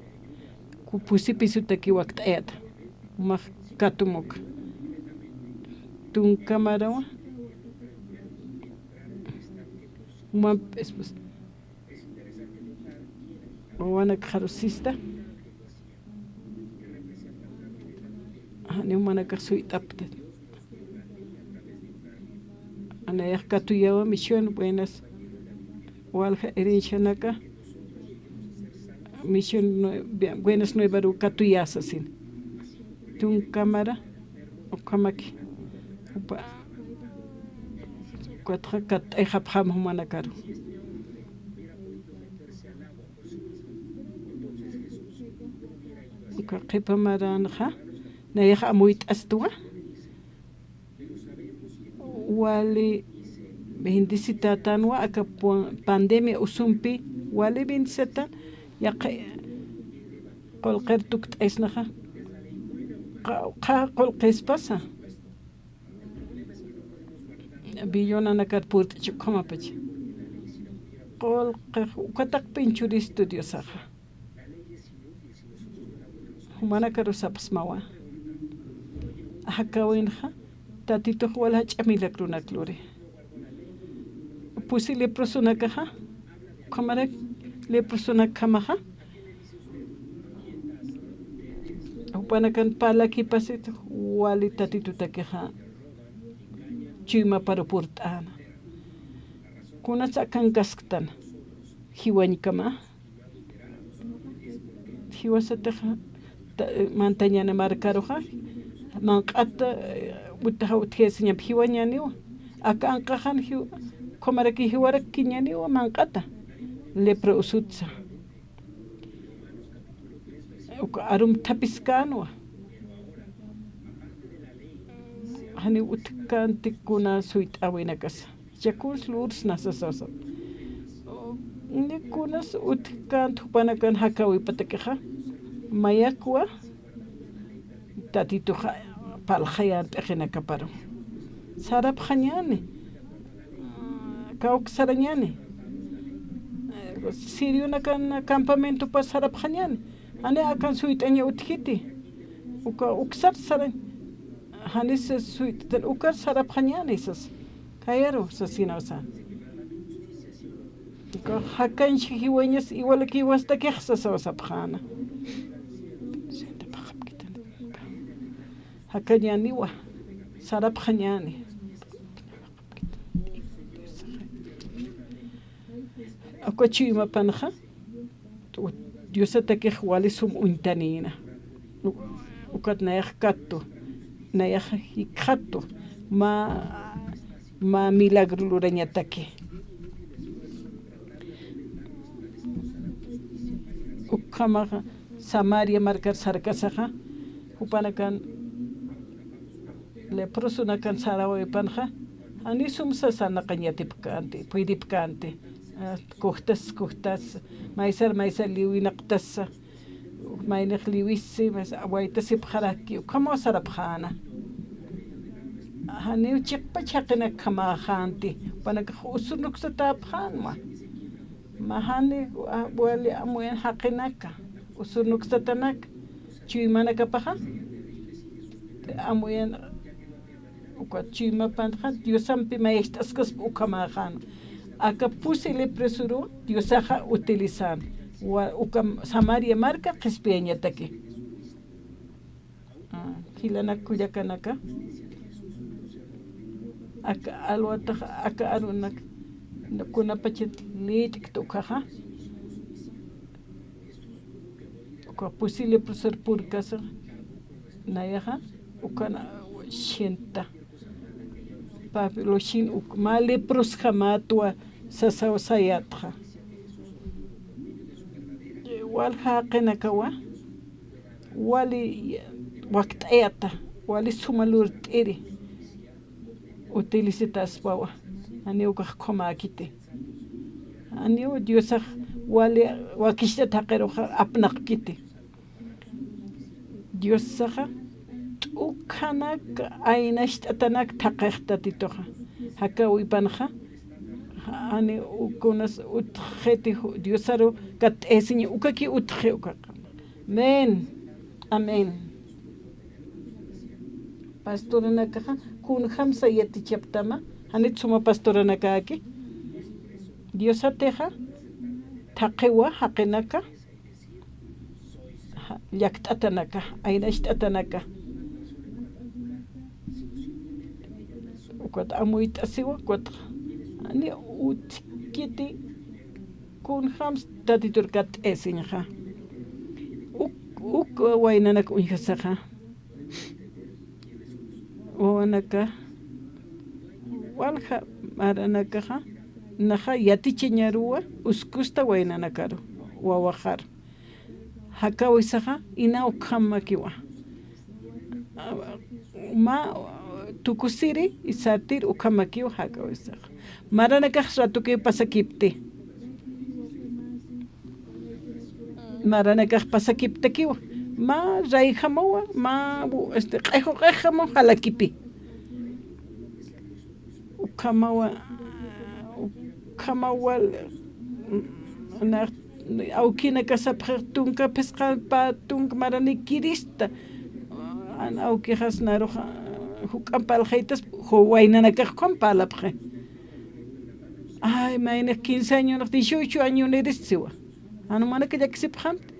Ku-, pusi pisutaki wakt'ayata. Umax katumuka. Tunka marawa. Umam, es-, wawanakxaru sista. Janiw manakax suyt'apta. Anayax katuyawa misión buenas. Walja herencianaka. Misión Nue-, Buenas Nuevaru katuyasa sin. Tunka mara, ukhamaki. Upa, ukatxa katt'ayxapxam jumanakaru. Uka qhipa maranxa, nayax amuyt'astuwa. Wali bendicitätanwa aka pu-, pandemia usumpi, wali bendicitätan, yaqha qullqir tukt'aysnaxa. Qa-, qha qullqispasa. Billonanakar purt'chi ukhamapacha. Qullqix ukataqpin churistwa Diosaxa. Jumanakaru sapxsmawa. Jakawinxa, Tatitux wal jach'a milagrunak luri. Pusi leprosonakaxa, ukhamarak leprosonakjamaxa, jupanakan parlakipasit wali Tatitutakixa chuymaparu purt'äna. Kunats akankasktan, jiwañkama. Jiwasatix ta-, mantañäni markaruxa, manq'at, eh, utaxa utjayasiñap jiwañäniwa. Aka anqaxan jiw-, ukhamaraki jiwarakkiñäniwa manq'ata. Lepra usutsa. Uka arum thapiskänwa. Janiw utjkänti kuna suyt'äwinakasa. Jichhax kuns lursna sasasa. Ni kunas utjkänti jupanakan jakäwipatakixa. Mayakwa Tatituxa parlxayän p'iqinakaparu. Sarapxañäni. Kawk sarañäni. Sirionakan campamentopas sarapxañäni. Jani akan suyt'aña utjkiti. Uka uksar sarañ. Janis suyt'tan ukar sarapxañäni sas. Khayaru sasinawsa. Uka jakanchi jiwañas igual jiwastakix sasaw sapxäna. Jakañäniwa, sarapxañäni. Uka chuymapanxa, Diosatakix wali sum uñtanïna. Ukat nayax kattu, nayax jikxattu, mä, mä milagro lurañataki. Ukhamaxa Samaria markar sarkasaxa, jupanakan leprosonakan sarawipanxa, jani sum sasanaqañ yatipkänti, puydipkänti, ah, kujtas, kujtas, maysar, maysar liwinaqtasa, maynix liwisi, mas waytasipxaraki, ukhamaw sarapxäna. Janiw chiqpach jaqinakjamäxänti, jupanakax usurnuksatapxänwa. Mä jani, a, wali amuyan jaqinaka, usurnuksatanak, chuymanakapaxa, amuyan, uka chuymapanxa, Diosampi mayacht'askaspa ukhamäxan. Aka pusi leprosaru Diosaxa utilizan. Wa, uka Samaria marka qhispiyañataki. Ah, jilanak kullakanaka. Aka alwatax, aka arunak, kunapachat lït'kta ukhaxa. Uka pusi leprosaru purkasa, nayaxa, ukan, ah, sienta. Pablo sin uk, mä leprosjamätwa sasaw sayätxa. Walja jaqinakawa, wali wakt'ayata, wali suma lurt'iri utilisitaspawa, janiw ukax ukhamäkiti. Janiw Diosax wali wakicht'at jaqiruxa apnaqkiti. Diosaxa t'ukhanak aynacht'atanak thaqix Tatituxa. Jakäwipanxa, jani kunas utjxiti ju-, Diosaru katt'ayasiñ ukaki utji ukaxa. Amén. Amén. Pastoranakaxa kunjamsa yatichaptama, janit suma pastoranakaki. Diosatixa thaqiwa jaqinaka, ja, llakt'atanaka, aynacht'atanaka. Ukat amuyt'asiwa, ukat jani utjkiti kunjams Tatitur katt'ayasiñxa. Uk, uk waynanak uñjasaxa. Wawanaka, walja maranakaxa, naxa yatichañaruwa, uskusta waynanakaru, wawaxaru. Jakäwisaxa, ina ukhamakiwa. Mä tukusiri, sartir ukhamakiwa jakäwisaxa. Maranakax ratukiw pasakipti. Maranakax pasakiptakiwa. Mä rayjamawa, mä, este, q'ayju q'ayjamaw jalakipi. Ukhamawa, ukhamawa, na, awkinaka sapxix tunka phisqa pä tunka maranikirista. An awkixas narux, juk'amp parlxaytas, ju waynanakax ukham parlapxi. Ay, mayni quince añonix, dieciocho añonirist siwa. Jan jumanaka llaksipxamti.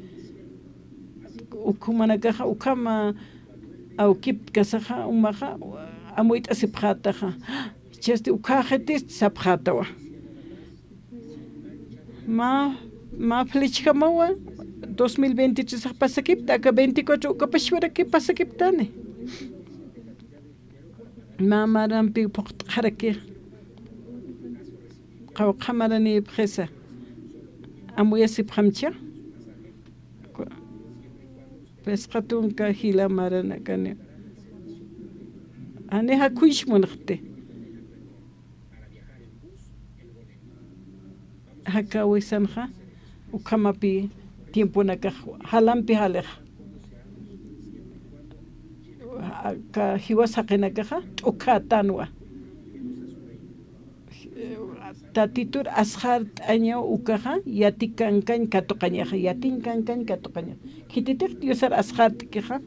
Uk jumanakaxa ukhama awkipkasaxa, jumaxa amuyt'asipxätaxa. Jichhasti ukhaxitist sapxätawa. Mä, mä flechjamawa, dos mil veintitrés pasakipta, aka veinticuatro ukapachwaraki pasakiptani. Mä marampi phuqt'xaraki. Qawqha maranïpxisa. Amuyasipxamcha. Phisqa tunka jila maranakani. Jani jakhuysmunxti. Jakäwisanxa, ukhamapi tiemponakax jalampi jalix. Aka jiwas jaqinakaxa, t'ukhatanwa. Tatitur asxart'añaw ukaxa, yati kankañ katuqañaxa, yatin kankañ katuqañaxa. Khititix Diosar asxart'kixa,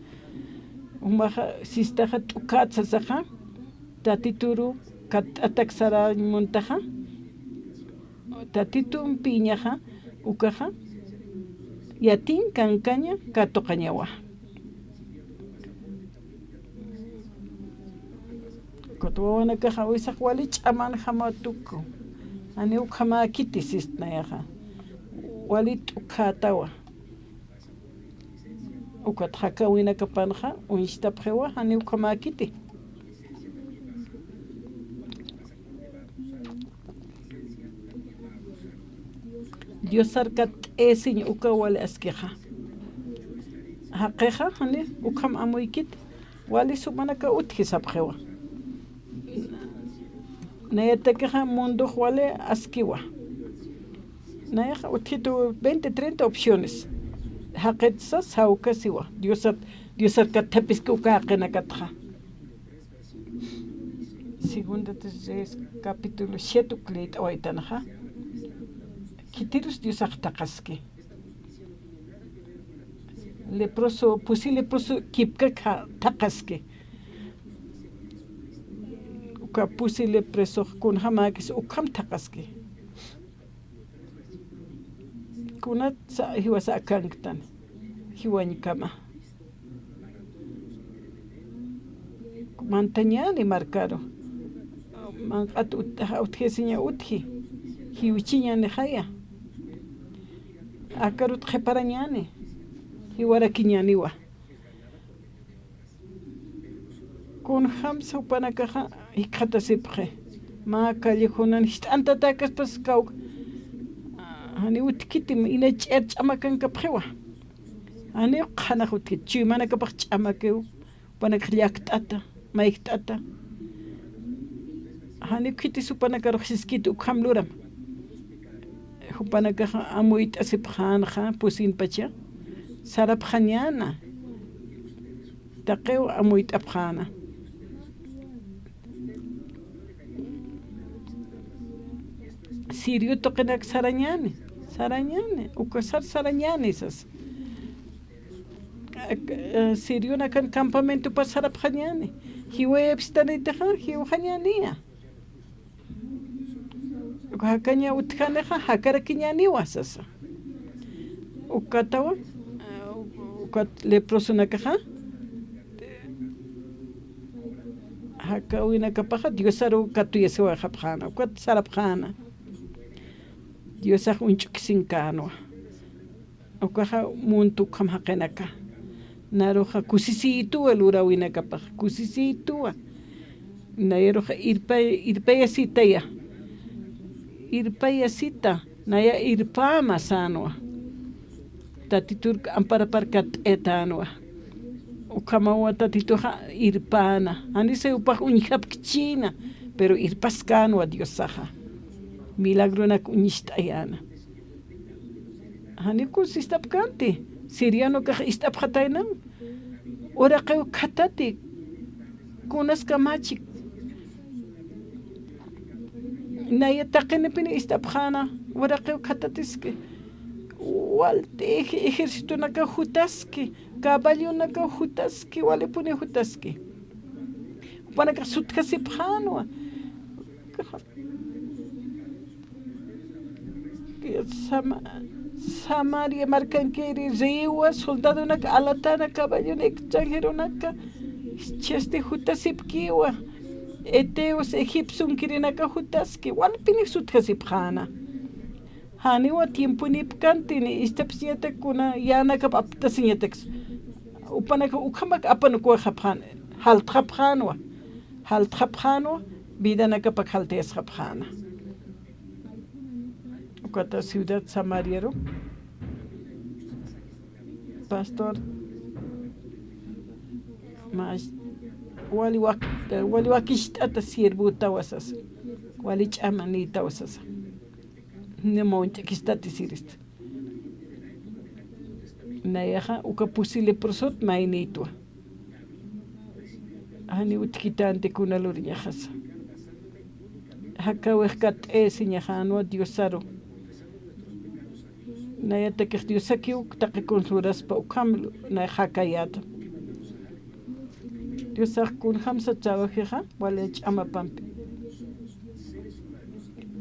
jumaxa, sistaxa, t'ukhat sasaxa, Tatituru katt'atak sarañ muntaxa, Tatitumpiñaxa, ukaxa, yatin kankaña katuqañawa. Ukat wawanakaxa, awisax wali ch'amanjama tuku. Jani ukhamäkiti sist nayaxa. Wali t'ukhatätawa. Ukat jakäwinakapanxa, uñstapxiwa, jani ukhamäkiti. Diosar katt'ayasiñ uka wali askixa. Jaqixa, jani, ukham amuykiti. Wali sumanaka utji sapxiwa. Nayatakixa mundox wali askiwa. Nayaxa utjitu veinte, treinta opciones. Jaqitsa sawkasiwa. Diosat, Diosat kathapiski uka jaqinakatxa. Segunda de Reyes, capítulo siete, uklït'awaytanxa. Khitirus Diosax thaqhaski. Leproso, pusi leproso kipkak thaqhaski. Uka pusi leprosox kunjamäkis ukham thaqhaski. Kunatsa jiwasa akanktan, jiwañkama. Mantañäni markaru. Manq'at ut-, utjasiña utji. Jiwchiñänixaya. Akarut qhiparañäni. Jiwarakiñäniwa. Kunjamsa jupanakaxa jikxatasipxi. Mä callejonan jist'antatäkaspas kawk. Janiw utjkiti, ina ch'ir ch'amakankapxiwa. Janiw qhanax utjkiti, chuymanakapax ch'amakiw. Jupanakax llakt'ata, mayjt'ata. Janiw khitis jupanakarux siskiti ukham luram. Jupanakax amuyt'asipxänxa pusinpacha. Sarapxañäna. Taqiw amuyt'apxäna. Sirio tuqinak sarañäni, sarañäni, uka sar sarañäni sas. Ak-, eh, sirionakan campamentopa sarapxañäni. Jiwayapstanitixa, jiwxañäniya. Uka jakaña utjanixa, jakarakiñäniwa sasa. Ukatawa, ukat leprosonakaxa, jakawinakapaxa Diosaru katuyasiwayxapxäna, ukat sarapxäna. Diosax uñch'ukisinkänwa. Ukaxa muntu ukham jaqinaka. Naruxa kusisiytuwa luräwinakapax, kusisiytuwa. Nayaruxa irpay-, irpayasitaya. Irpayasita, naya irpäma sänwa. Tatitur amparaparkatt'aytänwa. Ukhamawa Tatituxa irpäna. Janisay jupax uñjapkchïna, pero irpaskänwa Diosaxa. Milagronak uñist'ayäna. Janiw kun sist'apkänti, siriano kax ist'apxataynam, uraqiw khatati, kunaskamachi. Naya taqinipini ist'apxäna, uraqiw khatatiski. Walti ej-, ejércitonakaw jutaski, caballonakaw jutaski, walipuni jutaski. Jupanakax sutjasipxänwa. Sama-, Samaria markankiri rïwa, soldadonak alatäna, caballon extranjeronaka, chasti jutasipkiwa, heteos, egipcionkirinaka jutaski, walpini sutjasipxäna. Janiwa tiemponipkanti, ni istapsiñatak kuna, yänakap aptasiñatak. Jupanaka ukhamak apanukuwayxapxän, jaltxapxänwa, jaltxapxänwa, vidanakapak jaltayasxapxäna. Ukata ciudad Samariaru, pastor, mas, wali wak-, wali wakicht'ata siervutawa sasa, wali ch'amanïtawa sasa. Nima uñch'akistati sirista. Nayaxa uka pusi leprosot maynïtwa. Janiw utjkitänti kuna luriñaxasa. Jakawix katt'ayasiñaxänwa Diosaru. Nayatakix Diosakiw taqi kun luraspa ukham lu-, nay jakayäta. Diosax kunjamsa trabajixa, wali ch'amapampi.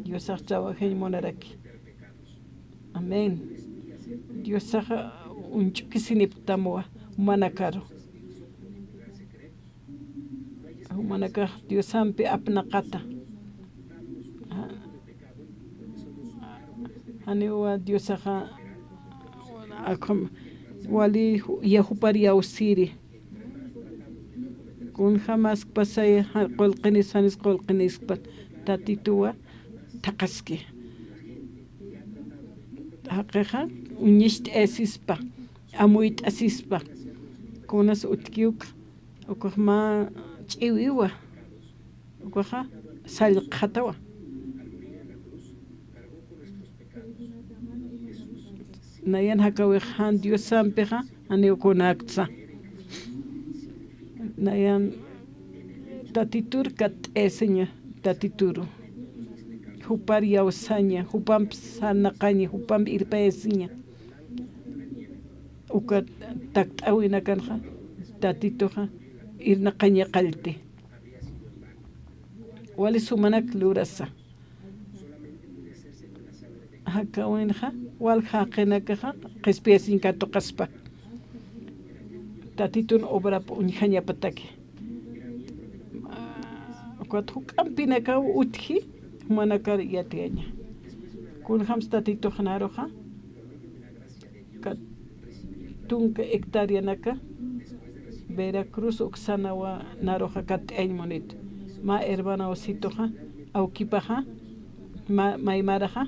Diosax trabajiñ munaraki. Amén. Diosaxa uñch'ukisiniptamwa jumanakaru. Jumanakax Diosampi apnaqata. Janiwa Diosaxa akham wali yajupar yawsiri. Kunjamaskpasay, ja-, qullqinis, janis qullqinispa, Tatituwa thaqhaski. Jaqixa uñist'ayasispa, amuyt'asispa. Kunas utjki uk, ukax mä ch'iwiwa, ukaxa sallqxatawa. Nayan jakawix jan Diosampixa, janiw kunaktsa. Nayan Tatitur katt'ayasiña, Tatituru. Jupar iyawsaña, jupamp sarnaqaña, jupamp irpayasiña. Uka takt'äwinakanxa Tatituxa irnaqaña qallti. Wali sumanak lurasa. Jakäwinxa, walja jaqinakaxa qhispiyasiñ katuqaspa, Tatitun obrap uñjañapataki. Ukat juk'ampinakaw utji, jumanakar yatiyaña. Kunjams Tatitux naruxa, kat tunka hectáreanaka Veracruz uksanawa naruxa katt'ayañ munit. Mä hermana Ositoxa, awkipaxa, mä, maymaraxa,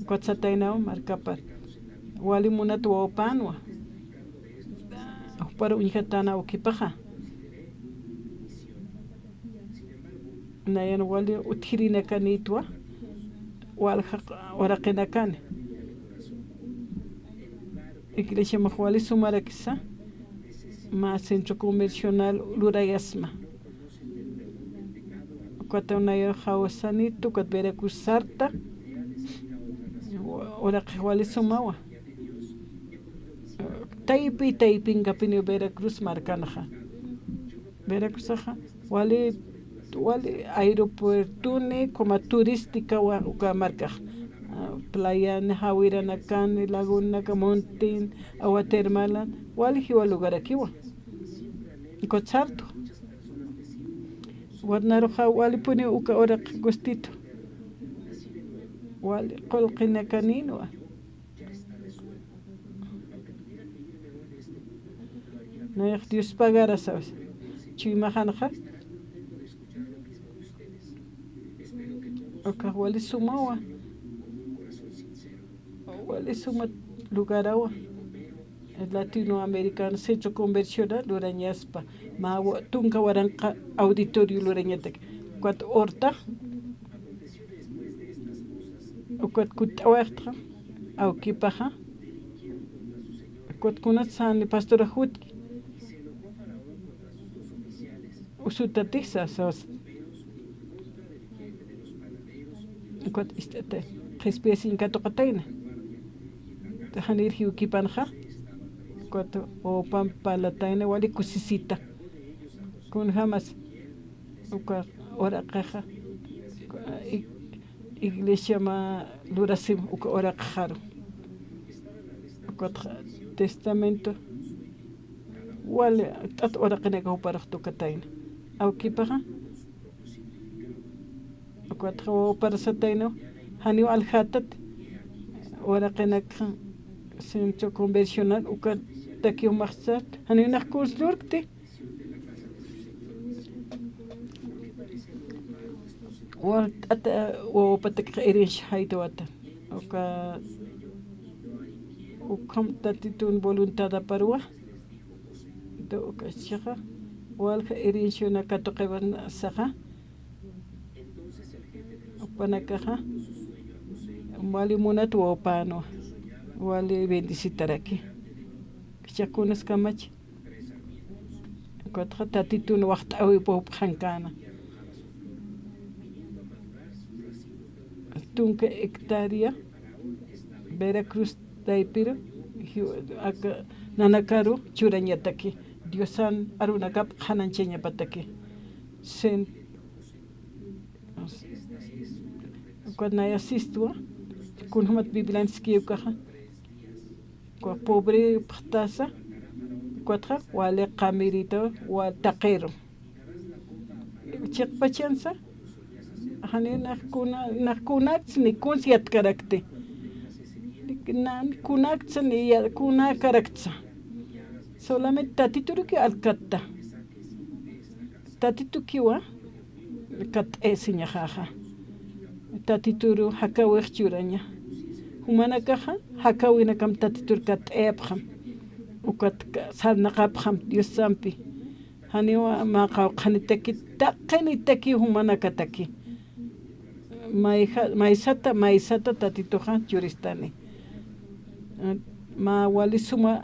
ukat sataynaw markapar. Wali munat wawapänwa. Jupar uñjatäna awkipaxa. Nayan wali utjirinakanïtwa, walja uraqinakani. Iglesiamax wali sumarakisa, mä centro convencional lurayasma. Ukataw nayan jawsanït, ukat Veracruz sarta, uraqix wali sumawa. Taypi, taypinkapiniw Veracruz markanxa. Veracruzaxa wali, wali aeropuertoni, como turísticawa uka markax. Ah, playani, jawiranakani, lagunaka, montin, agua termalan, wali jiwa lugarakiwa. Ukat sartu. Ukat naruxa walipuni uka uraq gustitu. Wali qullqinakanïnwa. Nayax Dios pagara, ¿sabes? Chuymaxanxa. Ukax wali sumawa. Wali suma lugarawa. Latinoamericano Centro Conversional lurañaspa. Mä wa-, tunka waranqa auditorio lurañatak. Ukat urta. Ukat kutt'awayxtxa, awkipaxa. Ukat kunat sani pastorax jutki. Usutatix sasas. Ukat ist'ata, qhispiyasiñ katuqatayna. Janir jiwkipanxa. Ukat wawpamp parlatayna, wali kusisita. Kunjamas. Uka uraqixa, ig-, iglesia mä lurasim uka uraqixaru. Ukatxa testamento wali t'at uraqinaka juparux tukatayna. Awkipaxa, ukatxa wawpar satayna, janiw aljätat uraqinakxa centro conversional ukataki jumax sat, janiw nax kuns lurkti. Walt'ata wawapatakxa herencia jaytawata. Uka, ukham Tatitun voluntadaparwa. Uka chixa, walja herenciana katuqiwan saxa. Jupanakaxa, wali munat wawpänwa, wali bendecitaraki. Jichhax kunas kamachi. Ukatxa Tatitun waxt'äwipxankana. Tunka hectárea Veracruz taypiru, jiw-, aka nanakaru churañataki, Diosan arunakap qhanañchañapataki. Sen-, Ukat naya sistwa, kunjamat Biblian siskiw ukaxa. Uka pobre pxtasa, ukatxa wali qamirita, wali taqiru. Chiqpachansa, jani nax kuna-, nax kunakts ni kuns yatkarakti. Nan kunakts ni ya-, kunakaraktsa. Solamente Tatituruki alkatta. Tatitukiwa, katt'ayasiñaxaxa. Tatituru jakäwix churaña. Jumanakaxa, jakäwinakam Tatitur katt'ayapxam. Ukat ka-, sarnaqapxam Diosampi. Janiwa mä qawqhanitaki, taqinitaki jumanakataki. Mayja-, maysata, maysata Tatituxa churistani. Mä wali suma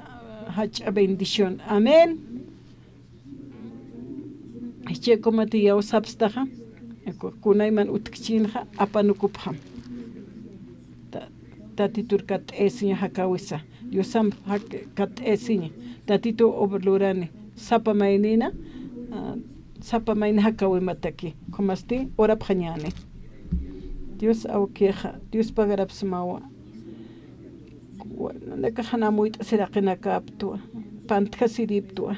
jach'a bendición. Amén. Jichhakumati iyawsapstaxa. Kunayman utjchinxa apanukupxam. Ta-, Tatitur katt'ayasiña jakawisa. Diosamp jak-, katt'ayasiña. Tatitu obra lurani. Sapa maynina, ah, sapa mayni jakawimataki. Ukhamasti orapxañäni. Dios awkixa, Dios pagarapxsmawa. Wa-, nanakax jan amuyt'asiraqinakaptwa, pantjasiriptwa.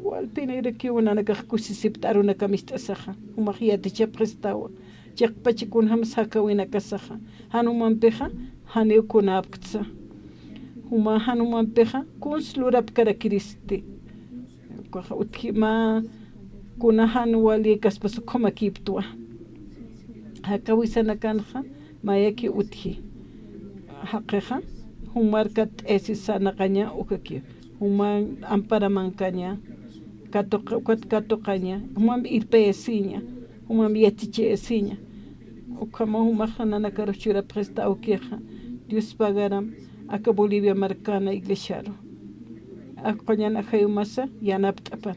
Walpinirakiw nanakax kusisipta arunakam ist'asaxa, jumax yatichapxistawa, chiqpach kunjams jakawinakasaxa, jan jumampixa janiw kunapktsa, juma jan jumampixa kuns lurapkarakiristi. Ukax utji mä kuna jan walïkaspas ukhamakiptwa. Jakawisanakanxa mayaki utji. Jaqixa jumar katt'ayasisa naqaña ukaki. Juman amparamankaña. Katuq-, ukat katuqaña. Jumam irpayasiña. Jumam yatichayasiña. Ukhama jumax nanakarux churapxista awkixa. Dios pagaram aka Bolivia markana iglesiaru. Aquqañan ajayumasa yanapt'apan.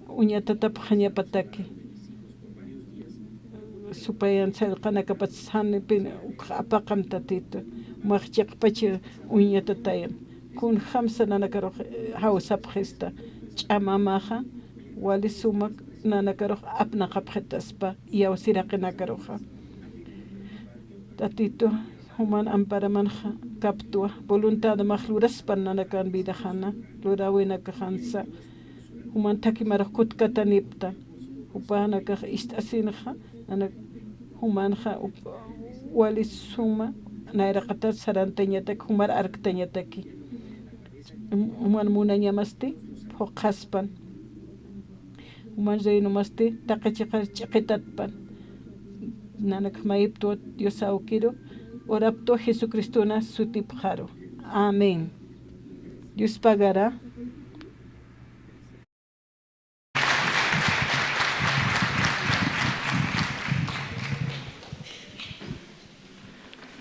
Uñatatapxañapataki. Supayan sallqanakapat sanipin ukx apaqam Tatitu. Jumax chiqpach uñatatayam. Kunjamsa nanakarux, eh, jawsapxista. Ch'amamaxa wali sumak nanakarux apnaqapxitaspa iyawsiraqinakaruxa. Tatitu, juman amparamanxa kaptwa, voluntadmax luraspan nanakan vidaxana, luräwinakaxansa, juman thakhimarux kutkatanipta, jupanakax ist'asinxa, nanak jumanxa up-, wali suma, nayraqatat sarantañataki, jumar arktañataki. Juman munañamasti, phuqhaspan. Juman reinumasti taqi chiqar ch'iqitatpan. Nanakx mayiptwa Dios awkiru, uraptwa Jesucristona sutipxaru. Amén. Dios pagara.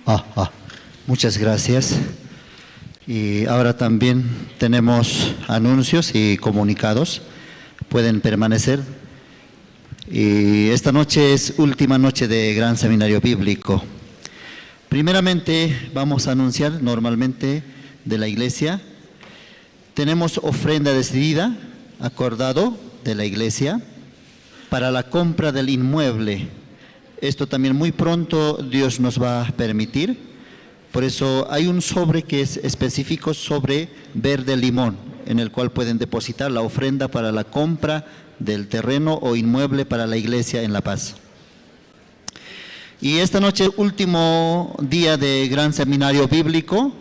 Ah, ah. Muchas gracias. Y ahora también tenemos anuncios y comunicados. Pueden permanecer. Y esta noche es última noche de Gran Seminario Bíblico. Primeramente vamos a anunciar normalmente de la iglesia. Tenemos ofrenda decidida, acordado de la iglesia, para la compra del inmueble. Esto también muy pronto Dios nos va a permitir. Por eso hay un sobre que es específico sobre Verde Limón, en el cual pueden depositar la ofrenda para la compra del terreno o inmueble para la iglesia en La Paz. Y esta noche, último día de Gran Seminario Bíblico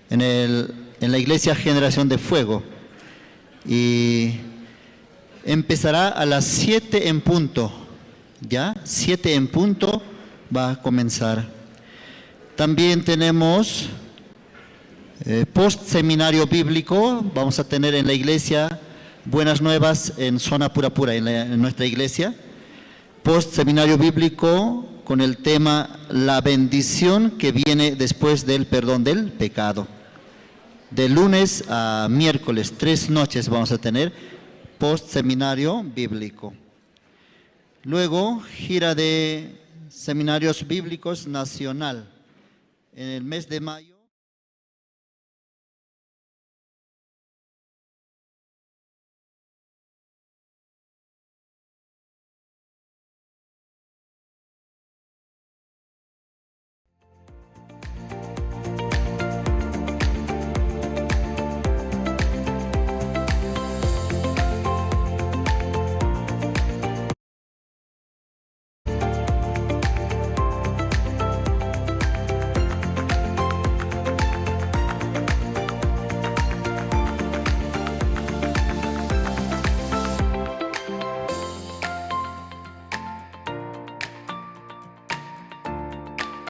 en el, en la iglesia Generación de Fuego. Y empezará a las siete en punto, ¿ya? Siete en punto va a comenzar. También tenemos, eh, post seminario bíblico, vamos a tener en la iglesia Buenas Nuevas en zona Purapura, en la, en nuestra iglesia. Post seminario bíblico con el tema La bendición que viene después del perdón del pecado. De lunes a miércoles, tres noches vamos a tener post seminario bíblico. Luego, gira de seminarios bíblicos nacional. En el mes de mayo.